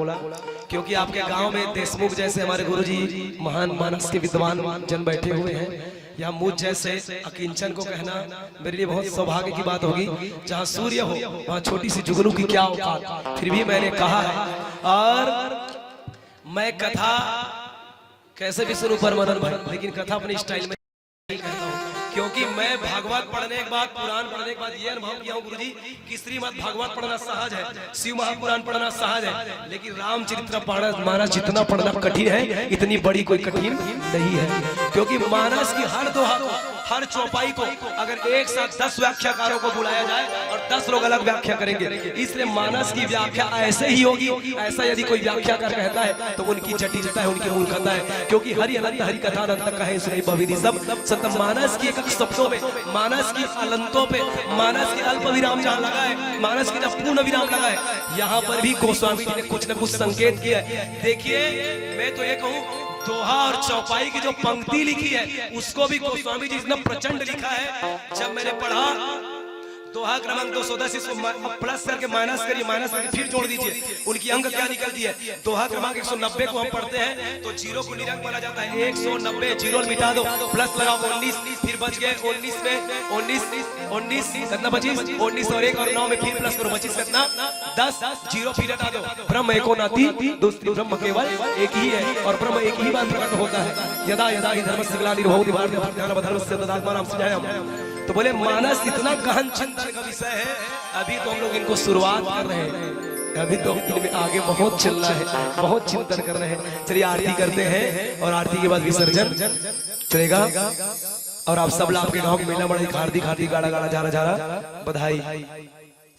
क्योंकि आपके गांव में देशमुख जैसे हमारे गुरुजी महान मानस के विद्वान जन बैठे हुए हैं। यहाँ मुझ जैसे अकिंचन को कहना मेरे लिए बहुत सौभाग्य की बात होगी। जहाँ सूर्य हो, वहाँ छोटी सी जुगनू की क्या औकात, फिर भी मैंने कहा है। और मैं कथा कैसे भी सुनूं पर मदन भाई, लेकिन कथा अपने स्टाइल में नहीं कहता हूँ, क्योंकि मैं भागवत पढ़ने के बाद, पुराण पढ़ने के बाद ये अनुभव किया हूँ गुरुजी, कि श्रीमद् भागवत पढ़ना सहज है, शिव महापुराण पढ़ना सहज है, लेकिन रामचरित्र पढ़ना, मानस जितना पढ़ना कठिन है, इतनी बड़ी कोई कठिन नहीं है। क्योंकि मानस की हर दोहा को, हर चौपाई को अगर एक साथ दस व्याख्याकारों को बुलाया जाए और दस लोग अलग व्याख्या करेंगे, इसलिए मानस की व्याख्या ऐसे ही होगी। ऐसा यदि कोई व्याख्याकार कहता है तो उनकी जटिलता है, उनकी मूर्खता है, क्योंकि हरि अनंत हरि कथा अनंत कहे सुने बहुविधि सब। सत मानस की एक एक शब्दों में, मानस की अलंतों पे, मानस के अल्प विराम जहाँ लगा है, मानस के जब पूर्ण विराम लगा है, यहाँ पर भी गोस्वामी जी ने कुछ न कुछ संकेत किया है। देखिए, मैं तो ये कहूँ, दोहा और चौपाई की जो पंक्ति लिखी है, उसको भी गोस्वामी जी इतना प्रचंड लिखा है। जब मैंने पढ़ा, दोहा क्रमांक दो सौ दस, इसको मा-, अब प्लस करके माइनस करिए, माइनस करके फिर जोड़ दीजिए, उनकी अंक क्या निकलती है। दोहा क्रमांक एक सौ नब्बे को हम पढ़ते हैं तो जीरो को निरंक माना जाता है। एक सौ नब्बे, जीरो मिटा दो, प्लस लगाओ, उन्नीस, फिर बच गए उन्नीस में, उन्नीस, उन्नीस कितना बची? उन्नीस और एक और नौ में फिर प्लस करो, बची कितना? दस। जीरो फिर हटा दो, ब्रह्म एको नास्ति दूसरी, ब्रह्म केवल एक ही है और ब्रह्म एक ही बार प्रकट होता है। यदा यदा ही धर्मस्य ग्लानिर्भवति भारत, भारत, भारत, धर्मस्य तदात्मानं सृजाम्यहम्। तो बोले मानस इतना गहन चिंतन का विषय है, अभी तो हम लोग इनको शुरुआत कर रहे हैं, अभी तो इनमें आगे बहुत चलना है, बहुत चिंतन करना है। चलिए आरती करते हैं और आरती के बाद विसर्जन चलेगा। और आप सब ला आपके गांव के मेला मड़ई हार्दिक हार्दिक गाड़ा गाड़ा झारा झारा बधाई।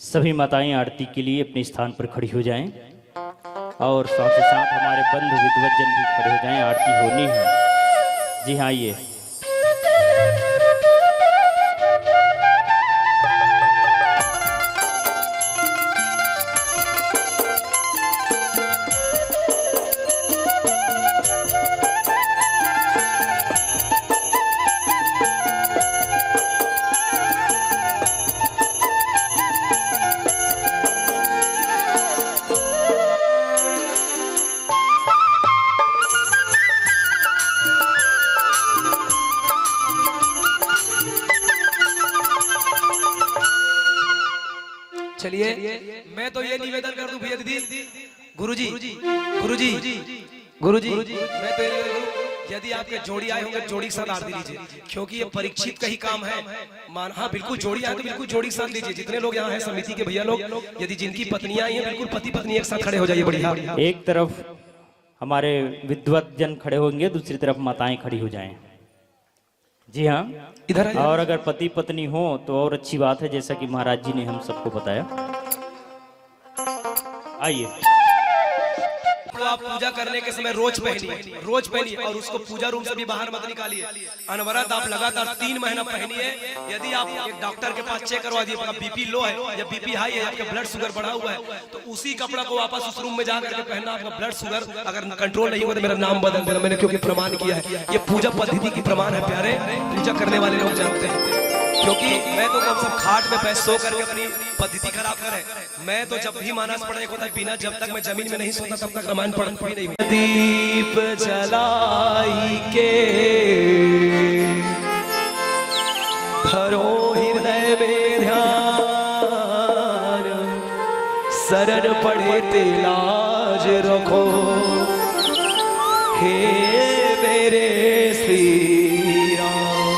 सभी माताएं आरती के लिए अपने स्थान पर खड़ी हो जाएं और साथ ही साथ हमारे बंधु विद्वत जन भी खड़े हो जाएं, आरती होनी है। जी हाँ, आइए। चलिए, मैं तो ये निवेदन कर दूं भैया दीदी, गुरुजी, गुरुजी, गुरुजी, मैं तो ये निवेदन करूं, यदि आपके जोड़ी आए होंगे, जोड़ी के साथ आरती लीजिए, क्योंकि ये परीक्षित का ही काम है। मान, हाँ, बिल्कुल जोड़ी आए तो बिल्कुल जोड़ी के साथ लीजिए। जितने लोग यहाँ हैं समिति के भैया लोग, यदि जिनकी पत्नियां आई हैं, बिल्कुल पति पत्नी एक साथ खड़े हो जाइए। बढ़िया। एक तरफ हमारे विद्वत जन खड़े होंगे, दूसरी तरफ माताएं खड़ी हो जाएं। जी हाँ। इधर आ जाओ। और अगर पति पत्नी हो तो और अच्छी बात है, जैसा कि महाराज जी ने हम सबको बताया। आइए। तो आप पूजा करने के समय रोज पहनिए, रोज पहनिए, और उसको पूजा रूम से भी बाहर मत निकालिए। अनवरत आप लगातार तीन महीना पहनिए। यदि आप एक डॉक्टर के पास चेक करवा दिए, आपका बीपी लो है या बीपी हाई है, आपका ब्लड शुगर बढ़ा हुआ है, तो उसी कपड़ा को वापस उस रूम में जा करके पहनना। आपका ब्लड शुगर अगर कंट्रोल नहीं हुआ तो मेरा नाम बदल देना, मैंने क्योंकि प्रमाण किया है। ये पूजा पद्धति की प्रमाण है प्यारे, पूजा करने वाले लोग जानते हैं। क्योंकि मैं तो कम से कम खाट में बैठ सो करके अपनी पद्धति खराब करे। मैं तो जब भी मानस पढ़ने को था, बिना, जब तक मैं जमीन में नहीं सोता तब तक रामायण पढ़ भी नहीं हुई। दीप जलाई के धरो हृदय में ध्यान, शरण पड़े ते लाज रखो। हे मेरे श्री राम,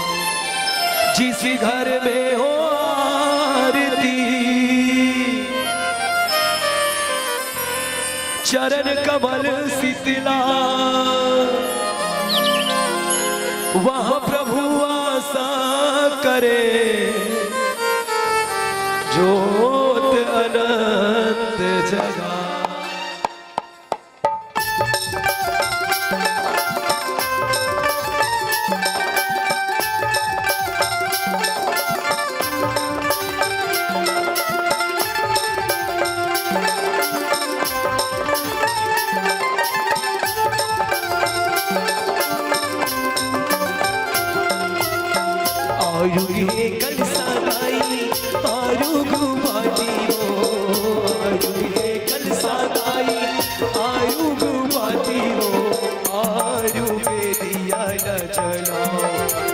जिस घर में हो आरती, चरण कमल शीतला, वहाँ प्रभु आसा करे, जोत अनंत जगा। आरुगे कल सदाई, आरुग बाटी हो। आरुगे कल सदाई, आरुग बाटी हो। आरुगे दिया न जलाओ,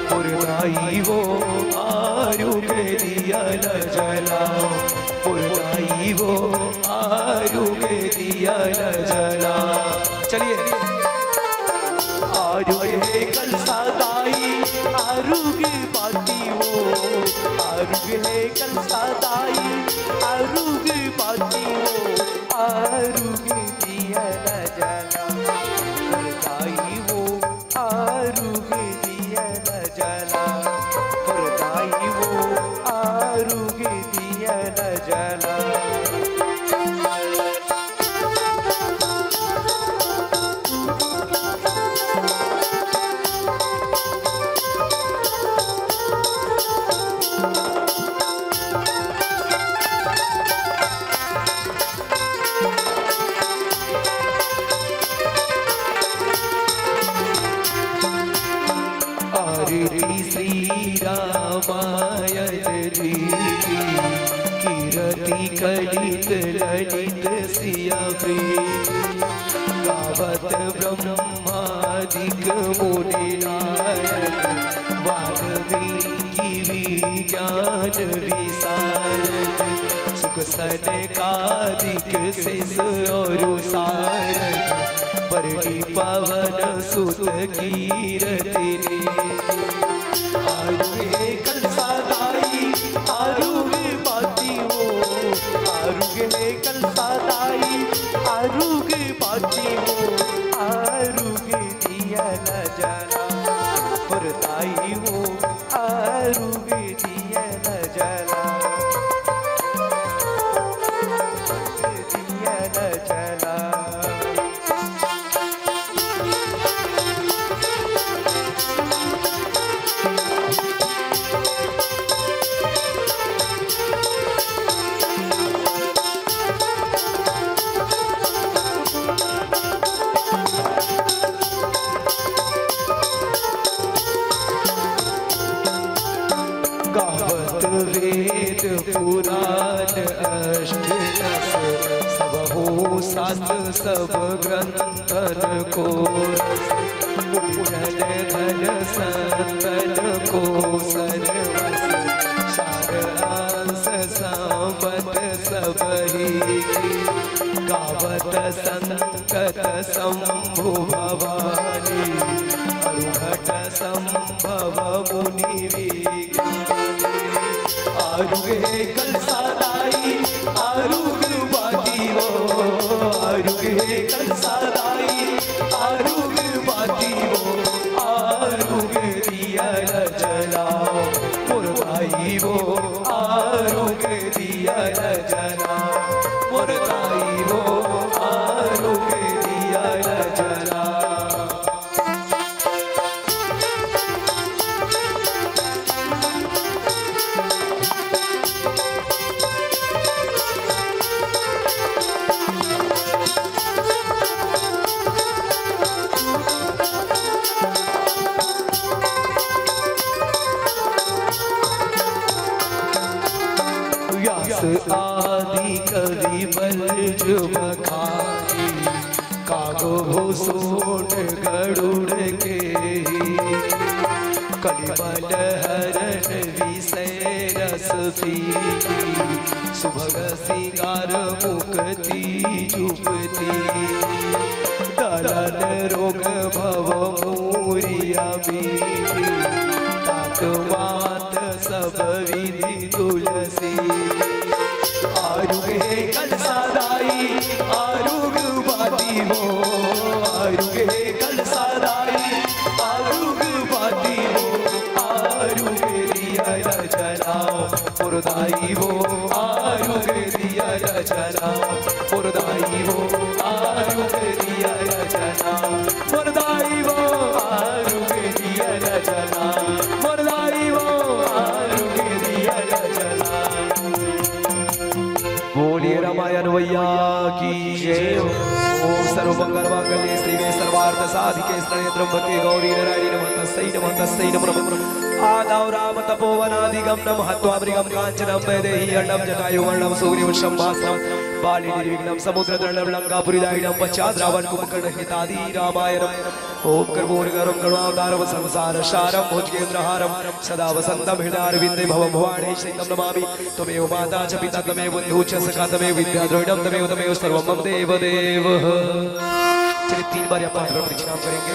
पुरनाई हो। आरुगे दिया न जलाओ, पुरनाई हो। आरुगे दिया न जलाओ। चलिए। आरुगे कल सदाई, आरुग बाटी हो। आरुगे कल सदाई, आरुग बाटी हो। आरुगे दिया न जला, पुरनाई हो। आरुगे दिया न जला, पुरनाई हो। आरुगे दिया न जला। आरती श्री रामायण जी की, कीरति कलित ललित सिया प्रीति। गावत ब्रह्मादिक मुनि नारद, वाल्मीकि विज्ञान विशारद। सुख सनकादिक शिष और सारद, बरनी पवन सुत कीरति। आरुगे कल सदाई, आरुग बाटी हो। आरुगे कल सदाई, आरुग बाटी हो। आरुगे दिया न जला, पुरनाई हो। आरुगे दिया न जला, दिया न जला। गावत वेद पुराण अष्ट दस, सबहु शास्त्र सब ग्रंथन को रस। पूजन धन संतन को सर्वस, सार अंश संबत सब संकट शंभु भवानी, अरुघट संभव मुनि विघ्न। आरुग हे कलसा दाई, आरुग बाती वो, आरुग हे कलसा दाई, आरुग बाती वो, आरुग दिया न जलाओ, मोर दाई वो, आरुग दिया न जलाओ, मोर दाई वो, आरुग दिया न जलाओ। व्यास आदि कवि बल जो बखानी, कागो भूषण गरुड़ के ही। कलिमल हरण विषय रस पीनी, सुभग सिंगार मुक्ति चुपती। दलन रोग भव मूरिया बीनी, तात मात सब विधि तुलसी। आरुग हे कलसा दाई, आरुग बाती वो, आरुग हे कलसा दाई, आरुग बाती वो, आरुग दिया न जलाओ, मोर दाई वो, आरुग दिया न जलाओ, मोर दाई वो, आरुग दिया न जलाओ, मोर दाई वो, आरुग दिया न जलाओ, मोर दाई वो, आरुग दिया न जलाओ। बोलिए रामायण मैया की जय हो। ओम सर्व मंगल मांगल्ये शिवे सर्वार्थ साधिके शरण्ये त्र्यंबके गौरी नारायणी नमस्तस्यै नमस्तस्यै नमो नमः। आदाव राम तपोवनादिगम नम हत्वा मृगम कांचनम वैदेही हरणम जटायु मरणम सुग्रीव संभाषणम बाली निर्विघ्नम समुद्र तरणम लंकापुरी दाहिनम पश्चात रावण कुंभकर्ण हितादि रामायणम। ओम कर्पूर गौरम करुणावतारम संसार सारम भुजगेंद्रहारम सदा वसंतम हृदयारविंदे भवम भवानी सहितम नमामि। त्वमेव माता च पिता त्वमेव बंधु च सखा त्वमेव विद्या द्रविणम त्वमेव त्वमेव सर्वम मम देव देव। चलिए तीन बार यहाँ पांच बार प्रदक्षिणाम करेंगे।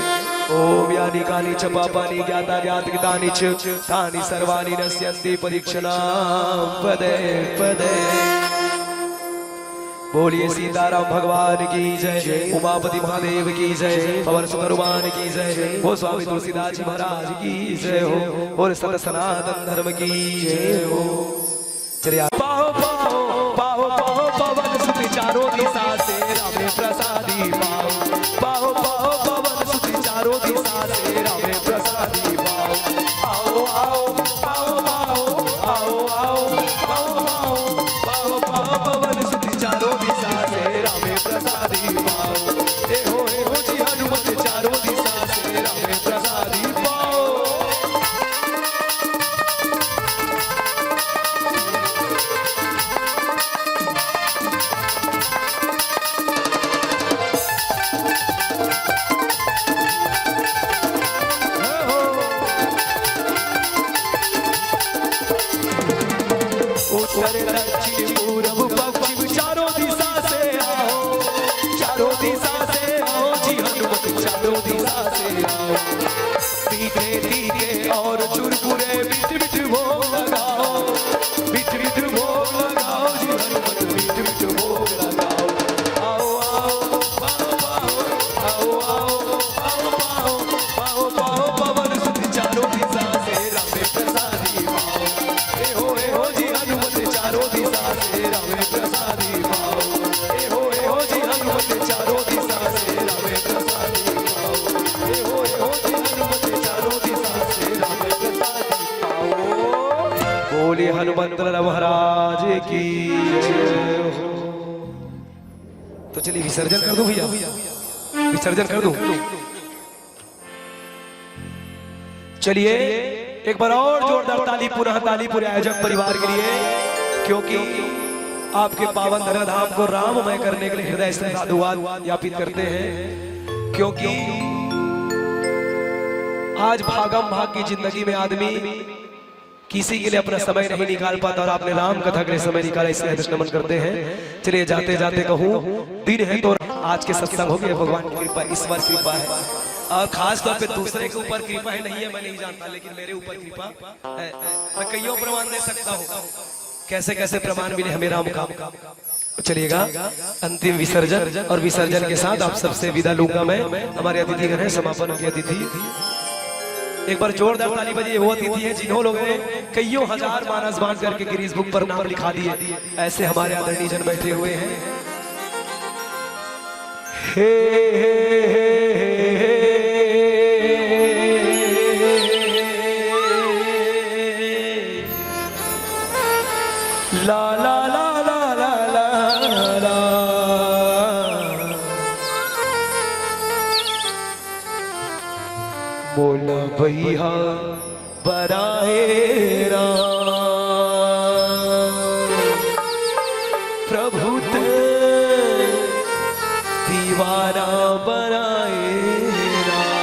ओम यानि कानि च पापानि ज्ञातानि अज्ञातकृतानि च तानि सर्वाणि नश्यन्ति प्रदक्षिणाम पदे पदे। बोलिए सीताराम भगवान की जय, उमापति महादेव की जय, पवन सुत हनुमान की जय, गोस्वामी तुलसीदास जी महाराज की जय हो, और सत सनातन धर्म की जय हो। चलिए आप। पाओ, पाओ, पाओ, पाओ, पवन सुत चारों दिशा से राम प्रसादी पाओ। पाओ, पाओ, पवन सुत चारों दिशा से राम प्रसादी पाओ। आओ, आओ, आओ, आओ, आओ, आओ, आओ, आओ, पाओ, पाओ, पवन सुत चारों दिशा से राम प्रसादी पाओ। ए हो, ए हो जी हनुमत चारों दिशा से राम प्रसादी पाओ। उत्तर दक्षिण पूरब पश्चिम चारों दिशा से आओ, चारों दिशा से आओ जी हनुमत चारों दिशा से आओ। तीखे तीखे और चुरमुरे मीठ मीठ भोग लगाओ, मीठ मीठ भोग लगाओ जी हनुमत मीठ मीठ भोग लगाओ। आओ आओ आओ आओ आओ आओ आओ आओ आओ आओ आओ पवन सुत चारों दिशा से राम प्रसादी पाओ। ए हो ए हो जी हनुमत चारों दिशा से राम प्रसादी पाओ। ए हो ए हो जी हनुमत चारों दिशा से राम प्रसादी पाओ। ए हो ए हो जी हनुमत चारों दिशा से राम प्रसादी पाओ। बोलिए हनुमंत लाला महाराज की जय हो। तो चलिए विसर्जन कर दो भैया, विसर्जन कर दो। चलिए एक बार और जोरदार ताली, पुनः ताली पूरे आयोजक परिवार के लिए, क्योंकि आपके पावन धरा धाम को राममय करने के लिए हृदय से साधुवाद ज्ञापित करते हैं। क्योंकि आज भागम भाग की जिंदगी में आदमी किसी के लिए अपना समय नहीं निकाल पाता और आपने राम कथा के लिए समय निकाला, इसलिए हृदय से नमन करते हैं। चलिए, जाते जाते कहूँ, दिन है तो आज के सत्संग हो गए, भगवान की कृपा, ईश्वर कृपा है। और खास तौर पे दूसरे के ऊपर कृपा है नहीं है मैं नहीं जानता, लेकिन मेरे ऊपर कृपा है। मैं कईयों प्रमाण दे सकता हूँ, कैसे कैसे प्रमाण मिले हमें राम का। चलिएगा, अंतिम विसर्जन, और विसर्जन के साथ आप सबसे विदा लूंगा मैं। हमारे अतिथिगण हैं, समापन के अतिथि। एक बार जोरदार ताली बजाइए, वो अतिथि हैं जिन्हों लोगों ने कईयों हजार मानस बांट करके गिनीज बुक पर नाम लिखा दिए। ऐसे हमारे आदरणीय जन बैठे हुए हैं। हे, हे, हे, हे, हे। ला, ला, ला, ला, ला, ला, ला। मोला बइहा बराए राम, प्रभु ते दीवाना बराए राम।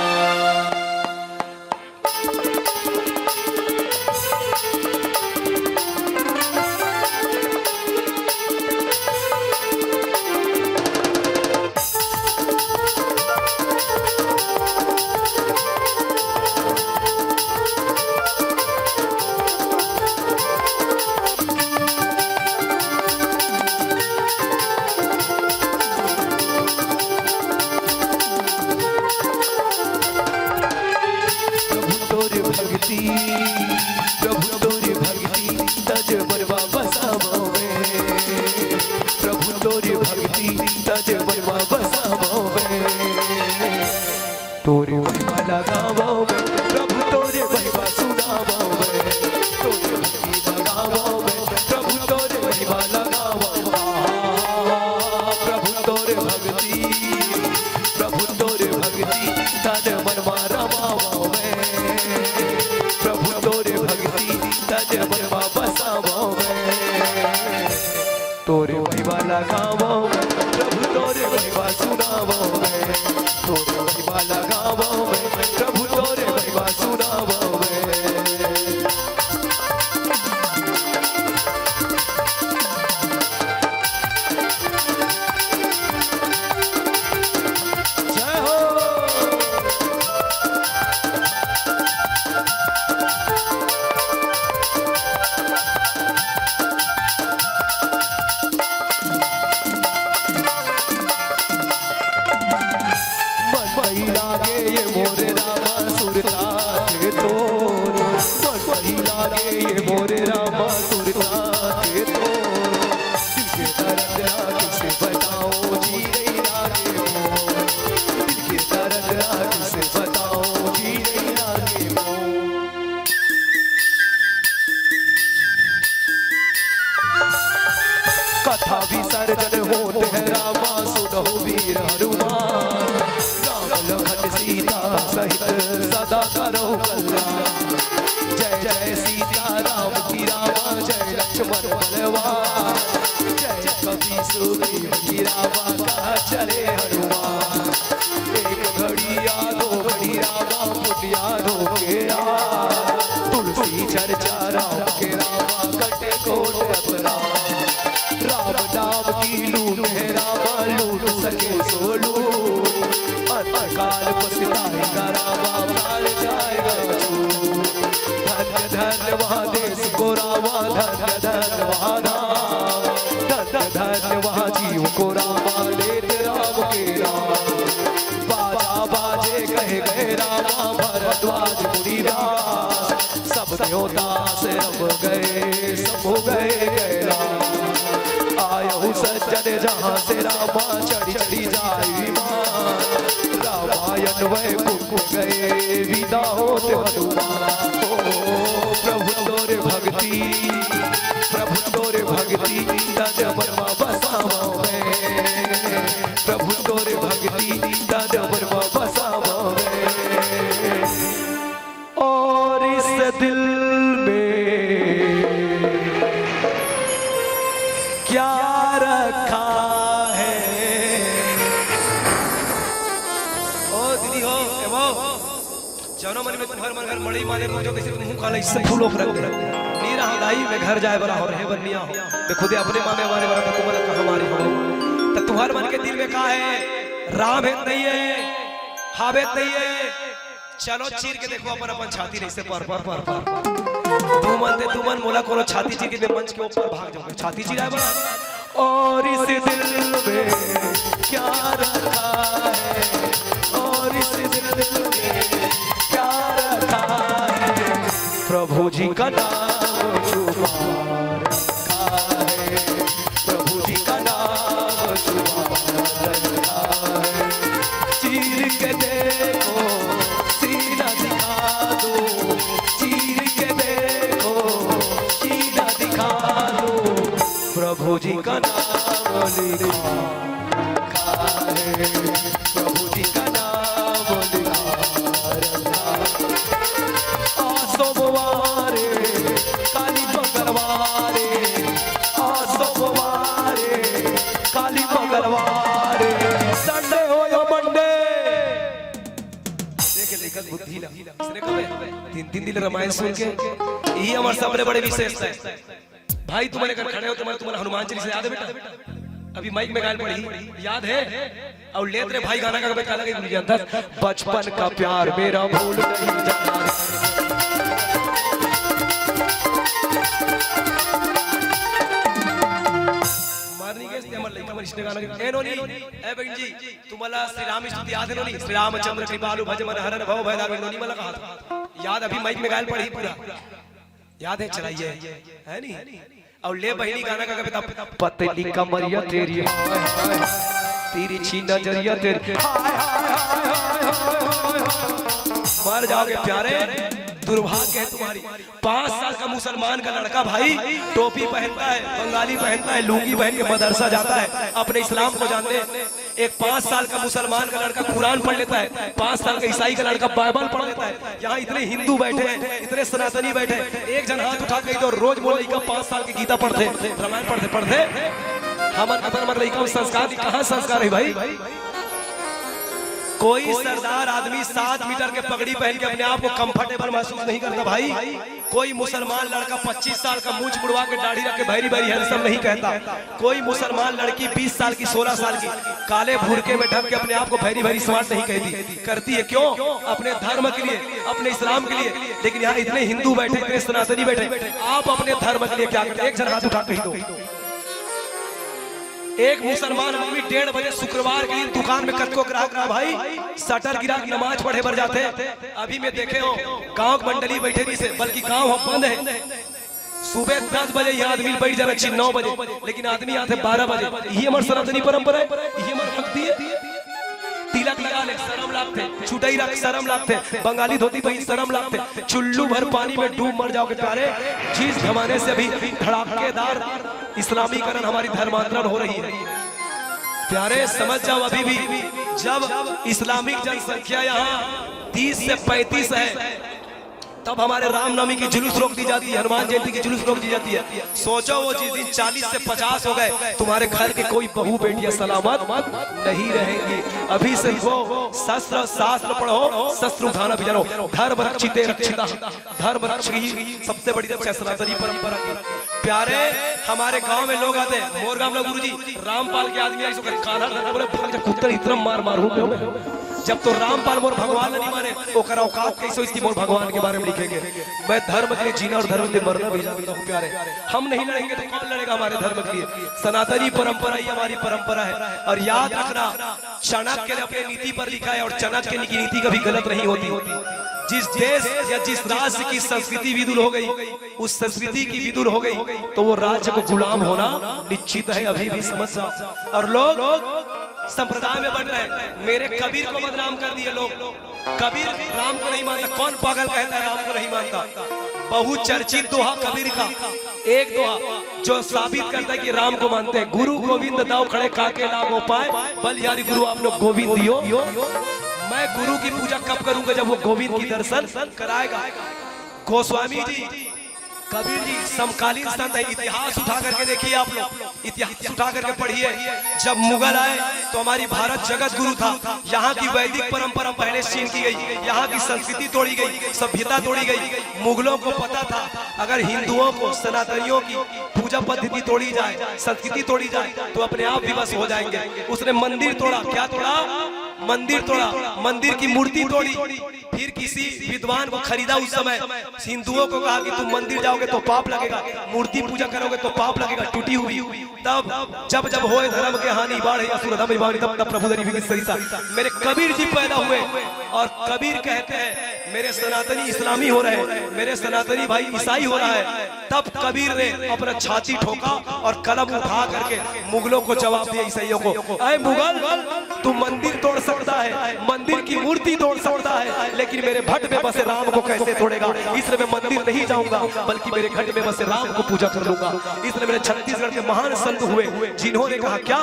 प्रभु तोर भक्ति, प्रभु तोर भक्ति, तज मनवा बसावो में। प्रभु तोर भक्ति, तज मनवा बसावो में। तोर महिमा लगावो में, प्रभु तोर महिमा सुनावो में। तोर भक्ति लगावो में, प्रभु तोर महिमा लगावो। आहा, प्रभु तोर भक्ति, प्रभु तोर भक्ति, तन मन मा रमावो में। प्रभु तोर भक्ति, तन मन मा बसावो में। तोर महिमा लगावो में, प्रभु तोर महिमा सुनावो में। तोर महिमा लगावो में, प्रभु तोर महिमा सुनावो में। जय हो। मन मही लागे ये मोरे रामा सुरता के तोर। मन मही लागे ये मोरे रामा सुरता के तोर। दिल के दर्द ना किसे बताओ जी नहीं लागे मोर। दिल के दर्द ना किसे बताओ जी नहीं लागे मोर। कथा विसर्जन होत है रामा सुनहु वीर हनुमान। राम लखन सीता सहित सदा करहु कल्याण। जय जय सीता राम की रामा, जय लक्ष्मण बलवान। जय कपि सुग्रीव की रामा, कहा चले हनुमान। एक घड़ी या दो घड़ी रामा पुण्य यादों के यार। तुलसी चर्चा राम के रामा कटे कोट अपराध। राम नाम की लूट है रामा लूट सके सो लूट। अंतकाल पछताएगा रामा प्राण जाएगा छूट। धन्य धन्य वहाँ देश को रामा धन्य धन्य वहाँ धाम। धन्य धन्य वहाँ जीव को रामा लेत राम के नाम। बाजा बाजे कहे गए रामा भरद्वाज मुनिदास। सब देवता से रम गए सब हो गए कैलाश। आयहु सज्जन जहाँ से रामा चढ़ी चढ़ी जाए विमान। रामायण वै पुण्य गए विदा होत हनुमान। ओ प्रभु तोर भक्ति, प्रभु तोर भक्ति तन मन मा बसावो में। प्रभु तोर भक्ति तन मन मा बसावो में। और इस दिल में क्या रखा है। ओ दीदी हो, ए वो, जौनो मन में तुंहर मन घर मड़ई माने पूजो, कइसे तुहूं काला अइसे फूल ओक रख दे। नी रहा दाई, मैं घर जाए बरा हो, रहे बर निया हो। मैं खुदे अपने माँ में मारे बरा था, तुमन कहाँ मारे हो। त तुंहर मन के दिल में का है? राम है त नहीं है? हावे त नहीं है? चलो चीर के देखो अपन, अपन छाती नहीं से पर, पर, पर, पर। तुमन ते तुमन मोला कोनो छाती चीर के मंच के ऊपर भाग जाओगे। छाती चिराए बरा। और इस दिल में क्या रखा है, और इस दिल में क्या रखा है, प्रभु जी का नाम छुपा रखा है, प्रभु जी का नाम छुपा रखा है। चीर के देखो, सीना दिखा दो, चीर के देखो, सीना दिखा दो, प्रभु जी का नाम लिखा रखा है, प्रभु जी का नाम लिखा रखा है। आ सोमवार, काली मंगलवार, आ सोमवार, काली मंगलवार, संडे हो या मंडे। देख लेखक बुद्धि ला, इसने कबे तीन तीन दिन रामायण सुन के, यही हमार सबले बड़े विशेषता है। भाई, तुमन अगर खड़े हो, तुमन, तुमन हनुमान चालीसा याद है बेटा? अभी माइक में गायल पड़ी, याद है? अउ लेत रे भाई गाना का कबे काला गई दुनिया दस, बचपन का प्यार मेरा भूल नहीं जाना। मारनी के इसने हमर लइका मन इसने गाना के, ए नोनी, ए बहन जी, तुम्हाला श्री राम स्तुति याद है नोनी? श्री रामचंद्र कृपालु भज मन हरन भव भय दारुन, नोनी मला कहा था। याद अभी माइक में गायल पड़ी पूरा। याद है, चलाइए, है नहीं? अउ ले बहिनी गाना का कबे तब, पतली कमरिया तेरी, तिरछी नजरिया तेरी, मर जाओगे प्यारे, दुर्भाग्य है तुम्हारी। पाँच साल का मुसलमान का लड़का भाई टोपी पहनता है, बंगाली पहनता है, लुंगी पहन के मदरसा जाता है, अपने इस्लाम को जानने। एक पाँच साल का मुसलमान का लड़का कुरान पढ़ लेता है, पाँच साल का ईसाई का लड़का बाइबल पढ़ लेता है। यहाँ इतने हिंदू बैठे हैं, इतने सनातनी बैठे हैं, एक जन हाथ उठा के कहि दो, रोज मोर लइका पाँच साल के गीता पढ़थे, रामायण पढ़थे, पढ़थे। हमर कतन हमर लइका में संस्कार नहीं, कहाँ संस्कार है भाई? कोई सरदार आदमी सात मीटर के पगड़ी पहन के अपने आप को कंफर्टेबल महसूस नहीं करता भाई। कोई मुसलमान लड़का पच्चीस साल का मूछ मुड़वा के दाढ़ी रख के very very handsome नहीं कहता। कोई मुसलमान लड़की बीस साल की, सोलह साल की, काले भुरके में ढक के अपने आप को very very smart नहीं कहती। करती है क्यों? अपने धर्म के लिए, अपने इस्लाम के लिए। लेकिन यहाँ इतने हिंदू बैठे, इतने सनातनी बैठे, आप अपने धर्म के लिए क्या करते? एक जन हाथ उठा के कहि दो। एक मुसलमान आदमी डेढ़ बजे शुक्रवार के दिन दुकान में कतको ग्राहक ना भाई, शटर गिरा के नमाज पढ़े बर जाथे। अभी मैं देखे हो, गांव के मंडली बैठे रहिसे, बल्कि गांव ह बंद है। सुबह दस बजे ये आदमी बैठ जाना चाहिए, नौ बजे, लेकिन आदमी आथे बारह बजे। यही हमार सनातनी परंपरा है, यही हमार भक्ति है। तिलक लगा ले, शरम लागथे, चुटई रख, शरम लागथे, बंगाली धोती पहिन, शरम लागथे, चुल्लू भर पानी में डूब मर जाओगे प्यारे। जिस जमाने से अभी धड़ाकेदार इस्लामीकरण, हमारी धर्मांतरण हो रही है प्यारे, समझ जाओ, अभी भी जब इस्लामिक जनसंख्या यहाँ तीस से पैंतीस है, तब हमारे रामनवमी की जुलूस रोक दी जाती है, हनुमान जयंती की जुलूस रोक दी जाती है। सोचो, वो जिस दिन चालीस से पचास हो गए, तुम्हारे घर के कोई बहू बेटियां सलामत नहीं रहेंगी। अभी से वो शस्त्र शास्त्र पढ़ो, शस्त्र उठाना भी जानो। धर्म रक्षिते रक्षिता, धर्म रक्षक ही सबसे बड़ी रक्षा है सनातनी परंपरा की। प्यारे, हमारे गांव में लोग आते हैं, मोर गांव में गुरुजी, रामपाल के आदमी ऐसे कर कान्हा धर बोले, "भाग जा कुत्ता, इतना मार मार हूं मैं।" जब तो रामपाल मोर भगवान नहीं माने, ओकर औकात कैसे हो इसकी मोर भगवान के बारे में लिखेंगे। मैं धर्म के लिए जीना और धर्म के लिए मरना भी जानता हूँ प्यारे। हम नहीं लड़ेंगे तो कौन लड़ेगा हमारे धर्म के लिए? सनातनी परंपरा ही हमारी परंपरा है। और याद रखना, चाणक्य ने अपनी नीति पर लिखा है और चाणक्य की नीति कभी गलत नहीं होती। जिस देश या जिस राज्य की संस्कृति विदुर हो गई, उस संस्कृति की विदुर हो गई, तो वो राज्य को गुलाम होना निश्चित है। अभी भी समझ जाओ। और लोग संप्रदाय में बंट रहे हैं, मेरे कबीर को बदनाम कर दिए लोग। कबीर राम को नहीं मानता। कौन पागल कहता है राम को नहीं मानता? बहुचर्चित दोहा कबीर का, एक दोहा जो साबित करता है कि राम को मानते हैं। गुरु गोविंद दाव खड़े, काके लागो पाए, बलिहारी गुरु आपने गोविंद दियो। मैं गुरु की पूजा कब करूंगा? जब वो गोविंद की दर्शन कराएगा। गोस्वामी जी कबीर जी समकालीन संत है। इतिहास उठा करके देखिए आप लोग, इतिहास उठा करके पढ़िए। जब मुगल आए तो हमारी भारत जगत गुरु था। यहाँ की वैदिक परंपरा पहले छीन की गई, यहाँ की संस्कृति तोड़ी गई, सभ्यता तोड़ी गई। मुगलों को पता था, अगर हिंदुओं को, सनातनियों की पूजा पद्धति तोड़ी जाए, संस्कृति तोड़ी जाए, तो अपने आप विवश हो जाएंगे। उसने मंदिर तोड़ा। क्या तोड़ा? मंदिर तोड़ा, मंदिर की मूर्ति तोड़ी। फिर किसी विद्वान को खरीदा उस समय, हिंदुओं को कहा कि तुम मंदिर जाओगे तो पाप लगेगा, मूर्ति पूजा करोगे तो पाप लगेगा, टूटी हुई। तब जब जब होए धर्म के हानि, बाढ़े असुर अधम बानी, तब तब प्रभु धरी विकट सरिता। मेरे कबीर जी पैदा हुए और कबीर कहते हैं, मेरे सनातनी इस्लामी हो रहे हैं, मेरे सनातनी भाई ईसाई हो रहा है। तब कबीर ने अपना छाती ठोका और कलम उठा करके मुगलों को जवाब दिया, ईसाइयों को, अरे मुगल, तू मंदिर तोड़ सकता है, मंदिर की मूर्ति तोड़ सकता है, लेकिन मेरे भट में बसे राम को कैसे तोड़ेगा? इसलिए मैं मंदिर नहीं जाऊंगा, बल्कि मेरे घट में बसे राम को पूजा कर लूंगा। इसलिए मेरे छत्तीसगढ़ के महान संत हुए, जिन्होंने कहा क्या?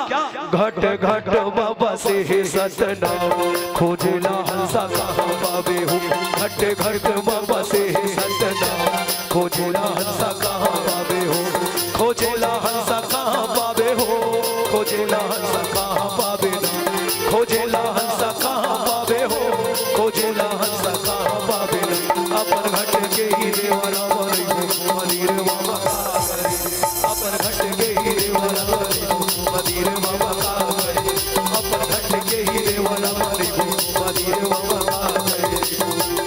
घट घट में बसे हे सतनाम, खोजेला हंसा कहाँ पावे हो। घट घट में बसे हे सतनाम, खोजेला हंसा कहाँ पावे हो। खोजेला हंसा कहाँ पावे हो। खोजेला हंसा कहाँ पावे ना। खोजेला हंसा कहाँ पावे हो। खोजेला हंसा कहाँ पावे ना। अपन घट के ही देवाला बने हो, मंदिर बाबा का करे। अपन घट के ही देवाला बने हो, मंदिर बाबा का करे। अपन घट के ही देवाला बने हो, मंदिर बाबा का करे।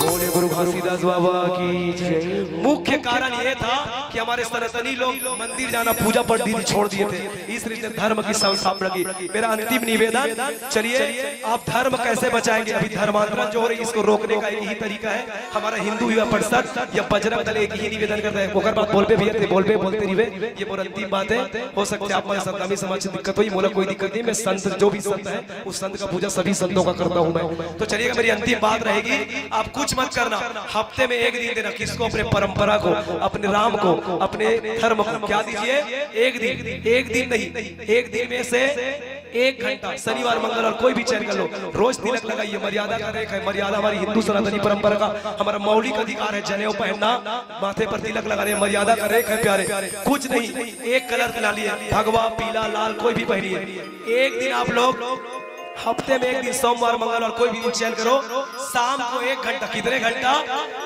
बोले गुरु घासीदास बाबा की जय। मुख्य कारण ये था कि हमारे सनातनी लोग मंदिर जाना, पूजा पद्धति छोड़ दिए थे, इस रीते धर्म की संस्थापना की। मेरा अंतिम निवेदन, चलिए, आप धर्म कैसे बचाएंगे? अभी धर्मांतरण जो हो रही है, इसको रोकने का एक ही तरीका है। हमारा हिंदू युवा परिषद या बजरंग दल एक ही निवेदन करता है। ओकर बाद बोलबे भैया, ते बोलबे, बोलते रहिबे। ये मोर अंतिम बात है। हो सकता है आप हमारे सतनामी समाज से दिक्कत हो, ये मोला कोई दिक्कत नहीं। मैं संत, जो भी संत है, उस संत का पूजा सभी संतों का करता हूँ मैं। तो चलिएगा, मेरी अंतिम बात रहेगी, आप कुछ मत करना, हफ्ते में एक दिन देना। किसको? अपने परंपरा को, अपने राम को, अपने धर्म को। क्या दीजिए? एक दिन। एक दिन नहीं, एक दिन में से एक घंटा, शनिवार, मंगलवार, कोई भी चयन कर लो, रोज तिलक लगाइए। मर्यादा का रेख है, मर्यादा हमारी हिंदू सनातनी परंपरा का हमारा मौलिक अधिकार है। जनेऊ पहनना, माथे पर तिलक लगाना, ये मर्यादा का रेख है प्यारे। कुछ नहीं, एक कलर बना लिए, भगवा, पीला, लाल, कोई भी पहनिए। एक दिन आप लोग हफ्ते में एक दिन, सोमवार, मंगलवार, कोई भी दिन चयन करो, शाम को एक घंटा, कितने घंटा?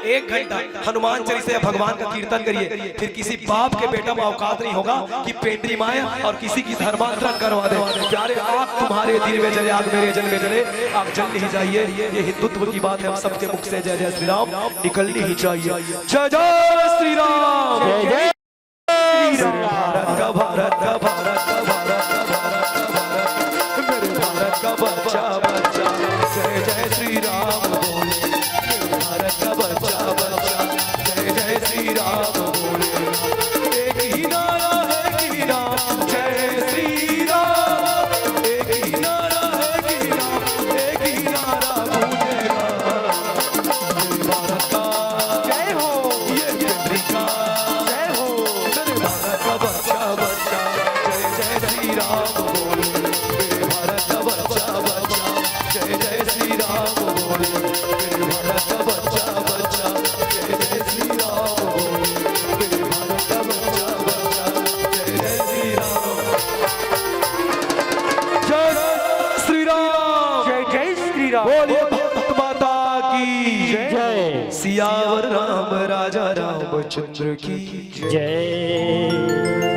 एक घंटा हनुमान चालीसा या भगवान का कीर्तन करिए। फिर किसी बाप के बेटा में औकात नहीं होगा कि पेंड्री माए और किसी की धर्मांतरण करवा दे। प्यारे, आग तुम्हारे दिल में जले, आग मेरे जल में जले, आग जल नहीं जाइए। ये हिंदुत्व की बात है, हम सबके मुख से जय जय श्री राम निकलनी ही चाहिए। जय जय श्री राम। जय जय श्री राम। भारत का, भारत का, भारत का, भारत का, भारत का, भारत का, मेरे भारत का बच्चा, बच्चा, जय जय श्री राम बोले। मेरे भारत का बच्चा, बच्चा, जय जय श्री राम बोले। एक ही नारा है कि राम, जय श्री राम। एक ही नारा है कि राम, एक ही नारा गूंजेगा। भारत का जय हो। ये अमेरिका जय हो। मेरे भारत का बच्चा, बच्चा, जय जय श्री राम बोल। मेरे भारत का बच्चा, बच्चा, जय जय श्री राम बोल। मेरे भारत का बच्चा, बच्चा, जय जय श्री राम बोल। मेरे भारत का बच्चा, बच्चा, जय जय श्री राम। जय श्री राम। जय जय श्री राम। बोलिए भारत माता की जय। सियावर राम राजा रामचंद्र की जय।